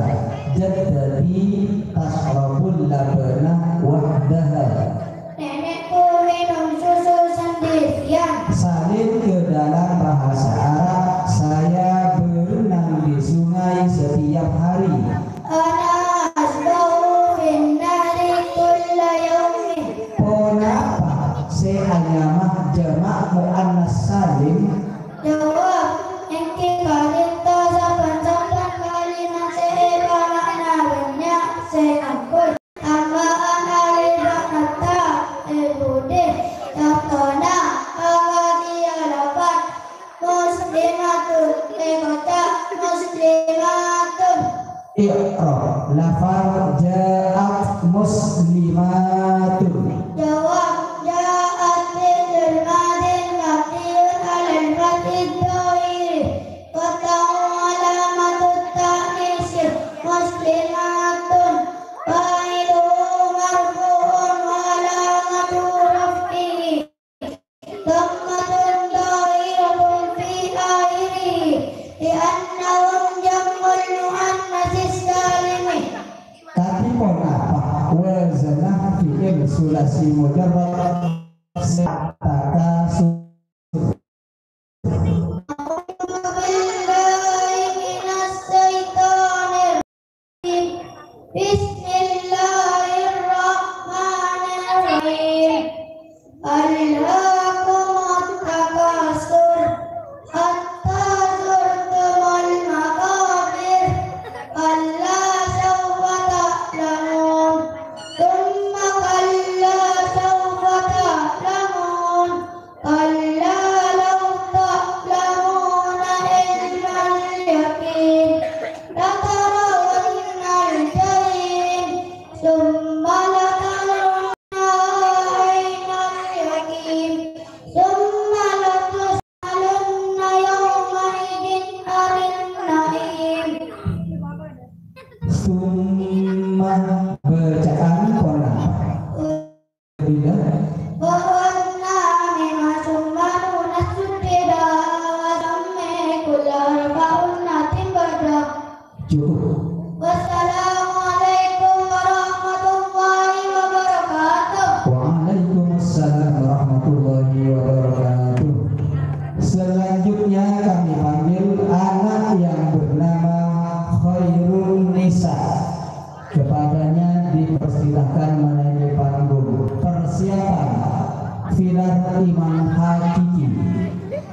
dhâddhi tasyrabul labana wahdaha. Nenekku minum susu sendirian. Salin ke dalam bahasa Arab, saya berenang di sungai setiap hari. Ana asbahu fin nahri kulla yaumin. Ponapa sè anyama jama' muannas salim? Jawab, èngghi ka'dinto sabbhân-sabbhân kalèma sè èpala'ana bânnya' sè ngampol. Tamba'an alif ba'da ta' è budi. Contona, akadhi lafad muslimatun, èkoca' muslimatun. I'rab lafad ja'at muslimatun. Jawab, ja'at fi'lun madin mabniyun 'alal fathi dhahiri. Qaddamahu alamatut ta'nisi muslimatun. Fa'iluhu marfu'un wa alamatu raf'ihi dhammatun dhahiratun fi akhirihi, li'annahu jam'ul muannatsis salimi. Kadhi ponapa wazanna fi'il sulasi mujarrad? Takasur. A'udzubillahi minasyaitonirrajim. Bismillahirrahmanirrahim. Alhaakumut takatsur, hatta zurtumul maqabir, kalla sawfa ta'lamun, tsumma kalla sawfa ta'lamun, kalla law ta'lamuna ilmal yaqin, latarawunnal jahim, tsumma latarawunnaha 'ainal yaqin, tsumma latus'alunna yauma'idzin 'anin na'im. Tsumma bacaan ponapa? Wa huwa an-na'im, tsumma nunassu tiba'a wa sammi kulla arba'a unnatin ba'da. Cukup. Wassalamualaikum warahmatullahi wabarakatuh. Waalaikumsalam warahmatullahi wabarakatuh. Selanjutnya kami panggil anak yang bernama Khairun Nisa. Kepadanya dipersilahkan menaiki panggung. Persiapan, Filar Iman Hakiki.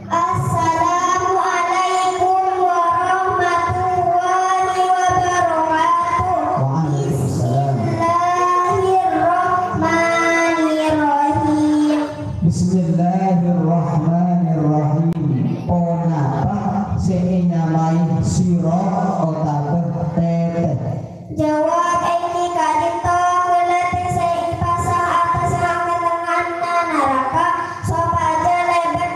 Assalamualaikum warahmatullahi wabarakatuh. Waalaikumsalam. Bismillahirrahmanirrahim. Bismillahirrahmanirrahim. Ponapa sè ènyamaè sèra otabâ tètè? Jawab, èngghi ka'dinto kulâ sè èpasang attas rang-katelengnganna naraka, sopajâ lèbât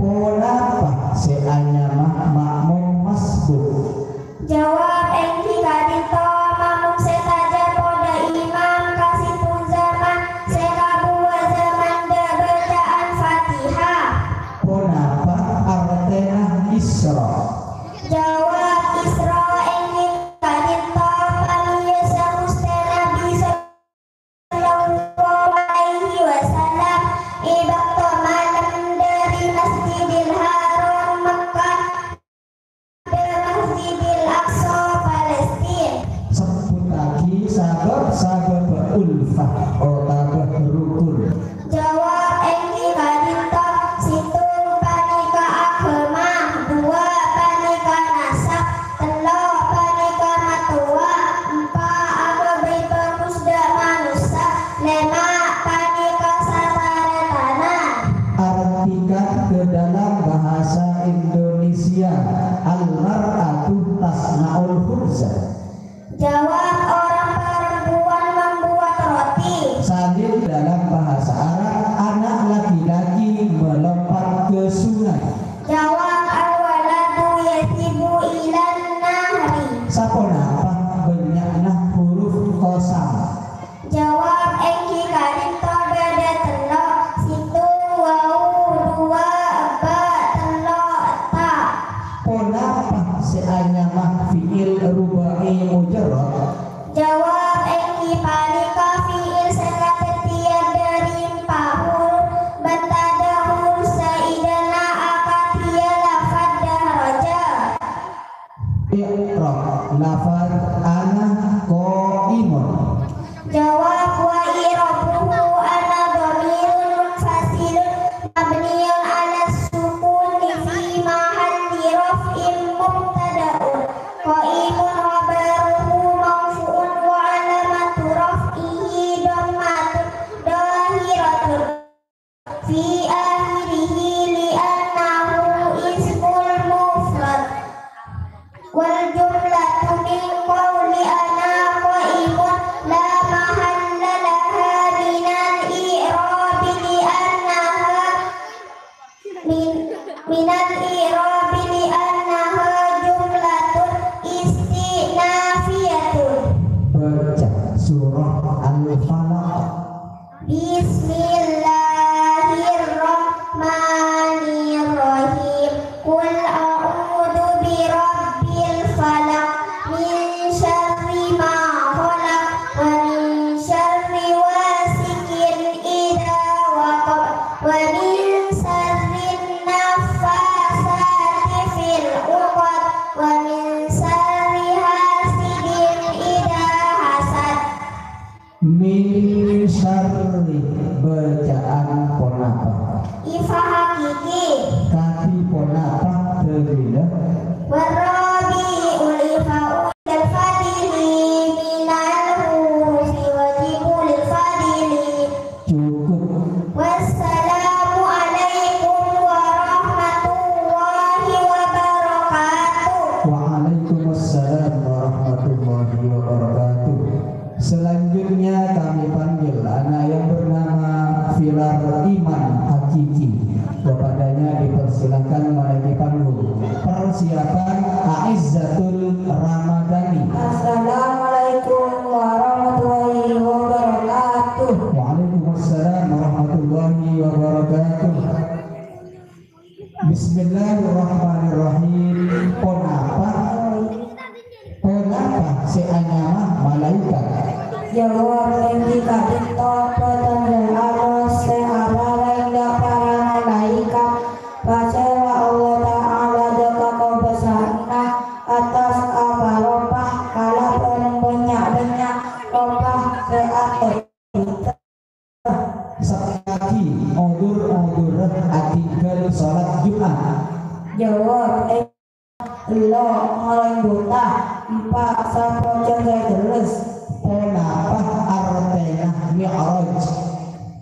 Ponapa sè anyama ma'mum masbuk? Jawab, èngghi ka'dinto ma'mum sè tajâ poḍâ imam ka sèttong jhâman sè kabuwâ jhâman ḍâ' bâcaan Fatihah. Ponapa artèna Isra? Jawab, Isra èngghi ka'dinto pamèyos Ghustè Nabbhi sallallahu alaihi wasallam è bâkto malem ḍâri Masjidil Haram Mekkah ḍâ' Masjidil Aqsa Palestina. Sebbhuttaghi sabâb-sabâb ulfah otabâ rukun. Jawab, èngghi ka'dinto, sèttong panèka aghâma, ḍuwâ' panèka nasab, tello' panèka mattowa, empa' aghâbây bhâghus ḍâ' manossa, lèma' panèka sataretanan. Artikan ke dalam bahasa Indonesia, al-mar'atu tasna'ul khubza. Jawab, orang perempuan membuat roti. Salin dalam bahasa Arab, anak laki-laki melompat ke sungai. Jawab, al-waladu yadhibu ilan nahri. Saponapa bânnya'na huruf qasam? Jawab, èngghi ka'dinto bâḍâ tello', sèttong wau, ḍuwâ' ba, tello' ta'. Ponapa sè anyama fi'il ruba'i mujarrad? Jawab, èngghi panèka fi'il sè kadhâddhiyân ḍâri empa' huruf, bân taḍâ' huruf sè èḍâna akadhiyâ lafad dahraja. I'rab lafad ana qaimun. Jawab, wa i'rabuhu ana dhamirun munfasilun mabniyun 'alas sukuni fi mahalli raf'in mubtada'un qaimun khabaruhu marfu'un wa 'alamatu raf'ihi dhammatun dhahiratun fi akhirihi li'annahu ismul mufrad. Wal jumlatu min qawli ana qaimun la mahalla laha minal i'rabi li'annaha min, minal i'rabi li'annaha jumlatun isti'nafiyatun. Baca surah Al-Falaq. Bismillahirrahmanirrahim. Qul a'udzu birabbil falaq. Min syarri ma khalaq. Wa min syarri ghasiqin idza waqab. Wa min syarrin naffasati fil 'uqad. Wa min syarri hasidin idza hasad. Min syarri bacaan ponapa? Ifa hakiki. Kadhi ponapa dalilla? Warrabi'ul ifa'u lil fadli minal hurufi wajibu lil fadli. Cukup. Wassalamualaikum warahmatullahi wabarakatuh. Waalaikumsalam warahmatullahi wabarakatuh. Selanjutnya kami panggil anak yang bernama Filar Iman Hakiki. Kepadanya dipersilakan menaiki panggung. Persiapan Aizzatul Ramadhani. Assalamualaikum warahmatullahi wabarakatuh. Waalaikumsalam warahmatullahi wabarakatuh. Bismillahirrahmanirrahim. Ponapa? Ponapa sè anyama malaikat? Jawab, èngghi ka'dinto bhâdhân sè alos sè aparèng ḍâ' para malaikat, pasèra Allah Ta'ala ḍâ' kakobâsaanna attas apa-ropa kalabân bânnya'-bânnya' ropa sè atè. Sakalè, odur-odurra atinggal salat Jum'at. Jawab, eh, tello', ngolèng buta, empa', sapojhân sè ḍelles. Ponapa artèna mi'raj?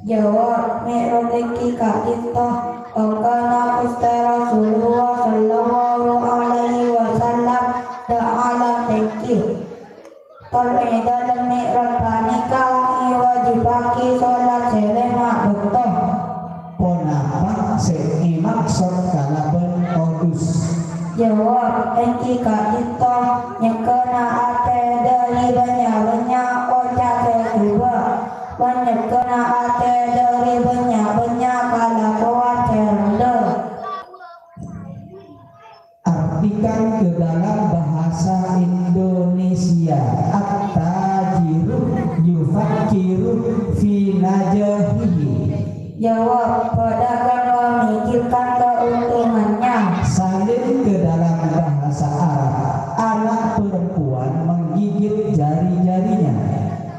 Jawab, mi'raj èngghi ka'dinto, engkana Ghustè Rasulullah sallallahu alaihi wasallam ḍâ' alam tèngghi. Tor è ḍâlem mi'raj panèka èwâjibhâghi salat sè lèma' bâkto. Ponapa sè èmaksod maksod kalabân todus. Jawab, èngghi ka'dinto, nyèkkana atè dhâri bânnya'-bânnya' oca' sè jhubâ', bân nyèkkana atè dhâri bânnya'-bânnya' kalakowan sè rèndhâ. Artikan ke dalam bahasa Indonesia, at-tajiru yufakkiru fi najahihi. Jawab, pedagang memikirkan keuntungannya. Salin ke dalam bahasa Arab, anak perempuan menggigit jari-jarinya.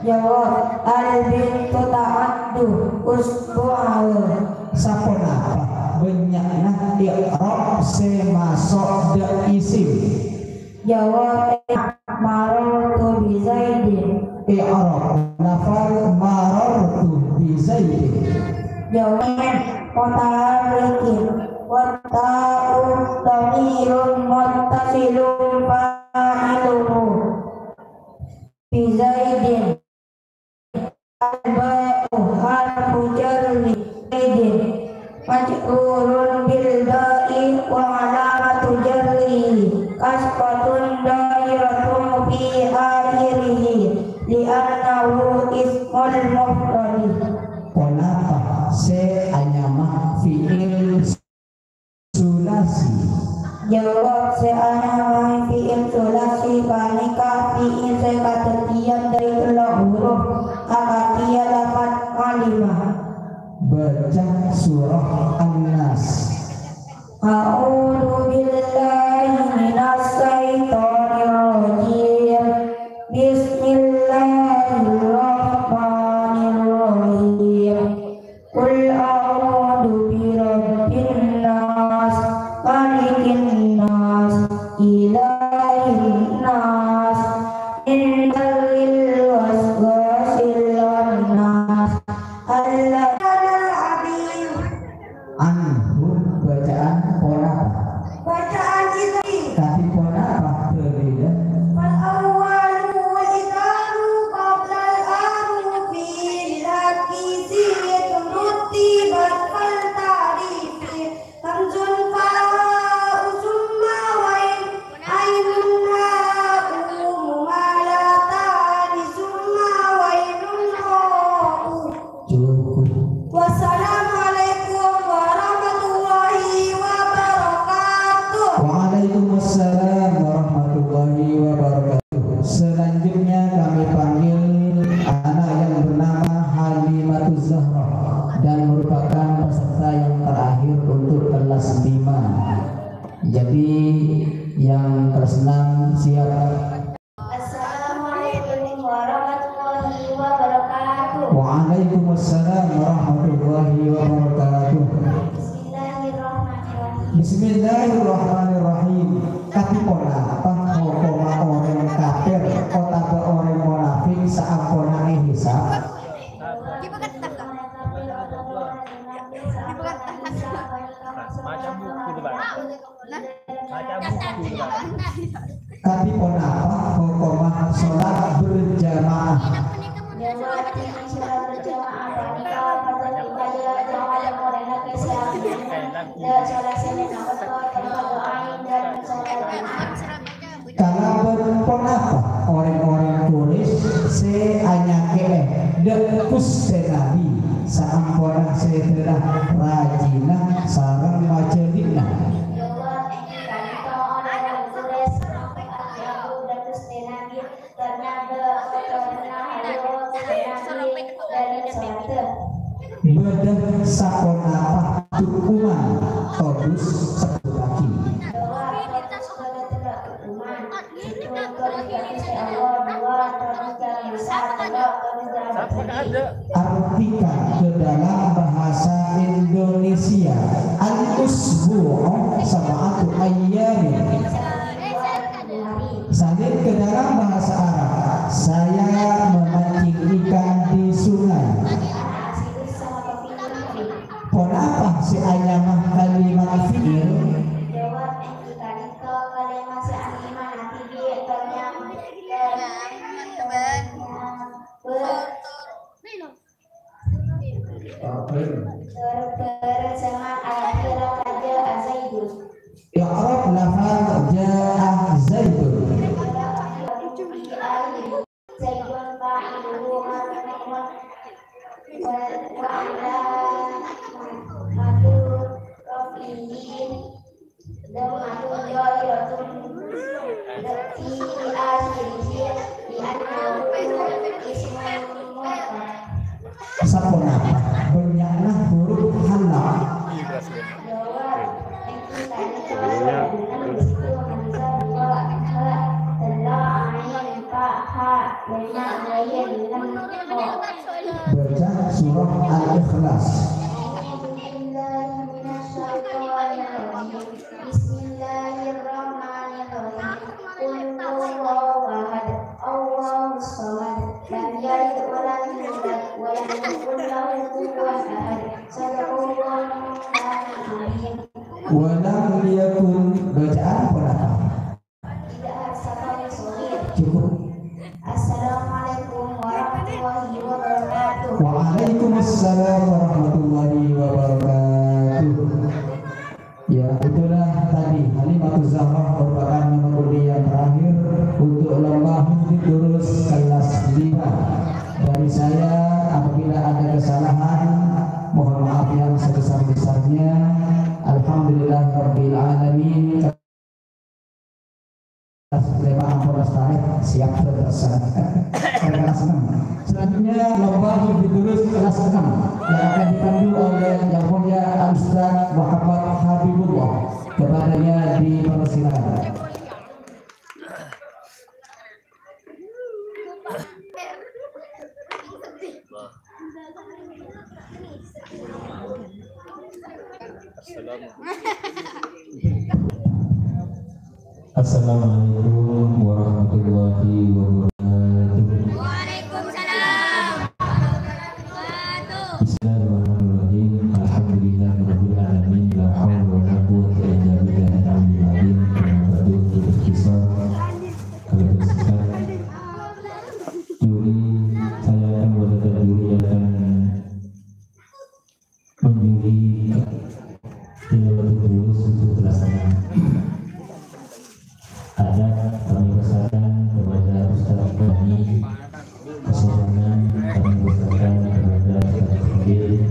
Jawab, al-bintu ta'uddu usbu'aha. Saponapa bânnya'na i'rab sè maso' dâ' isim? Jawab, marartu bi Zaidin. I'rab lafal marartu bi Zaidin. Jawab, mutaharrikin. Wa ta'u dhamirun muttasilun fa'iluhu bi Zaidin. Al-ba'u harfu jarri Zaidin majrurun bil ba'i wa alamatu jarrihi kasratun dhahiratun fi akhirihi li'annahu ismul mufradi. Ponapa sè anyama fi'il sulasi? Jawab, sè anyama fi'il sulasi panèka fi'il sè kadhâddhiyân dhâri tello' huruf, akadhi lafaz alima. Baca surah An-Nas. A'udzu billahi minasy syaithanir rajim. Bismillahirrahmanirrahim. Qul a'udzu bi rabbin nas, malikin nas, ilahin nas, min syarril waswasil khannas, alladzi Anhu, bacaan ponapa? Bacaan itu. Kadhi ponapa dalilna? Fal awwalu wal idhafu qablal arufi lil haqqi siyatun ruttibat fal ta'rifi hamzun fa'u summa wain ainun ha'u mumalatani summa wainun ha'u. Cukup. Wassalamualaikum warahmatullahi wabarakatuh. Waalaikumsalam warahmatullahi wabarakatuh. Selanjutnya kami panggil anak yang bernama Halimatuz Zahra dan merupakan peserta yang terakhir untuk kelas lima. Jadi yang kelas enam siap. Assalamualaikum warahmatullahi wabarakatuh. Waalaikumsalam warahmatullahi wabarakatuh. Bismillahirrahmanirrahim. Bismillahirrahmanirrahim. Kadhi ponapa hokomma orèng kafir otabâ orèng monafik saamponna èhisab? Maca buku, Pak. Kadhi ponapa hokomma sholat berjamaah? Jawab, sholat berjamaah panèka fardhu kifayah, jamaah yang orèng akeh sè ahli. Dan sholat sè mènangka fardhu ain dan sholat Jumat. Kalabân ponapa orèng-orèng Quraisy sè anyakè'è dâ' Ghustè Nabbhi saamponna sèdhâna rajina sareng majâdhi'na? Jawab, èngghi ka'dinto orèng Quraisy sè nyangkè'aghi Abu dâ' Ghustè Nabbhi karna dâ' kotoranna hayo Ghustè Nabbhi dâri sholadhâ. Bâdâ saponapa du-, uman todus sebbhuttaghi? Jawab, todus bâdâ tello' du-, uman. Sèttong todus dâ' Ghustè Allah, duwâ' todus dâ' Musa, tello' todus dâ' Artikan ke dalam bahasa Indonesia, al-usbu'u sab'atu ayyamin. Salin ke dalam bahasa Arab, saya memancing ikan di sungai. Ponapa sè anyama kalimat fi'il? Jawab, èngghi ka'dinto kalimat sè anyama fi'il, tanya. Ber-, ber-, zaman akhir raja Bismillahirrahmanirrahim. Qul huwallahu ahad, Allahus samad, lam yalid wa lam yulad, wa lam yakul lahu kufuwan ahad. Shadaqallahul azim. Wa lam yakun, bacaan ponapa? Idza safar shaghir. Cukup. Assalamualaikum warahmatullahi wabarakatuh. Waalaikumsalam warahmatullahi wabarakatuh. Ya, itulah tadi Halimatuz Zahrah merupakan nama kuliah yang terakhir untuk lomba hifdz durus kelas lima. Dari saya, apabila ada kesalahan, mohon maaf yang sebesar-besarnya. Alhamdulillahirabbil alamin. Kelas lima ampun lestari, siap terus. Kelas enam. Selanjutnya lomba hifdz durus kelas enam yang akan dipandu oleh Yang Mulia Al Ustaz Muhammad Habibullah. Kepadanya dipersilakan. Assalamualaikum warahmatullahi wabarakatuh. Waalaikumsalam warahmatullahi wabarakatuh. Bismillahirrahmanirrahim. Alhamdulillahirabbil alamin. La haula wala quwwata illa billahil aliyyil azim. Amma ba'du, berkisah. Kalau bersikap juri, saya akan berkata juri akan menjuri tiga belas untuk kelas enam. Ada kami persilakan kepada Ustaz Bani, kesorangan kami persilakan kepada Ustaz Fadil,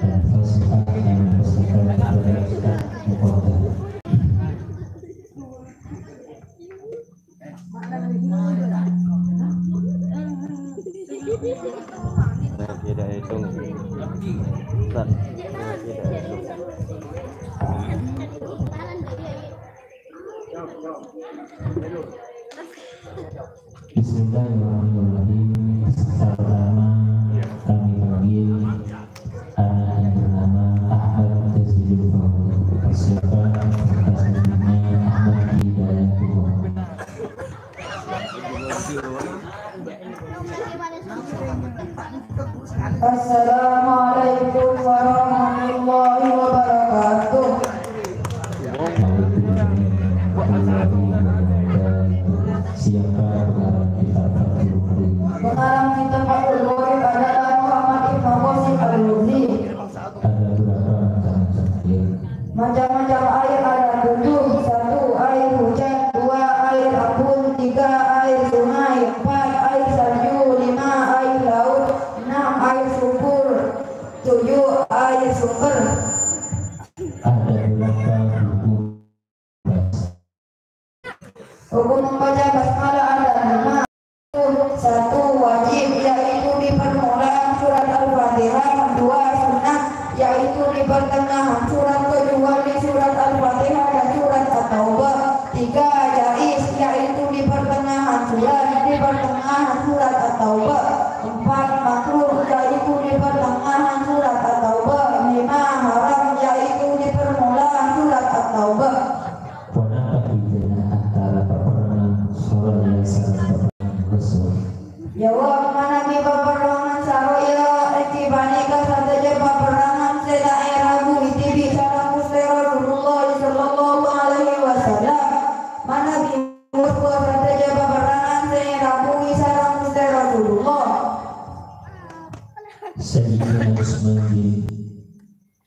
dan Fasihat kami persilakan kepada Ustaz Muqaddam. Tidak hitung. Ustaz, tidak hitung. Bismillahirrahmanirrahim. Pertama, kami panggil anak yang bernama Ahmad Jazilul Fahmi. Persiapan atas mimpinya Ahmad Hidayatullah. Assalamualaikum warahmatullahi wabarakatuh. Siapa pengarang kitab Fathul Muin? Pengarang kitab Fathul Muin adalah Muhammad Ibnu Qasim Al-Jauzi. Ada berapa macam-macam air? Macam-macam air ada tujuh. Satu, air hujan. Dua, air embun. Tiga, air sungai. Empat, air salju. Lima, air laut. Enam, air sumur. Tujuh, air sumber. Ada berapa buku? Hukum membaca basmalah ada lima. Satu, wajib, yaitu di permulaan surat Al-Fatihah. Dua, sunnah, yaitu di pertengahan surat, kecuali surat Al-Fatihah dan surat At-Taubah. Tiga, jaiz, yaitu di pertengahan surat, di pertengahan surat At-Taubah. Empat, makruh, yaitu di pertengahan surat At-Taubah. Lima, haram, yaitu di permulaan surat At-Taubah. Ponapa bhidhâna antara paperrangan saroya sareng paperrangan ghazwah? Jawab, manabi paperrangan saroya èngghi panèka sadhâjâ paperrangan sè ta' èrabuwi dhibi' sareng Ghustè Rasulullah sallallahu alaihi wasallam. Manabi ghazwah sadhâjâ paperrangan sè èrabuwi sareng Ghustè Rasulullah. Sayyidina Utsman bin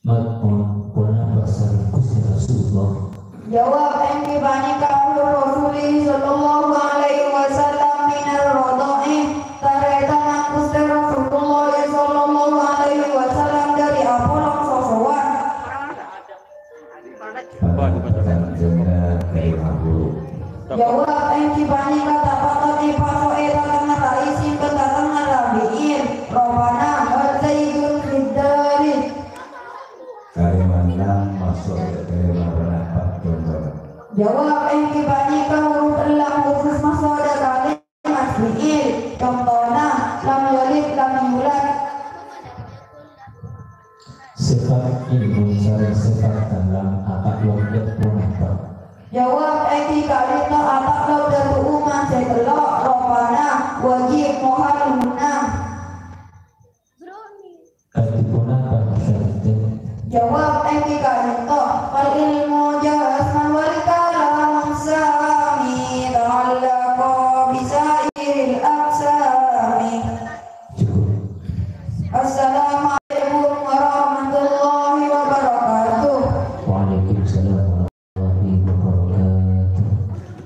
Maz'un, ponapa sareng Ghustè Rasulullah? Jawab, èngghi panèka ahlur Rasuli sallallahu alaihi wasallam minar radha'i, tarètanna Ghustè Rasulullah sallallahu alaihi wasallam dhâri apolong sosowan. Panèka jârèya ka'imma ghuru. Jawab, èngghi panèka ta' patot èpaso'è tatengnga ra'i sèngko' tatengnga rabi'in. Ropana, hal Zaidun fid dari. Kalimat lam maso' dâ' kalimat lam, empat conto. Jawab, èngghi panèka huruf lam khusus maso' dâ' kalimat fi'il. Contona, lam yalid, lam yulad. Sifat ilmu sareng sifat kalam akad wong ka'dinto, "Fal ilmu jasman wal kalamu sami, ta'allaqa bi sa'iril aqsami." Cukup. Assalamualaikum warahmatullahi wabarakatuh. Waalaikumsalam warahmatullahi wabarakatuh.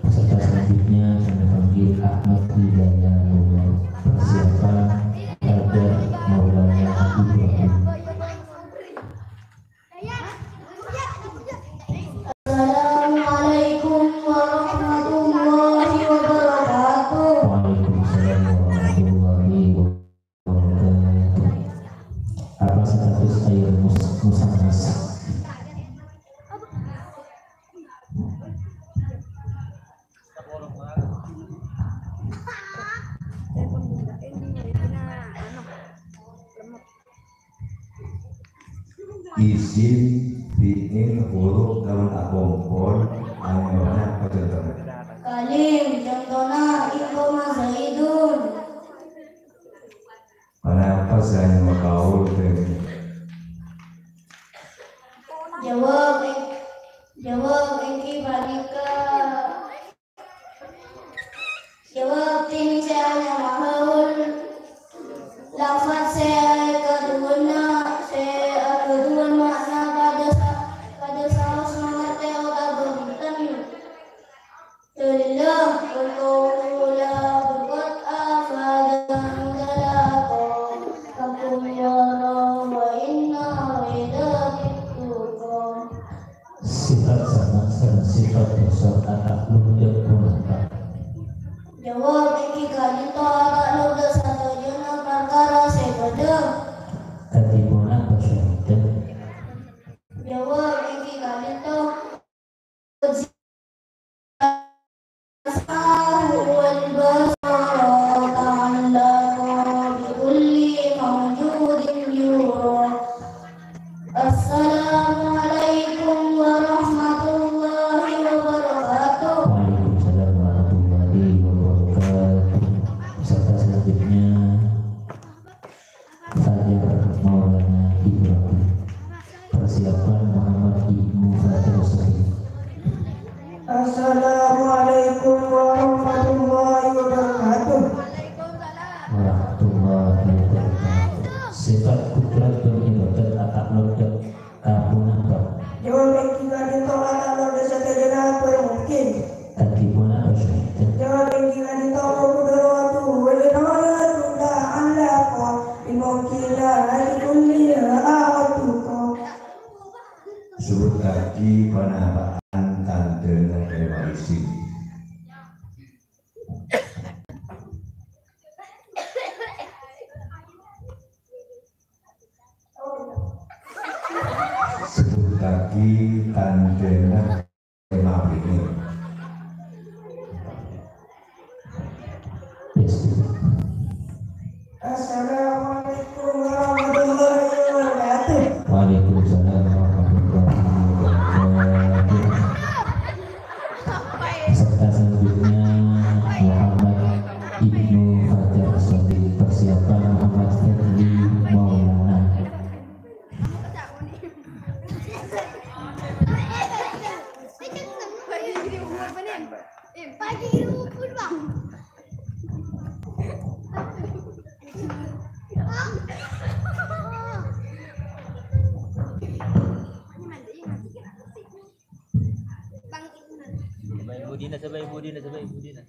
Peserta selanjutnya kami panggil Ahmad Hidayatullah. Persiapan Hajar Maulana Ibrahim. Assalamualaikum warahmatullahi wabarakatuh. Waalaikumsalam warahmatullahi wabarakatuh. Apa status air mus-, musannas? Isin fi'il huruf kalon akompol, anyona apa contona? Kalim, contona, "Qoma Zaidun." Ponapa sè anyona kaul, Dèn? Jawab, jawab èngghi panèka. Jawab tim sè anyama haul. Lafaz sè èkadhuwâna, sè èkadhuwâna ma'na padâ sa-, padâ saos mangartè otabâ bhunten. Dalilla, "Wa qawluhu la qad afada mutlaqa, fa qul ya Rabb wa inna ridha bittuqa." Sifat sama sareng sifat basa kata lundek ponapa? Jawab, èngghi ka'dinto ata' lundek sadhâjâna parkara sè padâ. Kadhi ponapa syahidda? Jawab, èngghi ka'dinto. Asmahu wal basara ta'allaqa bi kulli mawjudin yura. Assalamualaikum warahmatullahi wabarakatuh. Waalaikumsalam warahmatullahi wabarakatuh. Peserta selanjutnya, Fajar Maulana Ibrahim. Persiapan Muhammad Ibnu Fajar Sahid. Assalamualaikum warahmatullahi wabarakatuh. Warahmatullahi wabarakatuh. Sifat kudrat bân iradat ata' londhek. Kaponapa? Jawab èngghi ka'dinto ata' londhek sadhâjâna bhâr mungkin. Kadhi ponapa, Syekh? Jawab èngghi ka'dinto, "Qudratuhu wal iradatu ta'allaqa bil mumkinati kulliha wa tuqa." Sebbhuttaghi ponapa'an tandhâna kalimat isim. Sebbhuttaghi tandhâna kalimat ini. Assalamualaikum warahmatullahi wabarakatuh. Waalaikumsalam warahmatullahi wabarakatuh. Peserta selanjutnya, Muhammad Ibnu Fajar Sadiq. Persiapan Muhammad Fadli Maulana. Sabai budina, sabai budina, sabai budina.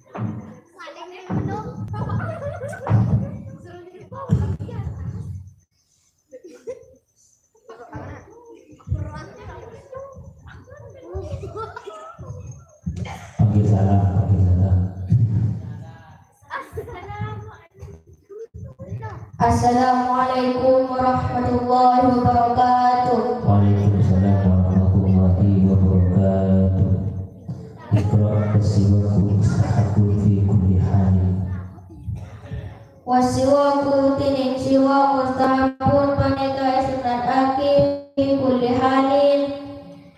Panggil salam, panggil salam. Assalamualaikum warahmatullahi wabarakatuh. Waalaikumsalam warahmatullahi wabarakatuh. Iqra, "As-siwaku mustahabbun fi kulli halin." "Was-siwaku, dhinèng siwak, mustahabbun, panèka èsunna'aghi, fi kulli halin,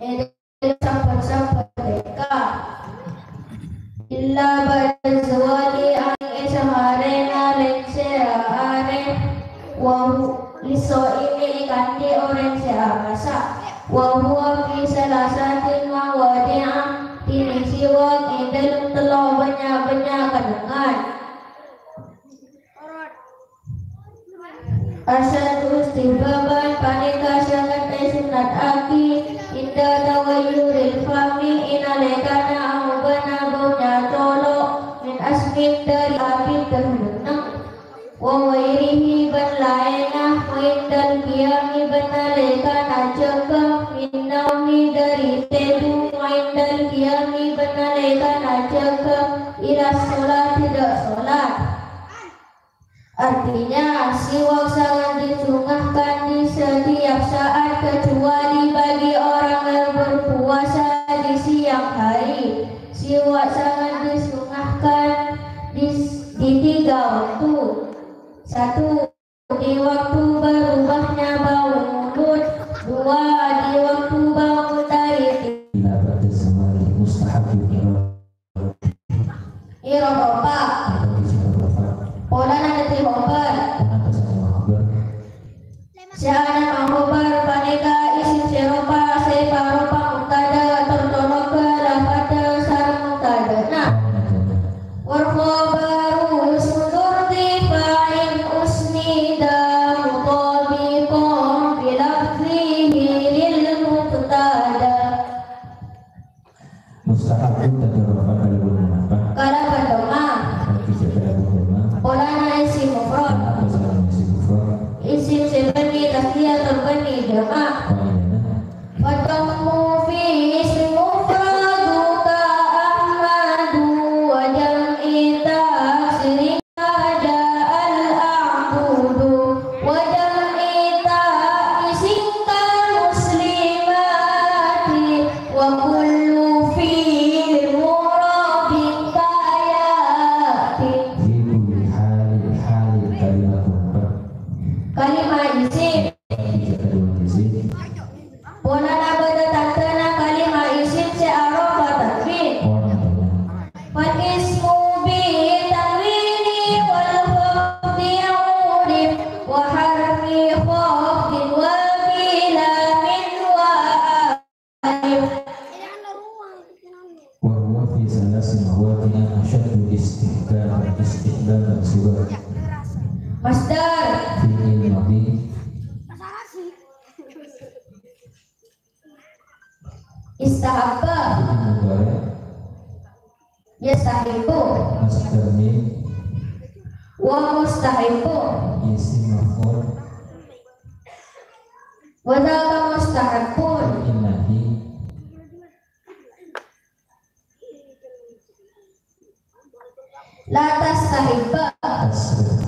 è dhâlem sabbhân-sabbhân tèka. Illa ba'da zawali, angèng è samarèna lèngsèra arè, wa hu-, lis-shaimi, èkanḍi orèng fi salasatin mawadi'a, dhinèng siwak è dhâlem tello bânnya'-bânnya' kennengngan. Asyaddu istihbaban, panèka sanget èsunnataghi, inda taghayyuril fami, è nalèkana aobâna bâuna colo', min asmin, dhâri abit dâr benneng, wa ghairihi, bân laènna, wa indal qiyami, bân nalèkana jâgâ, min naumi, dhâri tèdung, wa indal qiyami, bân nalèkana jâgâ, ila sholati, dâ' sholat. Artinya, siwak sangat disunahkan di setiap saat kecuali bagi orang yang berpuasa di siang hari. Siwak sangat disunahkan di, di tiga waktu. Satu, di waktu berubahnya bau mulut. Dua, di waktu bangun dari tidur. Ila ba'da zawali mustahabbu. È ro-, ropa. Apa bisa ropa? Polana dhâddhi hobâr. Kenapa saya mau hobâr? Sè anama hobâr panèka isim sè ropa sè èparopa mubtada tor colo'aghi lafadda sareng mubtadana. Wal khabaru ismun udhifa in usnida mutabiqan bi lafzihi lil mubtada. Mustahabbu tad'u rofa kalawan napa? Kalawan dhammah. Lagi saya kalawan dhammah. Polana isim mufrad. Kenapa selalu isim mufrad? Isim sè bânnè tasniyah tor bânnè jamak. Qaidahnya? Fadhammu fi ismi mufradu ka Ahmadu wa jam'i taksiri. Ja'al a'budu wa jam'i ta'nisin kal muslimati wa kullu fi'lin mu'rabin kayati. Fi kulli halin, halin kalimat keempat. Kalimat isim. Tiga kalimat isim. Polana bâdâ tandhâna kalimat isim sè aropa tanwin. Fal ismu bi tanwini wal khafdi urif wa harfi khafdin wa bi lamin wa alif. Wa huwa fi salasi mawadi'in asyaddu istihbaban, istihbaban siwa. Masdar. Fi'il madhi. Istahabba. Fi'il mudhari'. Yastahibbu. Masdar min. Wa mustahibbu. Isim maf'ul. Wa dzaka mustahabbun. Fi'il nahi. La tastahibba. Tasrif.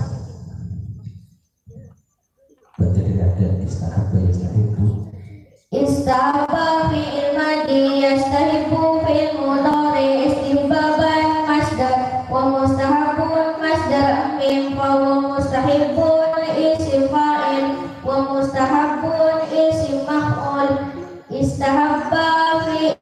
Berarti ada istahabba yastahibbu. Istahabba fi'il madhi, yastahibbu fi'il mudhari', istihbaban masdar, wa mustahabbun masdar mim, fa huwa mustahibbun isim fa'il, wa mustahabbun isim maf'ul. Istahabba fi-,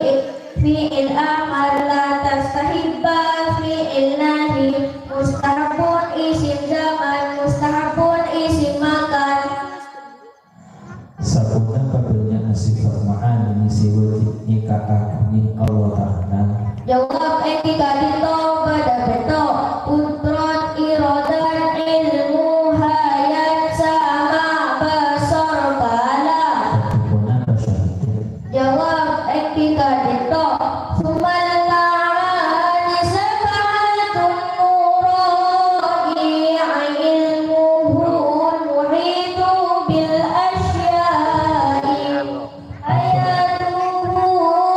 fi'il amar, la tastahibba fi'il nahi, mustahabbun isim zaman, mustahabbun isim makan. Saponapa bânnya'na sifat ma'ani sè wâjib nyèka'aghi Allah Ta'ala? Jawab, èngghi ka'dinto bâdâ pètto', qudrat, iradat, ilmu, hayat, sama', basar, kalam. Ponapa syaratnya? Jawab, èngghi ka'dinto. Tsummal ma'ani sab'atun nurani, ilmuhu muhitu bil asya'i. Hayatuhu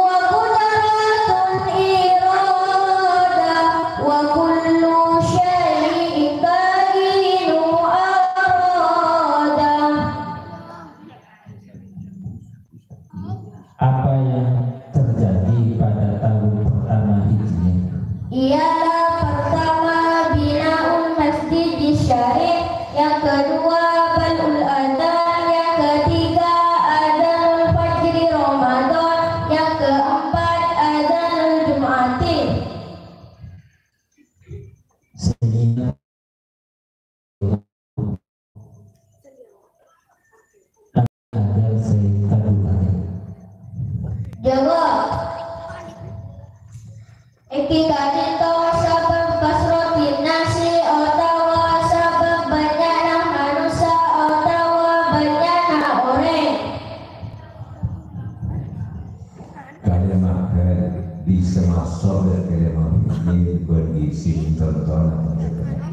wa qudratul irada wa kullu syai'in kainu arada. Apa yang terjadi pada tahun pertama Hijriah? Ialah pertama bina'ul masjid syarif, yang kedua bal'ul adzan, yang ketiga adzanul fajri Ramadan, yang keempat adzanul Jum'ati. Sehingga ada saya kandungannya. Jawab. Ènggi ka'dinto sabâb kasratin nasi otabâ sabâb bânnya'na manossa otabâ bânnya'na orèng. Kalimah hal bisa maso' dâ' kalimah fi'il bân isim, contona, contona.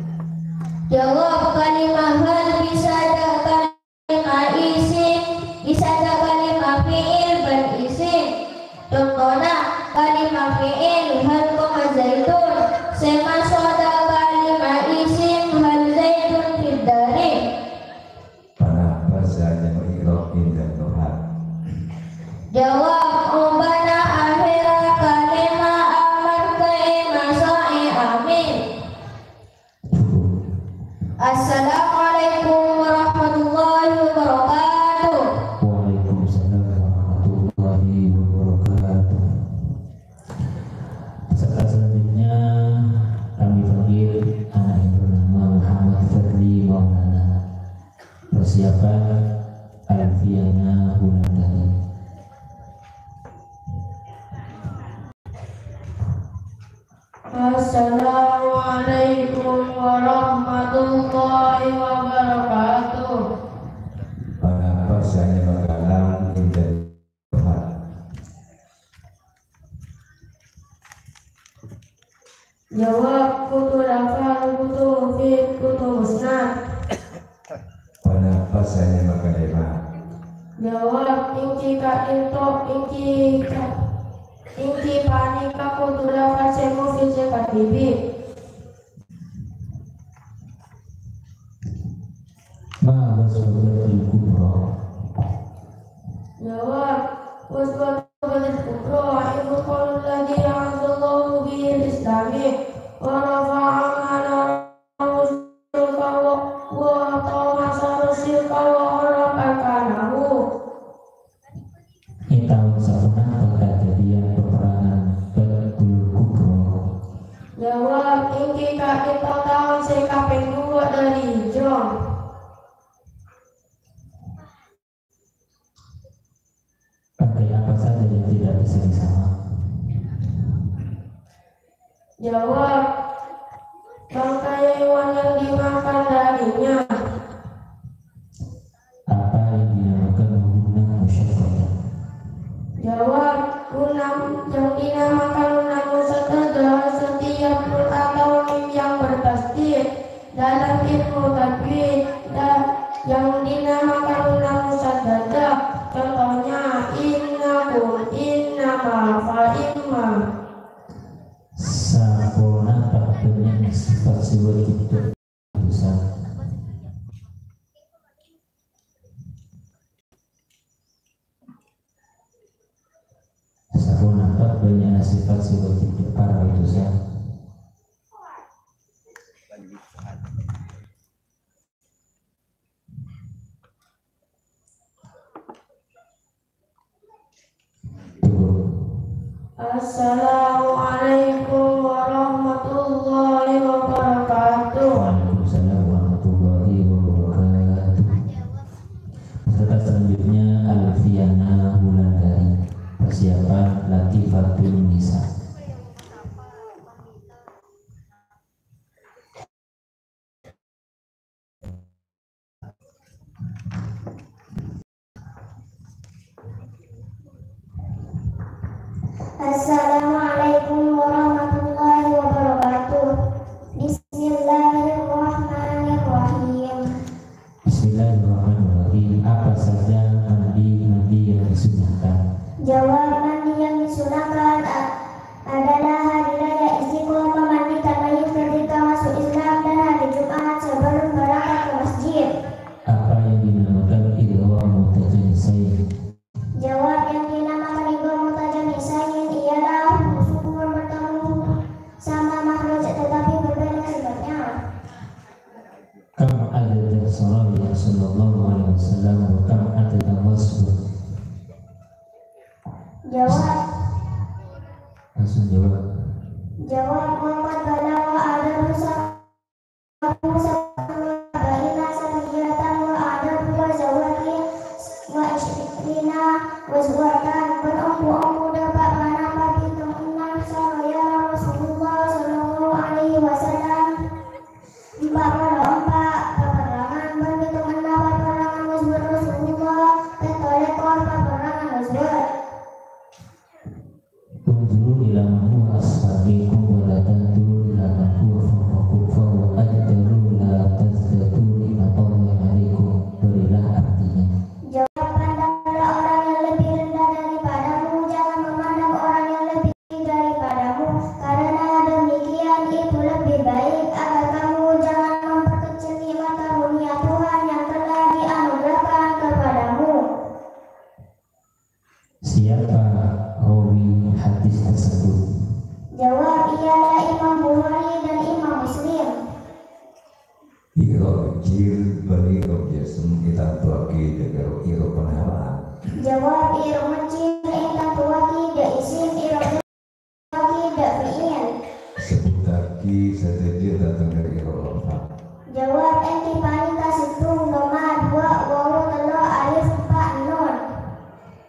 Jawab, kalimah hal bisa dâ' kalimah isim, bisa dâ' kalimah fi'il bân isim. Contona, kalimah fi'il, hal qoma Zaidun, sè maso' dâ' kalimah isim, hal Zaidun fid dari. Ponapa sè anyama Iqra inda Tuhan? Jawab, ompamana akhèrra kalimah amarghâ èmaso'è amin. Assalamualaikum warahmatullahi wabarakatuh. Waalaikumsalam warahmatullahi wabarakatuh. Peserta selanjutnya kami panggil anak yang bernama Muhammad Fadli Maulana. Persiapan Alfiana Wulandari. Assalamualaikum warahmatullahi wabarakatuh. Ponapa sè anyama kalam inda Tuhan? Jawab, kutu lafal, kutu fi'il, kutu musnad. Ponapa sè anyama kalimah? Jawab, ènggi ka'dinto, ènggi ka-, ènggi panèka kutu lafal sè mufid sè kadhibi'. Ma wasfu Badril Kubra? Jawab, wasfu Badril Kubra, iku qaulul ladzi a'azzallahu bihil islami, wa rafa'a ma'nahu silkan wa, wa tawassaru silkan wa qarraba arkanahu. È taon saponapa kadhâddhiyân peperangan Badrul Kubra? Jawab, ènggi ka'dinto taon sè kapèng duwâ' dâri Hijrah. Partai apa saja yang tidak bisa disama? Jawab, bangkai hewan yang dimakan dagingnya. Apa yang dinamakan ghunah musyaddada? Jawab, ghunah yang dinamakan ghunah musyaddada setiap nun atau mim yang bertasydid. Dalam ilmu tajwid, da-, yang dinamakan ghunah musyaddada, contohnya, innakum, innama, fa imma. Saponapa bânnya'na sifat sè wajib dâ' bhâsa? Saponapa bânnya'na sifat sè wajib dâ' para bhâsa? Assalamualaikum warahmatullahi wabarakatuh. Waalaikumsalam warahmatullahi wabarakatuh. Peserta selanjutnya, Alfiana Wulandari, persiapan Latifatun Nisa. Assalamualaikum warahmatullahi wabarakatuh. Bismillahirrahmanirrahim. Bismillahirrahmanirrahim. Apa saja mandi-mandi yang disunahkan? Jawab, mandi yang disunahkan a-, adalah hari raya Istiqomah, mandi tabayyin ketika masuk Islam, dan hari Jumat sebelum berangkat ke masjid. Apa yang dinamakan idgham mutajanisain? Jawab, yang dinamakan idgham mutajanisain ialah huruf sukun bertemu sama makhraj tetapi berbeda sifatnya. Kam adada sarawi sallallahu alaihi wasallam wa kam adada wasbun? Jawab. Langsung jawab. Jawab, wa qad balagha adaduhu sa-, sab'an wa arba'ina saniyatan wa adaduhu wa zawati wa ishrina wa zawatan, berompu-ompu ila man huwa asfala minkum wa la tanzuru ila man huwa fawqakum fa huwa ajdaru la tazdadu ni'matallahi alaikum." Berilah artinya. Jawab, pandanglah orang yang lebih rendah daripadamu, jangan memandang orang yang lebih tinggi daripadamu, karena demikian itu lebih baik agar kamu jangan memperkecil nikmat karunia Tuhan yang telah dianugerahkan kepadamu. Siapa rawi hadis tersebut? Jawab, ialah Imam Bukhari dan Imam Muslim. Iro kecil bân iro jasem ètantowaghi dhâ' iro ponapa'an. Jawab, iro kecil ètantowaghi dhâ' isim, iro jasem ètantowaghi dhâ' fi'il. Sebbhuttaghi sadhâjâ tantang dhâ' iro lafaz. Jawab, èngghi panèka sèttong, dhamma duwâ', wawu tello', alif empa', nun.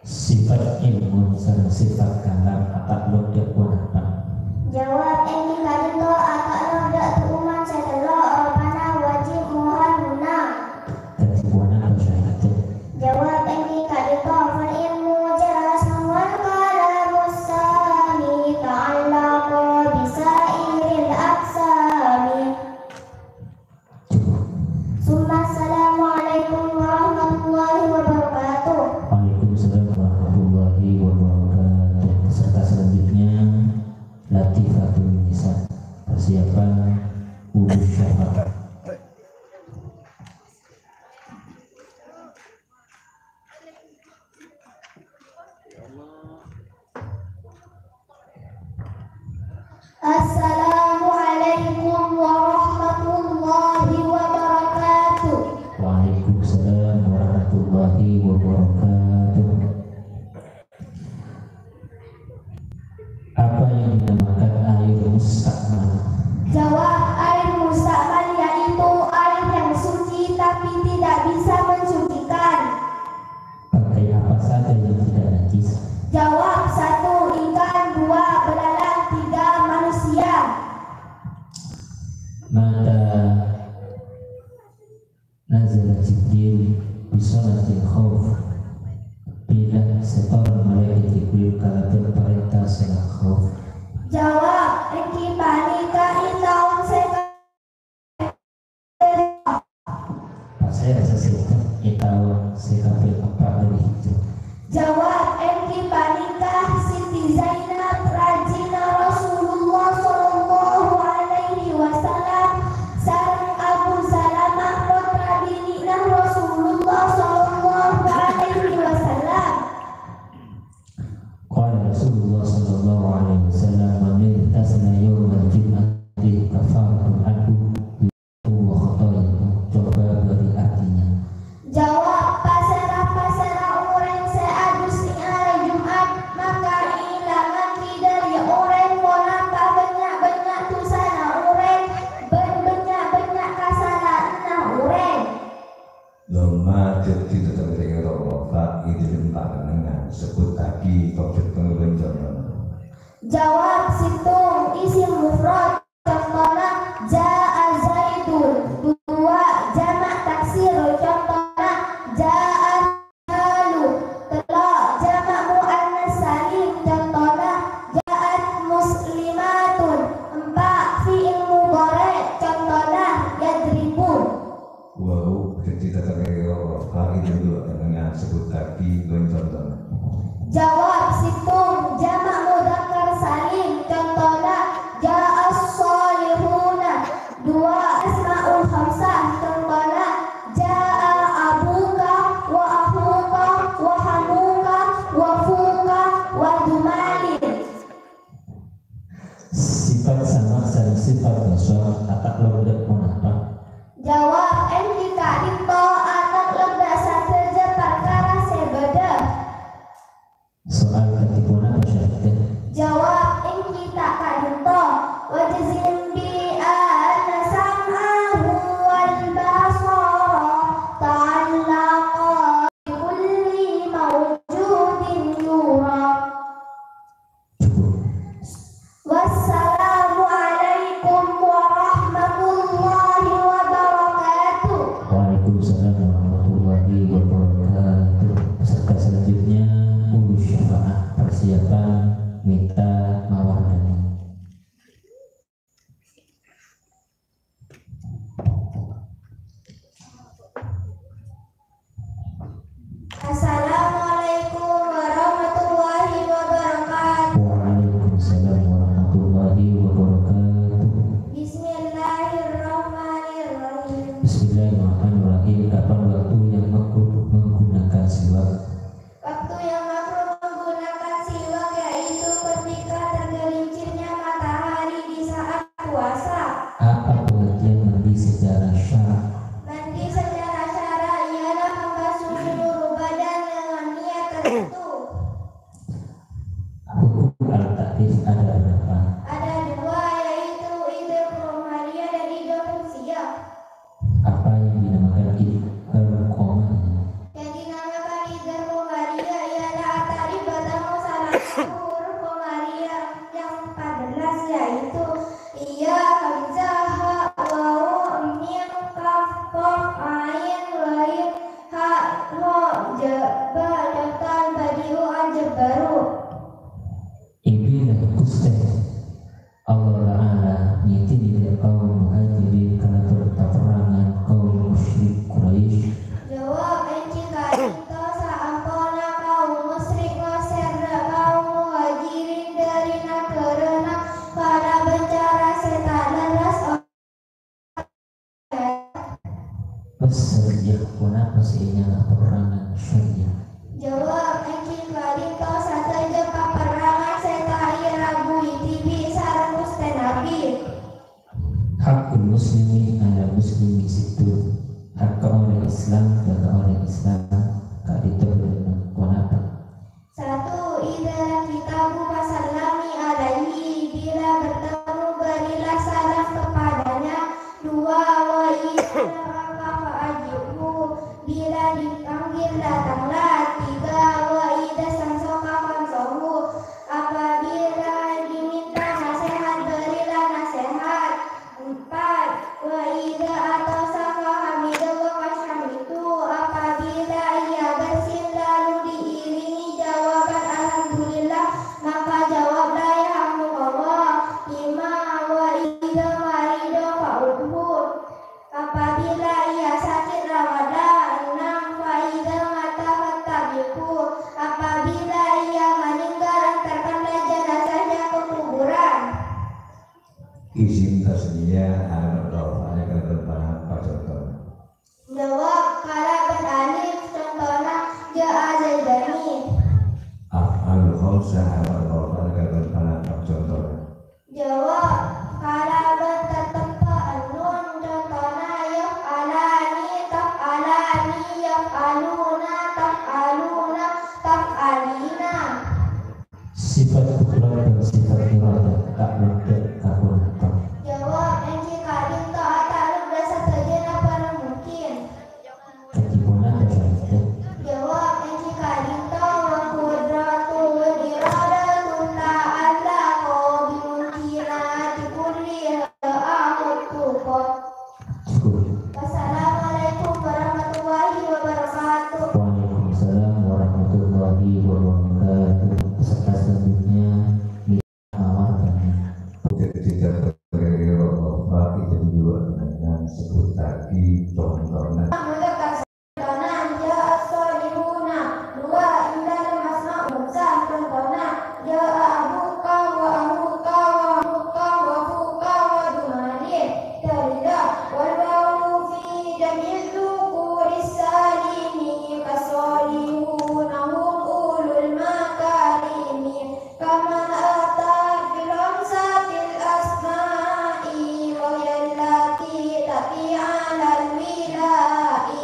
Sifat ilmu sareng sifat kalam ata'alluq dhâ' ponapa? Jawab, èngghi ka'dinto ata'alluq dhâ' tu'uman sè tello', rupana wajib, mohon, hunang. Kadhi ponapa syaratnya? Jawab, èngghi ka'dinto, fal ilmu jelas, wal kalamus sami ta'allaqa bisairil aqsami. Cukup. Summa assalamualaikum warahmatullahi wabarakatuh. Waalaikumsalam warahmatullahi wabarakatuh. Peserta selanjutnya, Latifatul Nisa. Persiapan wudhu syafaat. Assalamualaikum warahmatullahi wabarakatuh. Waalaikumsalam warahmatullahi wabarakatuh. Apa yang dinamakan air musta'mal? Jawab, air musta'mal yaitu air yang suci tapi tidak bisa mensucikan. Pakai apa saja yang tidak najis? Jawab, satu ikan, dua belalang, tiga manusia. Mata Nazala Jibril bi sholatil khauf. Bilâ sè toron Malaèkat Jibril kalabân parènta sholat khauf. Jawab, èngghi panèka è taon sè ka-, pasèra sè sèdhâ è taon sè kapèng empa' dhâri Hijrah. Jawab, èngghi panèka Siti Zainab, rajina Rasulullah sallallahu alaihi wasallam, sareng Abu Salamah, pottra binè'na Rasulullah sallallahu alaihi wasallam. Qala Rasulullah sallallahu alaihi wasallam, "Man ightasala yaumal jum'ati kaffaratun anhu." Wa khotoyahu, coba beri artinya. Jawab, pasèra-pasèra orèng sè adus è arè Jum'at, maka èilangaghi dhâri orèng ponapa bânnya'-bânnya' dusana orèng bân bânnya'-bânnya' kasala'anna orèng. Dhamma dhâddhi tètèmbhâ ro-, rofa è dhâlem panennengngan, sebbhuttaghi tobhât pangobân conto. Jawab, sèttong isim mufrad, contona, ja'a Zaidun. Duwâ', jama' taksir, contona, ja'a rijalun. Tello', jama' muannas salim, contona, ja'at muslimatun. Empa', fi'il mudhari', contona, yadribun. Wau, dhâddhi tètèmbhâ ro-, rofa è dhâlem panennengngan, sebbhuttaghi bân contona. Jawab, sèttong, jama' mudzakkar salim, contona, ja'as shalihuna. Duwâ', asmaul khamsah, contona, ja'a abuka, wa akhuka, wa hamuka, wa fuka, wa dumalin. Sifat sama' sareng sifat wasaf ata'alluq dhâ' ponapa? Jawab, èngghi ka'dinto ata'alluq dhâ' sadhâjâ parkara sè bâdâ. Soal kadhi ponapa syaratnya? Jawab, èngghi ta' ka'dinto. Wajzim bi anna sam'ahu wal basara ta'allaqa bi kulli mawjudin yura. Cukup. Wassalamualaikum warahmatullahi wabarakatuh. Waalaikumsalam warahmatullahi wabarakatuh. Peserta selanjutnya, wudhu syafaat. Persiapan mènta mawar dhâri. Assalamualaikum warahmatullahi wabarakatuh. Waalaikumsalam warahmatullahi wabarakatuh. Bismillahirrahmanirrahim. Bismillahirrahmanirrahim. Kapan waktu yang makruh menggunakan siwak? Waktu yang makruh menggunakan siwak yaitu ketika tergelincirnya matahari di saat puasa. Apa pengertian mandi secara syarak? Mandi secara syarak ialah membasuh seluruh badan dengan niat tertentu. Hukum al-taklif ada berapa? Ada dua, yaitu idhar qamariyah dan idhar syamsiyah. Apa yang dinamakan idhar qamariyah? Yang dinamakan idhar qamariyah ialah at-ta'rif bertemu salah satu huruf qamariyah yang empat belas, yaitu ya, hamzah, ha, wawu, mim, kaf, qaf, ain, ghain, ha, kha, ja, ba, conto al-badi'u, al-jabbaru. Èbina Ghustè Allah Ta'ala ngèdhinè dhâ' kaum Muhajirin kalabân paperrangan kaum musyrik Quraisy. Jawab, èngghi ka'dinto saamponna kaum musyrik ngosèr dhâ' kaum Muhajirin dhâri naghârâna kalabân cara sè ta' lerres. Pas syariah, ponapa sè ènyama paperrangan syariah? Jawab, èngghi ka'dinto sadhâjâ paperrangan sè ta' èrabuwi dhibi' sareng Ghustè Nabbhi. Haqqul muslimi 'alal muslimi sittun. Hakka orèng Islam dhâ' ka orèng Islam ka'dinto bâdâ ennem. Ponapa? Satu, idza laqittahu fasallim alaihi, bila bertemu berilah salam kepadanya. Dua, wa idza da'aka fa'ajibhu, bila dipanggil datanglah. Tiga, wa idza istansaka fansahu, apabila diminta nasihat berilah nasihat. Empat, wa idza atasa fahamidahu fasyammithu, apabila ia bersin lalu diiringi jawaban alhamdulillah, maka jawablah, "Yarhamukallah." Lima, wa idza marida fa'udhu, apabila ia sakit rawatlah. Enam, fa idza mata fattabiqhu, apabila ia meninggal antarkanlah jenazahnya ke kuburan. Isim tasniyah alamatul raf'ana kalabân ponapa contona? Jawab, kalabân alif, contona ja'a Zaidani. Af'alu khamsah alamatul raf'ana kalabân ponapa contona? Jawab, kalabân tatempa nun, contona yaf'alani, taf'alani, yaf'aluna, taf'aluna, taf'alina. Sifat mutlak dan sifat iradah ta' maddhâ' ka ponapa? Jawab, èngghi ka'dinto ata'alluq dhâ' sadhâjâna barang mungkin. Dhâddhi ponapa syaratnya? Jawab, èngghi ka'dinto, wal qudratu wal iradatu ta'allaqa bi mumkinati kulliha. Assalamualaikum warahmatullahi wabarakatuh. Waalaikumsalam warahmatullahi wabarakatuh. Peserta selanjutnya, Mawar Bani. Jadi, tidak berkira-kira, Bapak, itu juga dengan sebut tadi contohnya. Contohna, ja'a sholihuna. Dua, indal masma'u. Sa, contohna, ja'a abuka wa ahuka wa amuka wa fuka wa dumani. Dalila, wal wawu fi jam'il dzukuri salimi, fasolihuna hum ulul makarimi. Kama atat fil khamsatil asma'i wa hiyallati tati 'alal wila'i.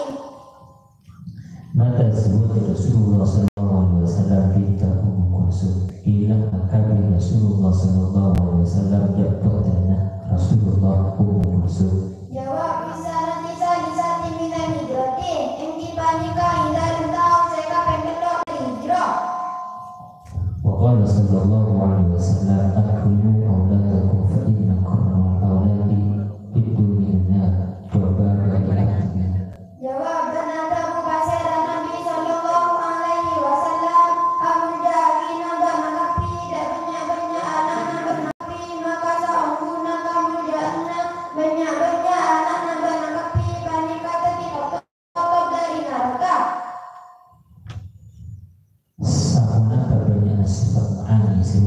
Mata zawwaja Rasulullah sallallahu alaihi wasallam binta Ummu Kulsum? Bilâ akabin Rasulullah sallallahu alaihi wasallam dhâ' pottrana Rasulullah Ummu Kulsum? Jawab, fi sanati sadisati minal hijrati, èngghi panèka è dâlem taon sè kapèng tello' dhâri hijrah. Wa qala sallallahu alaihi wasallam, "Akrimu auladakum fa inna akramal auladi fid duniya nar." Coba bagi artinya. Jawab, bân adhâbu pasèra Nabbhi sallallahu alaihi wasallam, "Amoljâ'âghina bâ'na kabbhi, dhâ' bânnè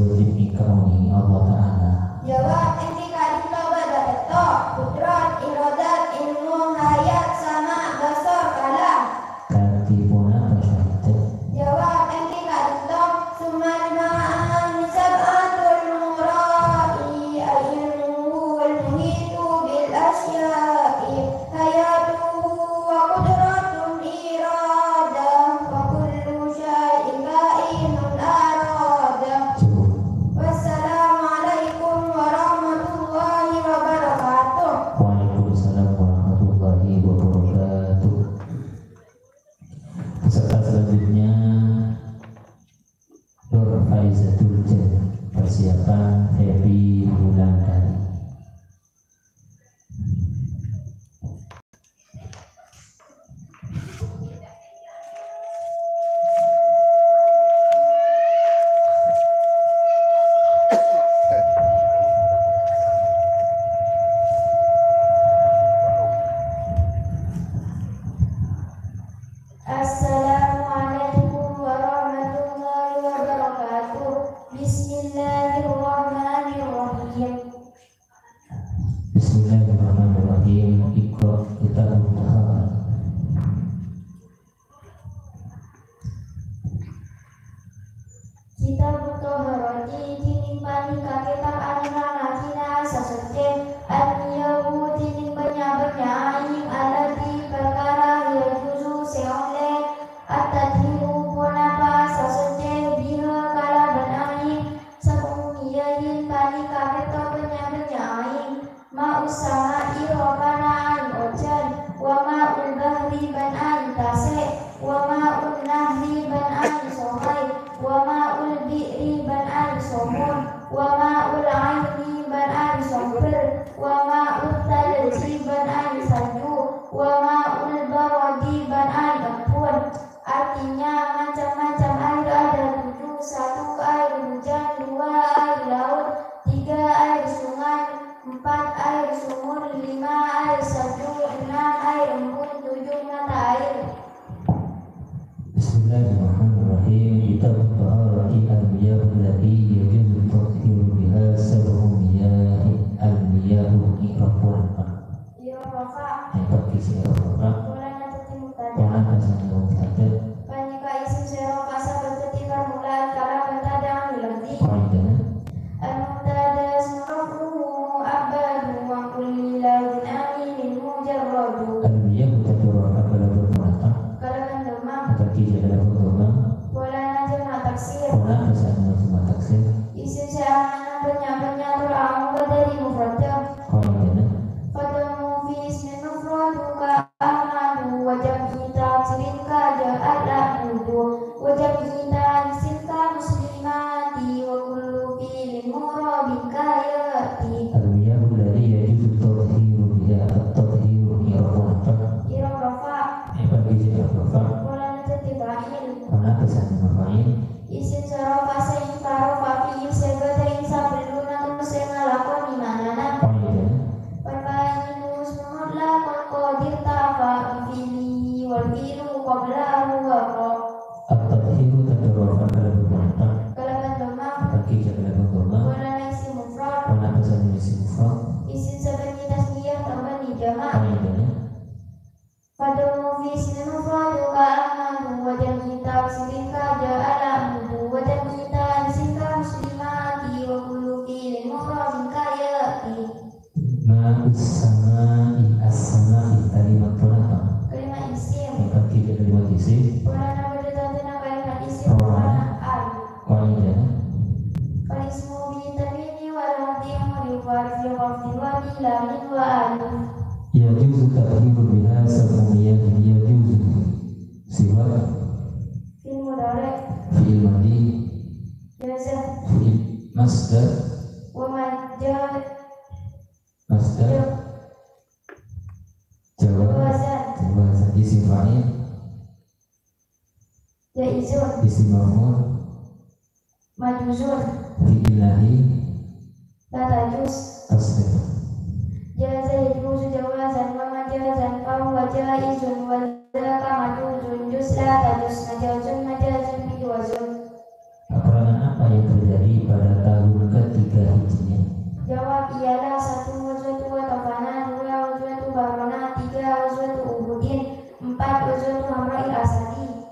wajib èkaonèngè Allah Ta'ala. Jawab, èngghi ka'dinto bâdâ pètto', kudrat, iradat, ilmu, hayat, sama', basar, kalam. Kadhi ponapa syahadat? Jawab, èngghi ka'dinto, summa al-ma'ani sab'atul mura'i, al-ilmu wal muhitu bil asya'i, hayatuhu wa qudratun iradah, wa kullu syai'in kainun aradah. Cukup. Wassalamualaikum warahmatullahi wabarakatuh. Waalaikumsalam warahmatullahi wabarakatuh. Peserta selanjutnya, Nur Faizatul Jannah, persiapan Feby Wulandari. Assalamualaikum warahmatullahi wabarakatuh. Bismillahirrahmanirrahim. Bismillahirrahmanirrahim. Iqra kitabut thaharat. Kitabut thaharati, dhinèng panèka kètab anerrangaghina sasoccè, al-miyahu, dhinèng bânnya'-bânnya' aèng, allati, parkara, yajuzu, sè ollè, at-tathhiru, ponapa sasoccè, biha, kalabân aèng, sab'u miyahin, panèka pètto' bânnya'-bânnya' aèng. Ma'us sama'i, ropana aèng ojhân, wa ma'ul bahri, bân aèng tasè', wa ma'un nahri, bân aèng songay, wa ma'ul bi'ri, bân aèng somor, wa ma'ul aini, bân aèng sombher, wa ma'ut thalji, bân aèng salju, wa ma'ul baradi, bân aèng èmbhun. Artinya, macam-macam air ada tujuh, satu air hujan, dua air laut, tiga air sungai, empat air sumur, lima air salju, enam air embun, tujuh mata air. Bismillahirrahmanirrahim. Kitabut thaharati, al-miyahu allati yajuzu tathhiru biha sab'u miyahin. Al-miyahu, i'rab ponapa? I'rab rafa'. Èpakè sè i'rab rafa'. Polana dhâddhi mubtada. Ponapa sè mubtada? Panèka isim sè rafa' sabâb dhâddhi parmulaan kalabân tadâ' anu lafzi. Qaidana. Al-mubtada ismun raf'un mu'abbadun wa kulli lafzin 'an minhu mujarradu. Al-miyahu tadâ' rafa' kalabân ponapa? Kalabân dhammah. Èpakè kalabân dhammah. Polana jamak taksir. Ponapa sè anu jamak taksir? Isim sè amanna bânnya'-bânnya' tor aongghu dhâri mufradda. Qaidana. Fadhammu fi ismin mufradun ka Ahmadu wa jam'i taksirin ka ja'a al-Ahmadu wa jam'i ta'nisin ka muslimati wa kullu fi'lin mu'rabin ka ya'ti. Al-miyahu allati yajuzu tathhiru biha, at-tathhiru i'rab rafa'. I'rab rafa'. Èpakè i'rab rafa'. Polana dhâddhi fa'il. Ponapa sè anu fa'il? Isim sè rafa' sè èntarofa fi'il sè bâdâ è sabellunna tor sè ngalakonè ma'nana. Qaidana. Fal fa'ilu ismun mutlaqun qad irtafa'a bi fi'lihi wal fi'lu qablahu waqa'. At-tathhiru tadâ' rafa' kalabân ponapa? Kalabân dhammah. Èpakè kalabân dhammah. Polana isim mufrad. Ponapa sè anu isim mufrad? Isim sè bânnè tasniyah tor bânnè jamak. Qaidana. Fadhammu fi ismin mufradin ka Ahmadu wa jam'i taksirin ka ja'a al-Ahmadu wa jam'i ta'nisin ka muslimati wa kullu fi'lin mu'rabin ka ya'ti. Ma'us sama'i, as-sama'i, kalimat ponapa? Kalimat isim. Èpakè kalimat isim. Polana bâdâ tandhâna kalimat isim. Polana. Polana al. Qaidana. Fal ismu bi tanwini wa lamzi 'arifa bi khafdin wa bi lamin wa alif. Yajuzu tathhiru biha sab'u miyahin. Yajuzu. Sifat. Fi'il mudhari'. Fi'il madhi. Jaza. Fi'il masdar. Wa ma ja-, masdar. Ja-, jawa-, jawazan. Jawazan. Isim fa'il. Jaizun. Isim maf'ul. Majuzun. Fi'il nahi. La tajuz. Tasrif. Jaza yajuzu jawazan wa majazan fa huwa jaizun wa dzaka majuzun juz la tajuz majazun majazun mijwazun. Peranan apa yang terjadi pada tahun ketiga Hijriah? Jawab ialah satu ghazwatu Ghatafana, dua ghazwatu Barona, tiga ghazwatu Uhudin, empat ghazwatu Hamra'il Asadi.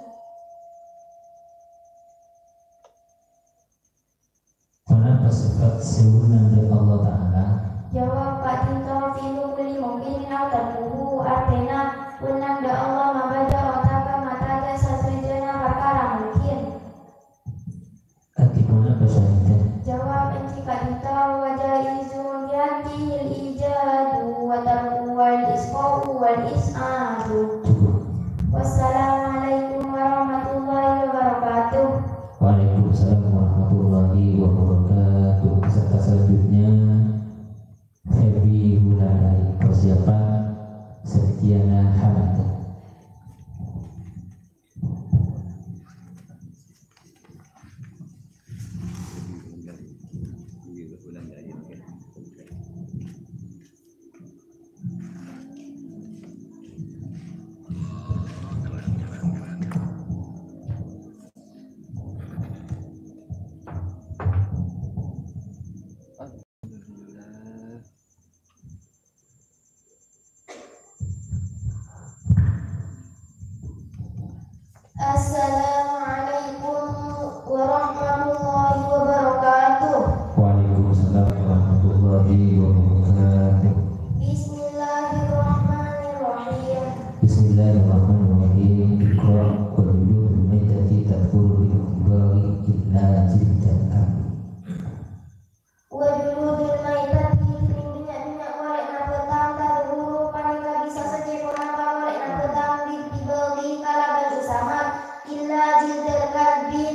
Ponapa sifat sè wennang dhâ' Allah Ta'ala? Jawab, ka'dinto fi'lu kulli mungkinin aw tarkuhu, artèna wennang dhâ' Allah mabâdâ otabâ matabâ sadhâjâna parkara mungkin. Kadhi ponapa sahèdhâ? Jawab, èngghi ka'dinto, wa jaizun fi haqqihil ijadu wa tarku wal isqa'u wal is'adu. Cukup. Wassalamualaikum warahmatullahi wabarakatuh. Waalaikumsalam warahmatullahi wabarakatuh. Peserta selanjutnya, Feby Wulandari. Persiapan, Septiana Hamidah. Assalamualaikum warahmatullahi wabarakatuh. Waalaikumsalam warahmatullahi wabarakatuh. Bismillahirrahmanirrahim. Bismillahirrahmanirrahim. Iqra. Wa juludul maitati tathuru bil iqtibari illa jildan kamil. Wa juludul maitati, dhinèng bânnya'-bânnya' kolè'na bhâtang, tathuru panèka bisa soccè ponapa kolè'na bhâtang, bil iqtibari kalabân isamat, illa jildan kalbi,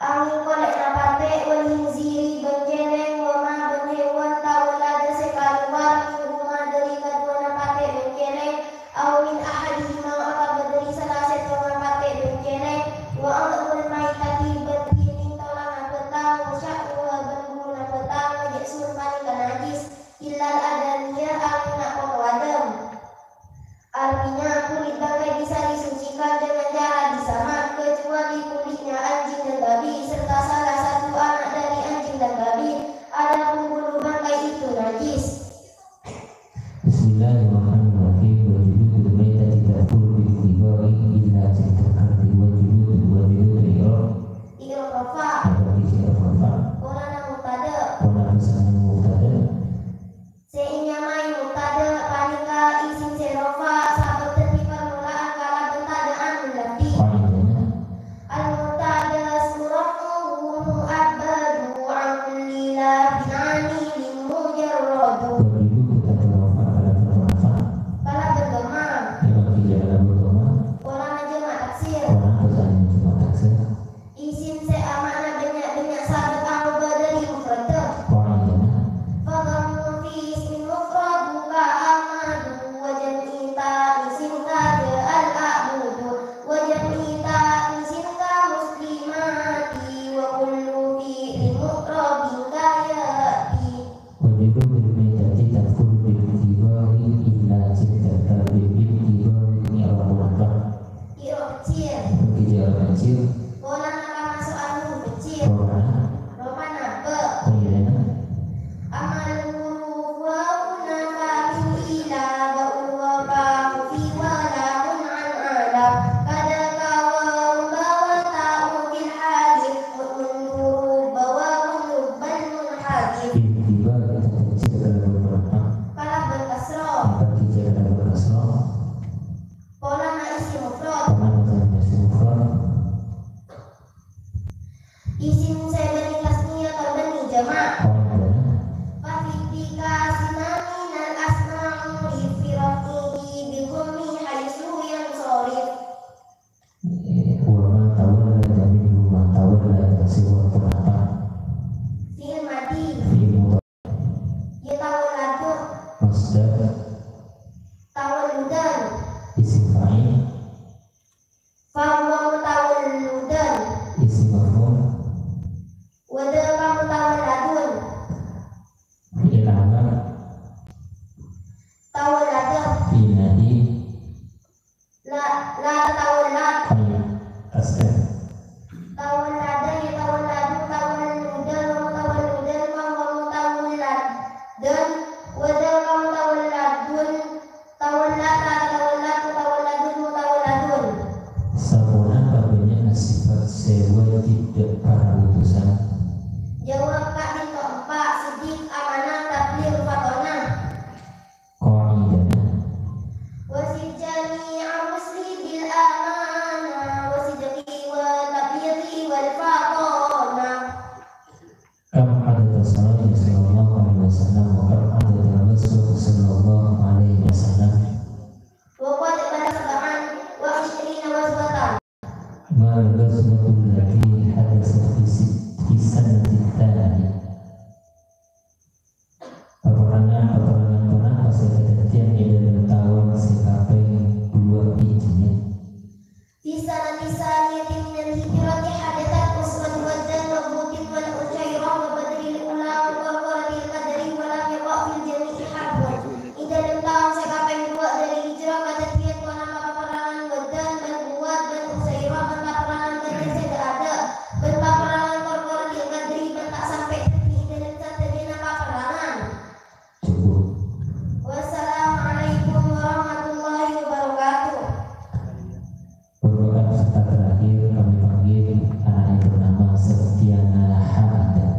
angèng kolè'na patè', wal khinziri bân cèlèng, wa ma bân hèwan, tawallada sè kalowar, minhuma dhâri kaduwâna patè' bân cèlèng, aw min ahadihima otabâ dhâri sala sèttonga patè' bân cèlèng, wa adhmul maitati bân dhinèng tolangnga bhâtang, wa sya'ruha bân buluna bhâtang, najsun panèka najjhis, illal adamiya angèng na' poto adâm. Artinya, kulit bangkai bisa disucikan dengan cara disamat, kecuali kulitnya anjing dan babi, serta salah satu anak dari anjing dan babi. Adapun bulu bangkai itu najis. Bismillahirrahmanirrahim. Wa juludul maitati tathuru bil iqtibari illa jildan kamil. Wa juludul, wa juludul i'rab. I'rab rafa'. Apa isi i'rab rafa'? Polana mubtada. Polana mubtada. Sè ènyamaè mubtada panèka isim sè rafa' sabâb dhâddhi parmula'an kalabân tadâ'an min lafdhi. Qaidana. Al-mubtada ismu raf'uhu mu'abbadu an kulli lafdhin 'amilin mujarradu. Begitu kita berrofa kalabân rafa'. Kalabân dhamma. Lima tiga kalabân dhamma. Polana jamak taksir. Polana jamak taksir. Isim sè ama'na bânnya'-bânnya' sabâb aobâ dhâri mufradda. Qaidana. Fadhammu fi ismin mufradu ka Ahmadu, wa jam'i ta'nisin ka ja'al a'budu, wa jam'i ta'nisin ka muslimati, wa kullu fi'lin mu'rabin ka ya'ti. Wa juludul maitati tathuru bil iqtibari illa jildan kamil. Bil iqtibari i'rabun apa? I'rab kecil. Bagi i'rab kecil. Polana kamaso'an huruf kecil. Polana. Ropa napa? Qaidana. Ammal huruf wawun fa min ila, ba'un wa fa'un fi wa lamun an ala. Kadza ka wawun ba wa ta'un fil hali, mudmun durub ba wawun rubban munhadif. Iqtibari tathuru kalabân rafa'. Kalabân kasra. Apa isi kalabân kasra? Polana isim mufrad. Polana isim mufrad. Isim sè bânnè tasniyah otabâ bânnè jamak. Qaidana. Fa fi irtikasi ma minal asma' urif fi raf'ihi bil dhammi haitsu yansarif. Wa ma tawallada minhu ma tawallada sè wâ' ponapa? Fi'il madhi. Fi'il mudhari'. Yatawalladu. Masdar. Tawalludan. Isim fa'il. Fahuwa mutawallidan. Isim maf'ul. Wa dzaka mutawalladun. Kam adada salati sallallahu alaihi wasallam wa kam adada ghazwati sallallahu alaihi wasallam? Wa qad balaga sab'an wa ishrina ghazwatan. Mal ghazwatu allati hadathat fi sit-, fi sanati tsaniyah? Paperangan-paperangan ponapa sè kadhâddhiyân è dâlem taon sè kapèng duwâ' Hijriyah? Fi sanati tsaniyati minal hijrati hadathat ghazwatu Badrin wa Uhudin wal Ushairah wa Badril Ula wa Qarqaratil Qadri wa lam yaqa' fil jami'i harbun. È dâlem taon sè kapèng duwâ' dâri hijrah kadhâddhiyân ponapa paperangan Badr bân Uhud bân Ushairah bân paperangan Badr sè dâ'-adâ' bân paperangan Qarqaratil Qadri bân ta' sampè' dhâddhi è dâlem sadhâjâna paperangan. Cukup. Wassalamualaikum warahmatullahi wabarakatuh. Pondhughân serta terakhir kami panggil anak yang bernama Septiana Hamida.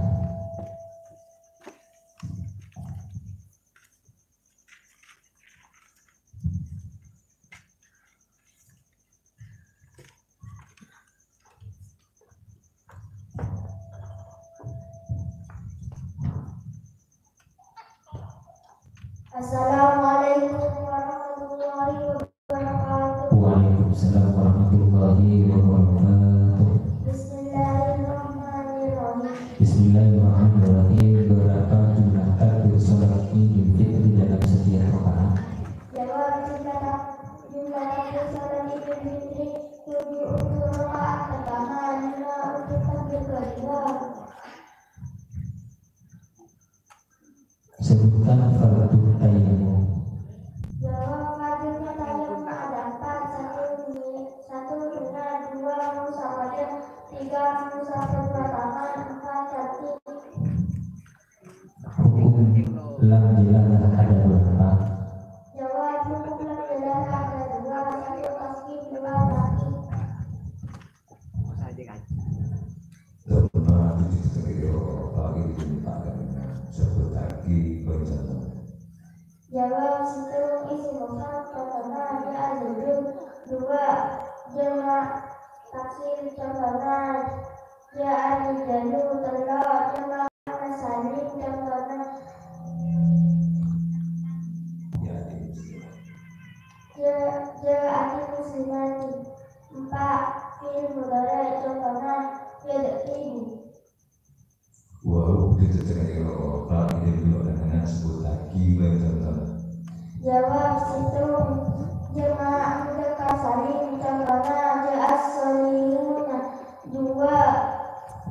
Assalamualaikum warahmatullahi wabarakatuh. Waalaikumsalam warahmatullahi wabarakatuh. Bismillahirrahmanirrahim. Bismillahirrahmanirrahim. Berapa jumlah takbir salat Idul Fitri dalam setiap rakaat? Jawab, jumlah tak-, jumlah takbir salat Idul Fitri tujuh untuk rakaat pertama, lima untuk takbir kedua. Sebutkan fardu tayammum. Jawab, fardunya tayammum ada empat, satu ni-, satu niat, dua musafadah, tiga musafadah pertama, empat tartib. Hukum lam jalalah ada berapa? Jawab, hukum lam jalalah ada dua, satu tasbih, dua tartib. Dhamma didikkariyo pagi diminta dengan sebut lagi bencana. Jawab, situ isi mushaf, contohnya dia al-wujud, dua, jama' taksir, contohnya dia al-rijalu, tello, jama' salim, contohnya dia, dia al-muslimati. Empat, fi'il mudhari', contohnya, yadribu. Wa hub ditetengah ira opa ini dulu dengan sebut lagi, bang, contohnya. Jawab, situ, jama' mudzakkar salim, contohnya, ja'as sholihuna. Dua,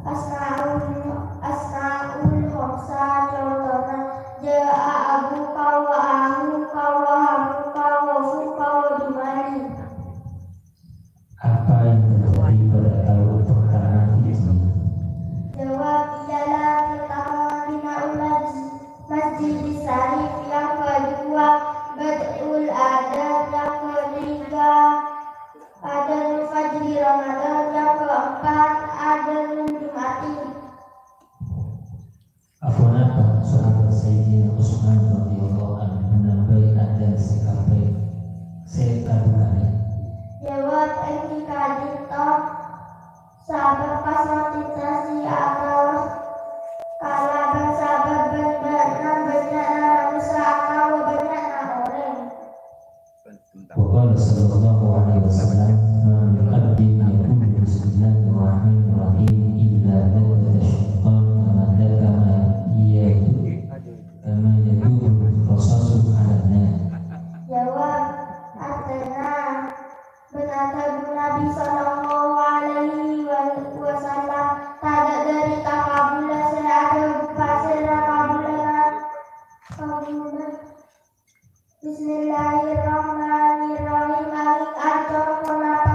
asma'ul, asma'ul khamsah, contohnya, ja'a abuka wa akhuka wa hamuka wa fuka wa jumali. Apa yang terjadi pada tahun pertama Hijri? Jawab, ialah pertama, bina'ul masj-, Masjidis Syarif, yang kedua, bad'ul adhan, yang ketiga, adhanul fajri Ramadan, yang keempat, adhanul Jum'ati. Aponapa sahabat Sayyidina Utsman radhiyallahu anhu nambai adhan sè kapèng, sè kaduwâ kalè? Jawab, èngghi ka'dinto, sabâb pas motivasi atawa kalabân sabâb bân bâ-, bân bânnya'na manossa atawa bânnya'na orèng. Wa qala sallallahu alaihi wasallam, "Ma min abdin yaqulu bismillahirrahmanirrahim illa labata syaitan kama la-, kama yadu-, kama yadurru rasasu ala nar." Jawab, artèna, bân adhâbu Nabi sallallahu alaihi wa-, wasallam, "Tadâ' dhâri takabbhulâ sè adhâbu pasèra kabbhulâna, kabbhulâ." Bismillahirrahmanirrahim. Angèng ancor ponapa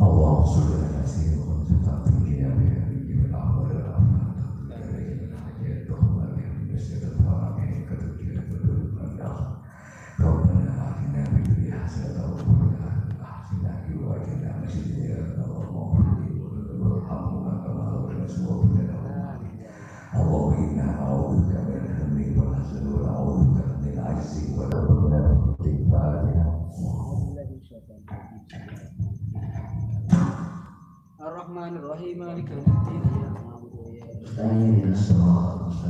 اللهم صل على سيدنا محمد وعلى آله وصحبه وسلم. ربنا آتنا في الدنيا حسنة وفي الآخرة حسنة وقنا عذاب النار. اللهم اغفر لي وارحمهما كما ربياني صغيرا. اللهم إنا نعوذ بك من الهم والحزن ونعوذ بك من العجز والكسل. الفاتحة. الرحمن الرحيم. مالك يوم الدين. إياك نعبد وإياك نستعين. اهدنا الصراط المستقيم.